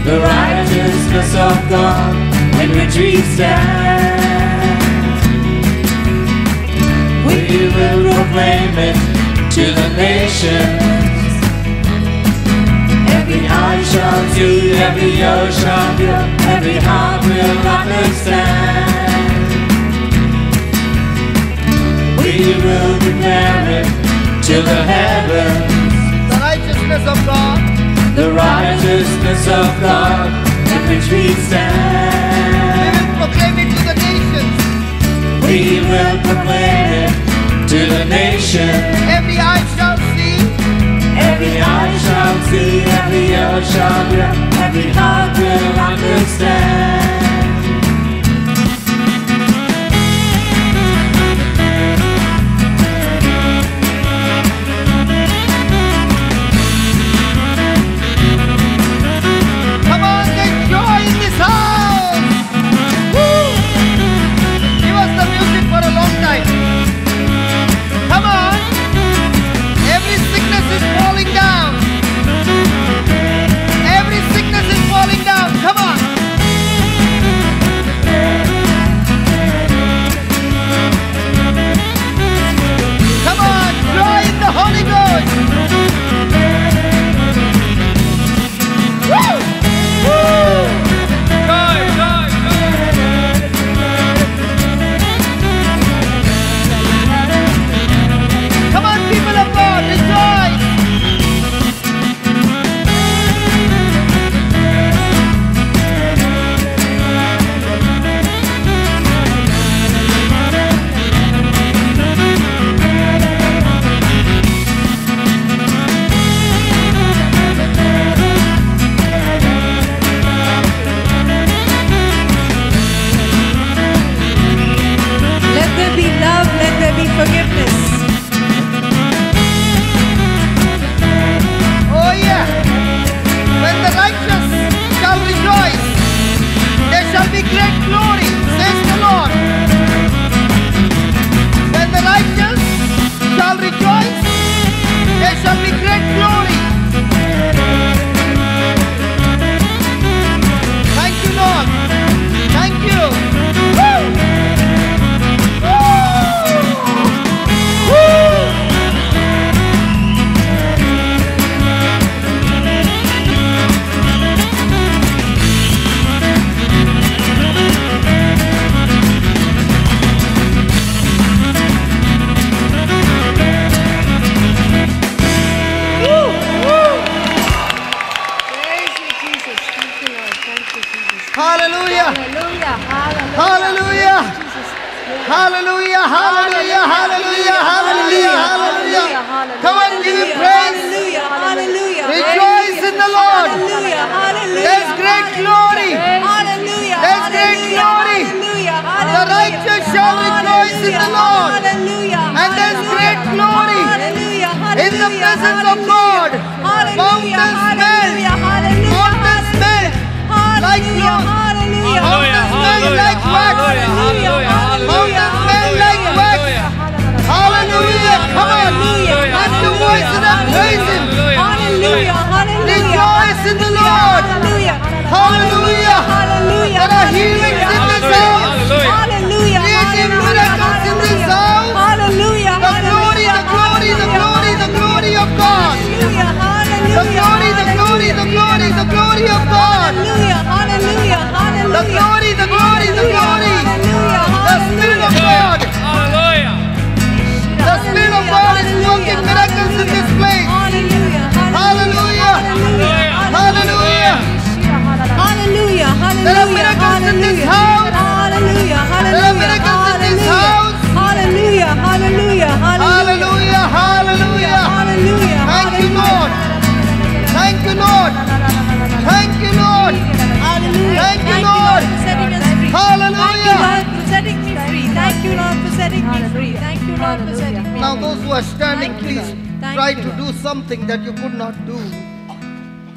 the righteousness of God in which we stand. We will proclaim it to the nations. Every eye shall see, every ear shall hear, every heart will understand. We will declare it to the heavens,
The righteousness of God.
the righteousness of God in which we
We
stand.
will proclaim it to the nations.
We will proclaim it to the nations.
Every eye shall see.
Every eye shall see, every ear shall hear, every heart will understand.
Come on, there's joy in this house. Woo! Give us Hallelujah.
Hallelujah.
Hallelujah. Hallelujah. Hallelujah. Hallelujah. Hallelujah. Hallelujah. Come on, give him praise.
Hallelujah. Hallelujah.
Rejoice in the Lord.
Hallelujah. Hallelujah.
There's great glory.
Hallelujah.
There's great glory.
Hallelujah.
The righteous shall rejoice in the Lord.
Hallelujah.
And there's great glory
Hallelujah.
in the presence of God.
Hallelujah.
Mountains melt.
Hallelujah.
Mountains melt like
Hallelujah.
cloth.
Hallelujah.
Mountains melt like wax. Mountains melt like wax. Hallelujah. Come on. Lift your voices and praise Him.
Hallelujah. Hallelujah.
Rejoice in the Lord.
Hallelujah.
Hallelujah.
Hallelujah.
There are healings in this house.
Hallelujah.
Creative miracles in this house.
Hallelujah.
The glory, the glory, the glory, the glory of God.
Hallelujah.
The glory, the glory, the glory, the glory of God.
Hallelujah. Hallelujah. Hallelujah.
The glory, the glory, the glory.
Hallelujah.
The Spirit of God.
Hallelujah.
The Spirit of God is working miracles in this place.
Hallelujah.
Hallelujah. Hallelujah.
Hallelujah. Hallelujah.
There are miracles in this house.
Hallelujah. Hallelujah.
There are miracles in this house.
Hallelujah. Hallelujah.
Hallelujah. Hallelujah.
Hallelujah.
Thank you, Lord. Thank you, Lord. Thank you, Lord.
Hallelujah.
Thank you, Lord.
For setting us free.
Hallelujah.
Thank you, Lord, for setting me free. Thank you, Lord, for setting me free. Thank you, Lord, for setting me free.
Now, those who are standing,
Thank you,
please
Lord. Thank
try
you,
to
Lord.
do something that you could not do.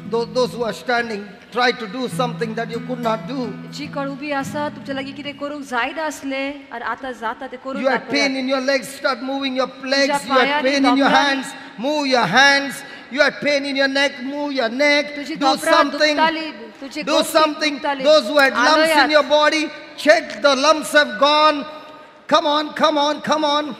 Those who are standing, try to do something that you could not do.
जी कोण उबी आसा तुमच्या लागीं कितें करूंक जायना आसलें आनी आतां जाता तें करूंक
You had pain
दाखयात.
in your legs, start moving your legs.
तुझ्या
You had
पायांनी
pain in your
धोपरांनी-
hands, move your hands. You had pain in your neck, move your neck.
तुझी
Do
धोपरां
something.
दुखताली, तुझी
Do
गोपटी
something.
दुखताली.
Those who had lumps in
आलोयात.
your body, check the lumps have gone. Come on, come on, come on.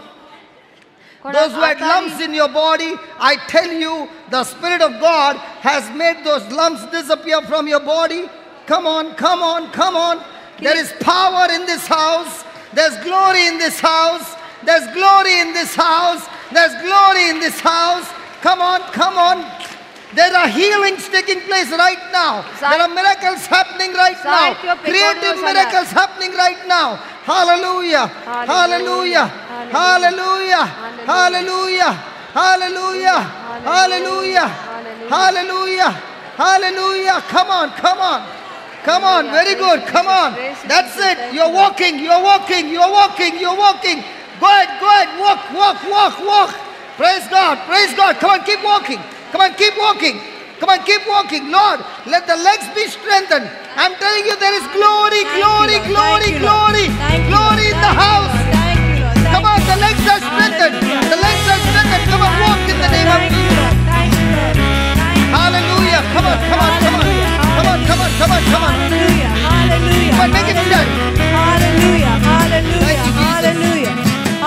कोणाक
Those who had
आतारी-
lumps in your body, I tell you, the Spirit of God has made those lumps disappear from your body. Come on, come on, come on. There is power in this house. There's glory in this house. There's glory in this house. There's glory in this house. Come on, come on. There are healings taking place right now. There are miracles happening right now.
जायत्यो पेकोड्यो
Creative
जाल्यात.
miracles happening right now. Hallelujah. Hallelujah.
Hallelujah.
Hallelujah. Hallelujah. Hallelujah. Hallelujah. Hallelujah. Hallelujah. Come on, come on. Come on. Very good. Come on. That's it. You're walking. You're walking. You're walking. You're walking. Go ahead. Go ahead. Walk, walk, walk, walk. Praise God. Praise God. Come on. Keep walking. Come on. Keep walking. Come on. Keep walking. Lord, let the legs be strengthened. I'm telling you, there is glory,
Thank you,
glory,
Lord.
glory,
Thank you, Lord.
glory,
Thank you,
glory
Lord.
in the
Thank you,
house.
Lord. Thank you, Lord. Thank
Come on,
you,
the legs are strengthened.
Hallelujah.
The legs are strengthened. Come on, walk in the name of
Thank you,
Jesus.
Lord. Thank you, Lord. Thank you.
Hallelujah. Come on, come on, come on. Come on, come on, come on, come on.
Hallelujah. Hallelujah.
Come on, make it stand.
Hallelujah. Hallelujah.
Thank you, Jesus.
Hallelujah.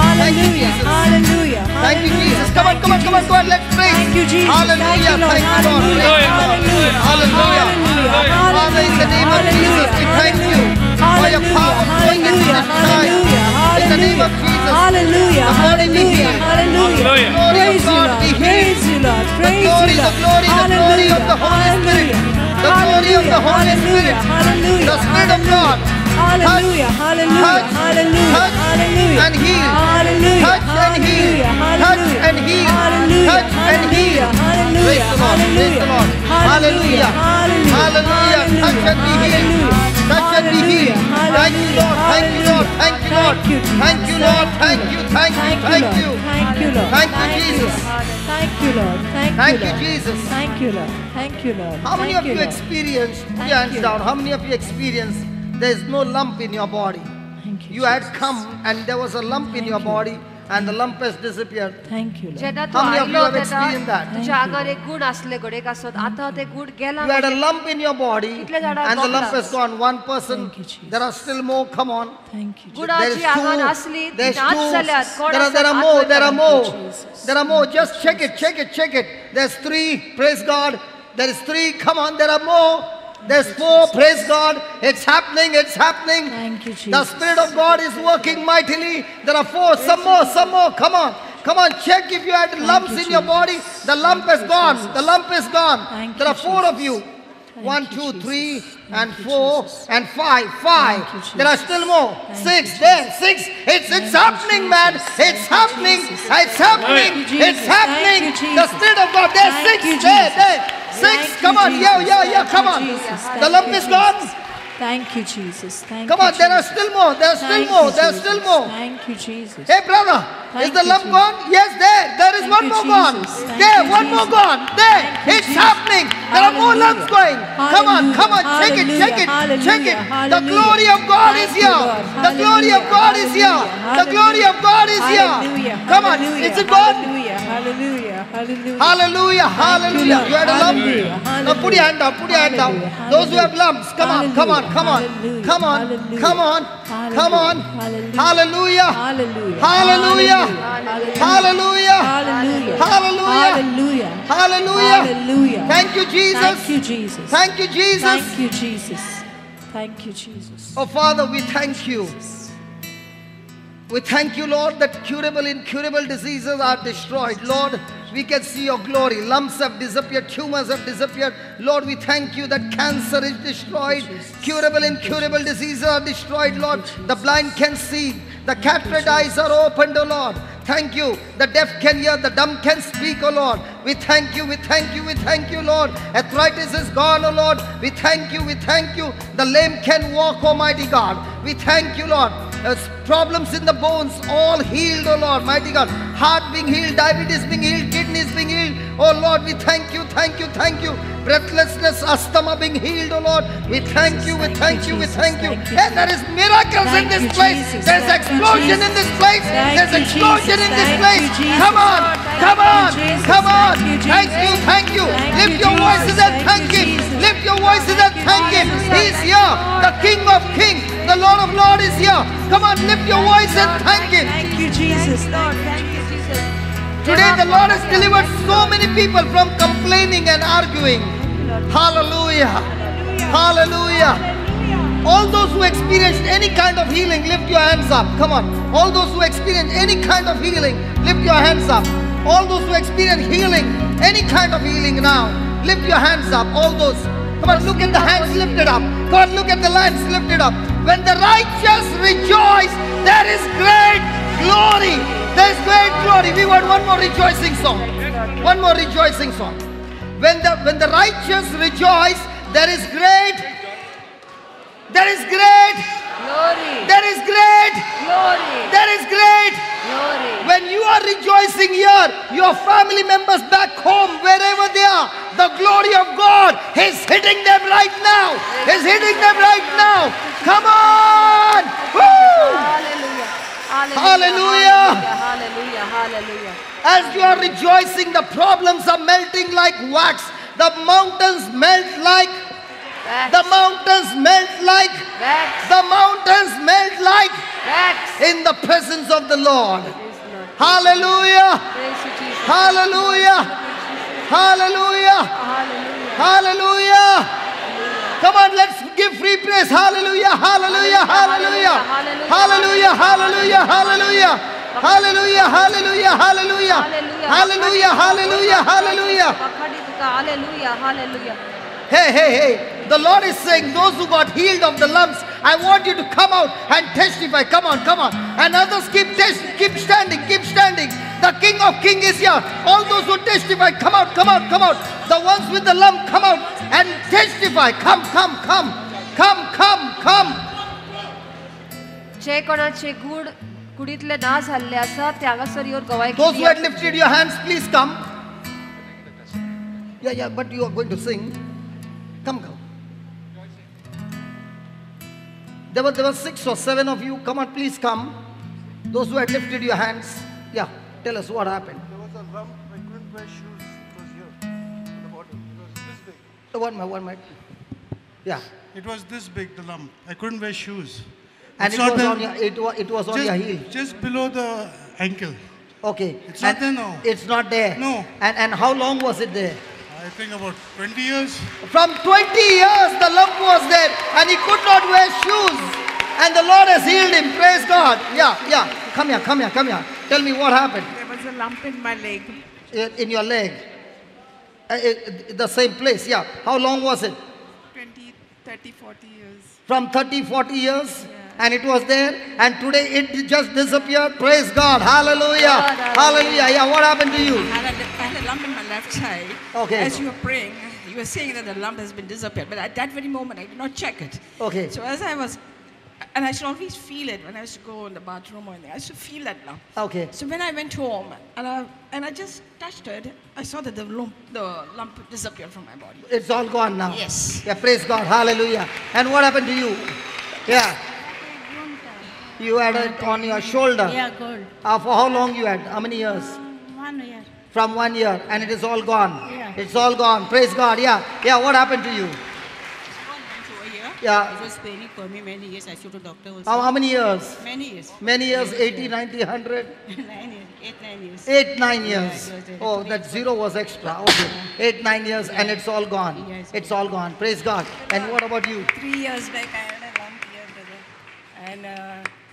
Thank you,
Hallelujah.
Jesus.
Hallelujah.
Thank you,
Hallelujah.
Jesus. Come on, come on, come on, come on. Let's praise.
Thank you, Jesus.
Hallelujah.
Thank you, Lord.
Thank you, Lord.
Hallelujah.
Hallelujah.
Hallelujah.
Hallelujah. Father, in the name of Jesus, we thank you for your power flowing into this time. In the name of Jesus.
Hallelujah.
The body be
Hallelujah.
healed.
Hallelujah.
Hallelujah.
Glory of
Praise you,
God
Lord.
be healed.
Praise you, Lord.
The
Praise
glory,
you,
the
Lord.
glory, the glory of the Holy Spirit.
Hallelujah.
The glory of the Holy
Hallelujah.
Spirit.
Hallelujah.
The Spirit of God.
Hallelujah. Hallelujah.
Touch,
Hallelujah.
touch,
Hallelujah.
and heal.
Hallelujah.
Touch and heal.
Hallelujah.
Touch and heal.
Hallelujah.
Touch and heal.
Hallelujah.
Praise the Lord. Praise the Lord.
Hallelujah.
Hallelujah. Hallelujah. Touch and be healed. Touch and be healed. Thank you, Lord. Thank you, Lord. Thank you, Lord. Thank you, Lord. Thank you. Thank you. Thank you.
Thank you, Lord.
Thank you, Jesus.
Thank you, Lord.
Thank
Thank
you,
you, Lord.
Jesus.
Thank you, Lord. Thank you, Lord.
How many
Thank
of you
Lord.
experienced, put
Thank
your hands
you.
down, how many of you experienced there is no lump in your body?
Thank you,
You had
Jesus.
come and there was a lump in
Thank
your
you.
body and the lump has disappeared.
Thank you, Lord.
जेन्ना तूं
How many of you
आयलो
have
तेन्ना
experienced that?
तुज्या आंगार एक गुण आसले घडयेक आसत आतां ते गुण गेला
You had a lump in your body
कितले जाणांक
and the lump
गोमला?
has gone. One person,
Thank you, Jesus.
there are still more. Come on.
Thank you, Jesus.
There
गुणाची
is
आंगान
two.
आसली ती
There's
नाच
two.
जाल्यात कोण
There are, there
आसात
are more.
आत
There are
वयता.
more.
Jesus.
There are more. Just check it. Check it. Check it. There's three. Praise God. There is three. Come on. There are more. There's four. Praise God. It's happening. It's happening.
Thank you,
The
Jesus.
Spirit of God is working mightily. There are four. Some more. Some more. Come on. Come on. Check if you had lumps
you,
in your body. The lump
Thank
is
you,
gone.
Jesus.
The lump is gone.
Thank
There
you,
are four of
Jesus.
you. 1, 2, 3, and 4, and 5. 5. There are still more. 6. There. 6. It's happening, man. It's happening. It's happening. It's happening. The Spirit of God. There's 6. There. There. 6. Come on. Yeah, yeah, yeah. Come on. The lump is gone.
Thank you, Jesus. Thank
Come
you,
on, there are still more. There are still more. There are still more.
Thank you, Jesus.
Hey, brother, is the lump gone? Yes, there. There is one more gone. There, one more gone. There, it's happening. There are more lumps going. Come on, come on. Check it, check it, check it. The glory of God is here. The glory of God is here. The glory of God is here. Come on, is it gone?
Hallelujah, hallelujah.
Hallelujah, hallelujah. You had a lump? Now put your hand down, put your hand down. Those who have lumps, come on, come on. Come on, come on, come on, come on. Hallelujah, hallelujah, hallelujah, hallelujah, hallelujah. Thank you, Jesus.
Thank you, Jesus.
Thank you, Jesus.
Thank you, Jesus. Thank you, Jesus.
Oh, Father, we thank you. We thank you, Lord, that curable, incurable diseases are destroyed. Lord, we can see your glory. Lumps have disappeared. Tumors have disappeared. Lord, we thank you that cancer is destroyed. Curable, incurable diseases are destroyed, Lord. The blind can see. The cataract eyes are opened, O Lord. Thank you. The deaf can hear. The dumb can speak, O Lord. We thank you. We thank you. We thank you, Lord. Arthritis is gone, O Lord. We thank you. We thank you. The lame can walk, Almighty God. We thank you, Lord. Problems in the bones, all healed, O Lord, mighty God. Heart being healed, diabetes being healed, kidneys being healed. Oh Lord, we thank you, thank you, thank you. Breathlessness, asthma being healed, oh Lord. We thank you, we thank you, we thank you. And there is miracles in this place. There's explosion in this place. There's explosion in this place. Come on, come on, come on. Thank you, thank you. Lift your voices and thank Him. Lift your voices and thank Him. He's here, the King of Kings, the Lord of Lords is here. Come on, lift your voice and thank Him.
Thank you, Jesus. Lord, thank you, Jesus.
Today the Lord has delivered so many people from complaining and arguing. Hallelujah. Hallelujah. All those who experienced any kind of healing, lift your hands up. Come on. All those who experienced any kind of healing, lift your hands up. All those who experience healing, any kind of healing now, lift your hands up. All those. Come on, look at the hands lifted up. Come on, look at the hands lifted up. When the righteous rejoice, there is great glory. There is great glory. We want one more rejoicing song. One more rejoicing song. When the righteous rejoice, there is great, there is great
glory.
There is great
glory.
There is great
glory.
When you are rejoicing here, your family members back home, wherever they are, the glory of God is hitting them right now. Is hitting them right now. Come on! Woo!
Hallelujah.
Hallelujah.
Hallelujah. Hallelujah.
As you are rejoicing, the problems are melting like wax. The mountains melt like
wax.
The mountains melt like
wax.
The mountains melt like
wax.
In the presence of the Lord.
Praise the Lord.
Hallelujah.
Praise you, Jesus.
Hallelujah. Hallelujah.
Hallelujah.
Hallelujah. Come on, let's give free praise. Hallelujah. Hallelujah. Hallelujah. Hallelujah. Hallelujah. Hallelujah. Hallelujah. Hallelujah. Hallelujah. Hallelujah. Hallelujah. Hallelujah.
Hallelujah. Hallelujah.
Hey, hey, hey. The Lord is saying, those who got healed of the lumps, I want you to come out and testify. Come on, come on. And others keep standing, keep standing. The King of Kings is here. All those who testify, come out, come out, come out. The ones with the lump, come out and testify. Come, come, come. Come, come, come.
जे कोणाचे good कुडीतले ना झाल्ले आसा ते हांगासर येवन गवाय.
Those who had lifted your hands, please come. Yeah, yeah, but you are going to sing. Come, come. There were 6 or 7 of you. Come on, please come. Those who had lifted your hands. Yeah, tell us what happened.
There was a lump. I couldn't wear shoes. It was here, on the bottom. It was this big.
One minute. Yeah.
It was this big, the lump. I couldn't wear shoes.
And it was on your, it was on your heel.
Just below the ankle.
Okay.
It's not there now.
It's not there.
No.
And how long was it there?
I think about 20 years.
From 20 years the lump was there and he could not wear shoes. And the Lord has healed him. Praise God. Yeah, yeah. Come here, come here, come here. Tell me what happened.
There was a lump in my leg.
In your leg. The same place, yeah. How long was it?
30, 40 years.
From 30, 40 years?
Yeah.
And it was there, and today it just disappeared. Praise God. Hallelujah.
God, hallelujah.
Hallelujah. Yeah, what happened to you?
I had a lump in my left side.
Okay.
As you were praying, you were saying that the lump has been disappeared. But at that very moment, I did not check it.
Okay.
So as I was, and I should always feel it when I used to go in the bathroom or anything. I used to feel that lump.
Okay.
So when I went home, and I just touched it, I saw that the lump disappeared from my body.
It's all gone now.
Yes.
Yeah, praise God. Hallelujah. And what happened to you? Yeah. You had it on your shoulder.
Yeah, gold.
For how long you had? How many years?
1 year.
From 1 year, and it is all gone.
Yeah.
It's all gone. Praise God. Yeah. Yeah. What happened to you?
Over here.
Yeah.
It was paining for me many years. I showed to doctor also.
How many years?
Many years.
Many years, 80, 90, 100?
9 years. 8, 9 years.
8, 9 years.
Yeah, it was,
oh, that zero was extra. Okay. 8, 9 years, and it's all gone.
Yeah, it's
It's all gone. Praise God. And what about you?
3 years back, I had a lump here, brother. And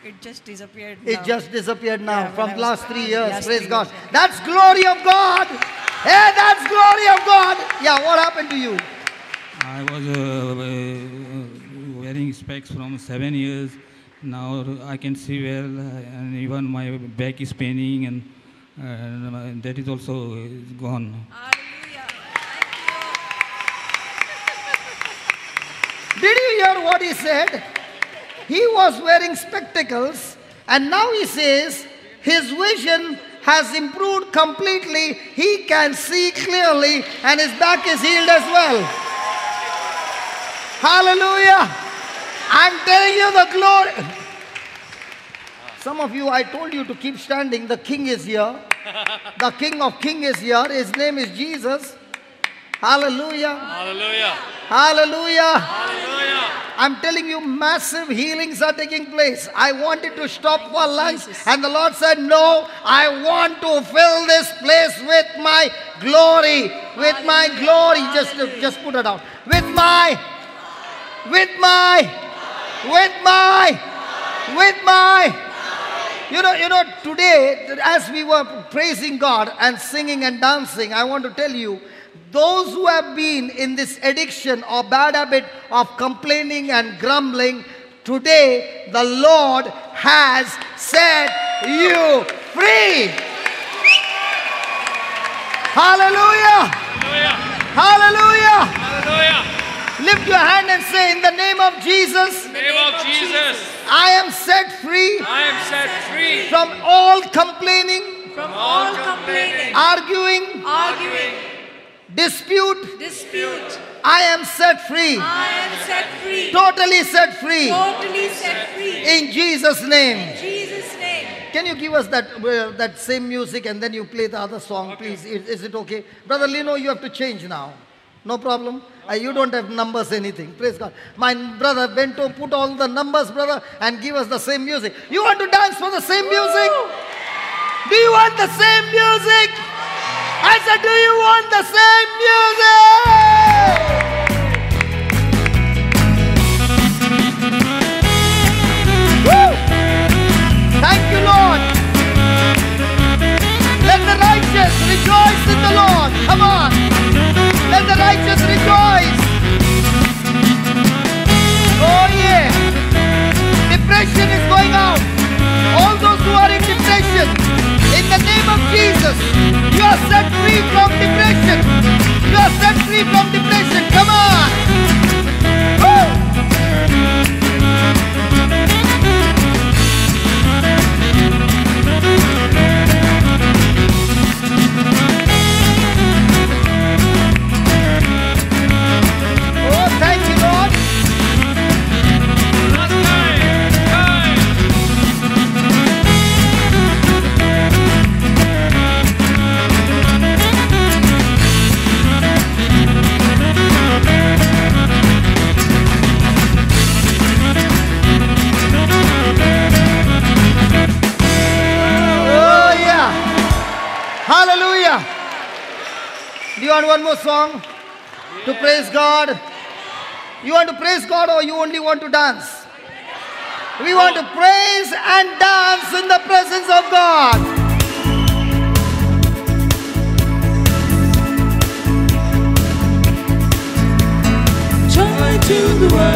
it just disappeared now.
It just disappeared now
Yeah,
from
when I was
last 3 years.
Last
Praise
3
God.
years, yeah.
That's glory of God. Hey, that's glory of God. Yeah, what happened to you?
I was wearing specs from 7 years. Now I can see well, and even my back is paining, and that is also gone.
Hallelujah. Thank you.
Did you hear what he said? He was wearing spectacles, and now he says his vision has improved completely. He can see clearly, and his back is healed as well. Hallelujah. I'm telling you the glory. Some of you, I told you to keep standing. The King is here. The King of Kings is here. His name is Jesus. Hallelujah.
Hallelujah.
Hallelujah.
Hallelujah.
I'm telling you, massive healings are taking place. I wanted to stop for lunch, and the Lord said, no, I want to fill this place with my glory. With my glory. Just put it out. With my, with my, with my, with my. You know, today, as we were praising God and singing and dancing, I want to tell you, those who have been in this addiction or bad habit of complaining and grumbling, today the Lord has set you free. Hallelujah.
Hallelujah.
Hallelujah.
Hallelujah.
Lift your hand and say, in the name of Jesus,
In the name of Jesus,
I am set free.
I am set free
from all complaining,
from all complaining,
arguing, dispute.
Dispute.
I am set free.
I am set free.
Totally set free.
Totally set free.
In Jesus' name.
In Jesus' name.
Can you give us that same music and then you play the other song, please? Is it okay? Brother Lino, you have to change now. No problem. You don't have numbers, anything. Praise God. My brother Bento, put all the numbers, brother, and give us the same music. You want to dance for the same music? Do you want the same music? I said, do you want the same music? Woo! Thank you, Lord. Let the righteous rejoice in the Lord. Come on. Let the righteous rejoice. Oh, yeah. Depression is going out. All those who are in depression, in the name of Jesus, you are set free from depression. You are set free from depression. Come on. Woo! Oh, thank you, Lord. Hallelujah. Do you want one more song to praise God? You want to praise God or you only want to dance? We want to praise and dance in the presence of God.
Joy to the world.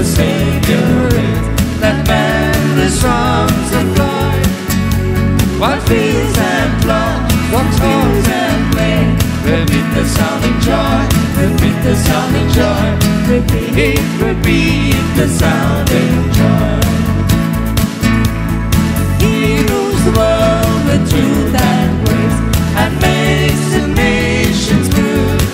the Savior is. Let men the songs of joy. What fields and floods, what fields and play. Repeat the sounding joy, repeat the sounding joy. Repeat, repeat the sounding joy. He rules the world with truth and grace, and makes the nations prove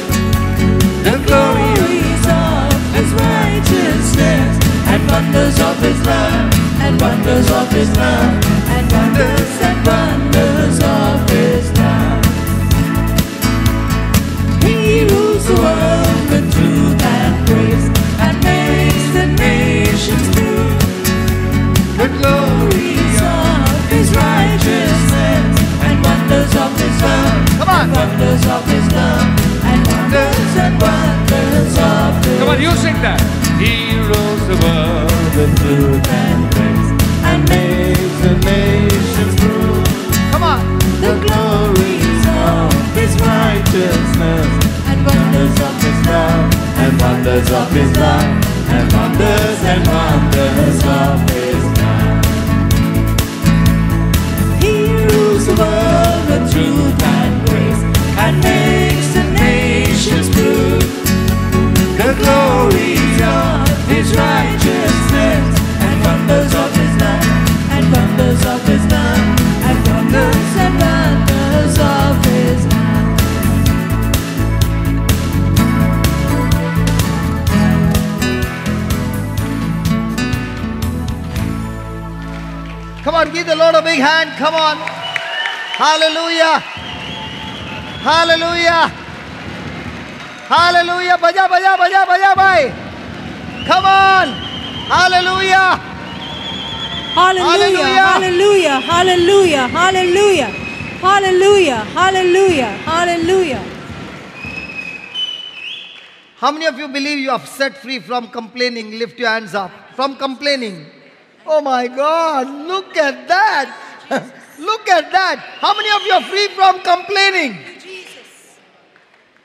the glories of his righteousness, and wonders of his love, and wonders of his love, and wonders of his love. He rules the world with truth and grace, and makes the nations prove the glories of his righteousness, and wonders of his love.
Come on.
And wonders of his love, and wonders of his love.
Come on, you sing that. He rules the world
with truth and grace, and makes the nations prove.
Come on.
The glories of his righteousness, and wonders of his love, and wonders of his love, and wonders of his love. He rules the world with truth and grace, and makes the nations prove the glories of his righteousness, and wonders of his love, and wonders of his love, and wonders of his love.
Come on, give the Lord a big hand. Come on. Hallelujah. Hallelujah. Hallelujah. Baja, baja, baja, baja, bhai. Come on. Hallelujah.
Hallelujah. Hallelujah. Hallelujah. Hallelujah. Hallelujah. Hallelujah. Hallelujah.
How many of you believe you are set free from complaining? Lift your hands up. From complaining. Oh my God, look at that. Look at that. How many of you are free from complaining?
Thank you, Jesus.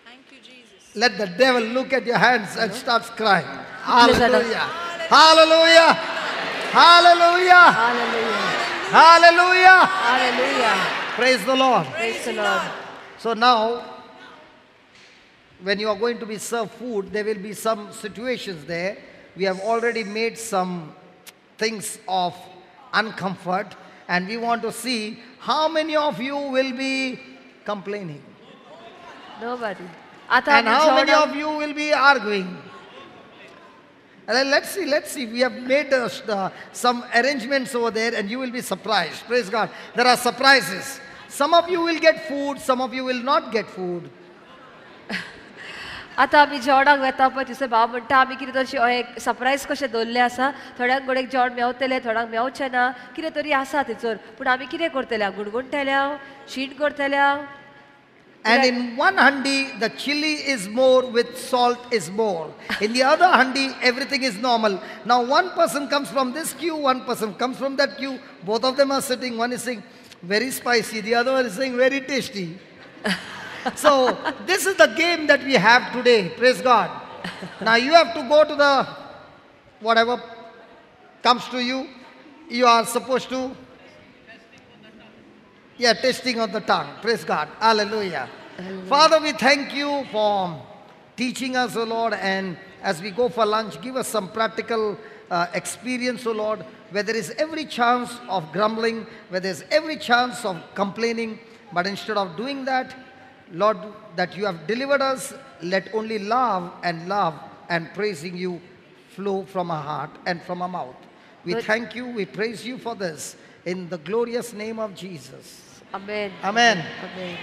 Thank you, Jesus.
Let the devil look at your hands and starts crying. Hallelujah. Hallelujah. Hallelujah. Hallelujah.
Hallelujah.
Praise the Lord.
Praise the Lord.
So now, when you are going to be served food, there will be some situations there. We have already made some things of uncomfort, and we want to see how many of you will be complaining.
Nobody.
And how many of you will be arguing. And then let's see. We have made some arrangements over there, and you will be surprised. Praise God. There are surprises. Some of you will get food, some of you will not get food.
आतां आमी जेवणाक वेता पळय थंयसर भाव म्हणटा आमी कितें तरी एक सरप्रायज कशें दवरलें आसा, थोड्यांक गोडेक जेवण मेवतलें, थोड्यांक मेवचें ना, कितें तरी आसा थंयसर. पूण आमी कितें करतले, गुणगुणटले, शीण करतले.
And in one handi, the chili is more with salt is more. In the other handi, everything is normal. Now one person comes from this queue, one person comes from that queue. Both of them are sitting. One is saying very spicy, the other one is saying very tasty. So this is the game that we have today. Praise God. Now you have to go to the whatever comes to you. You are supposed to. Yeah, testing of the tongue. Praise God. Hallelujah. Hallelujah. Father, we thank you for teaching us, O Lord, and as we go for lunch, give us some practical experience, O Lord, where there is every chance of grumbling, where there is every chance of complaining, but instead of doing that, Lord, that you have delivered us, let only love and praising you flow from our heart and from our mouth. We thank you, we praise you for this. In the glorious name of Jesus.
Amen.
Amen.
Amen.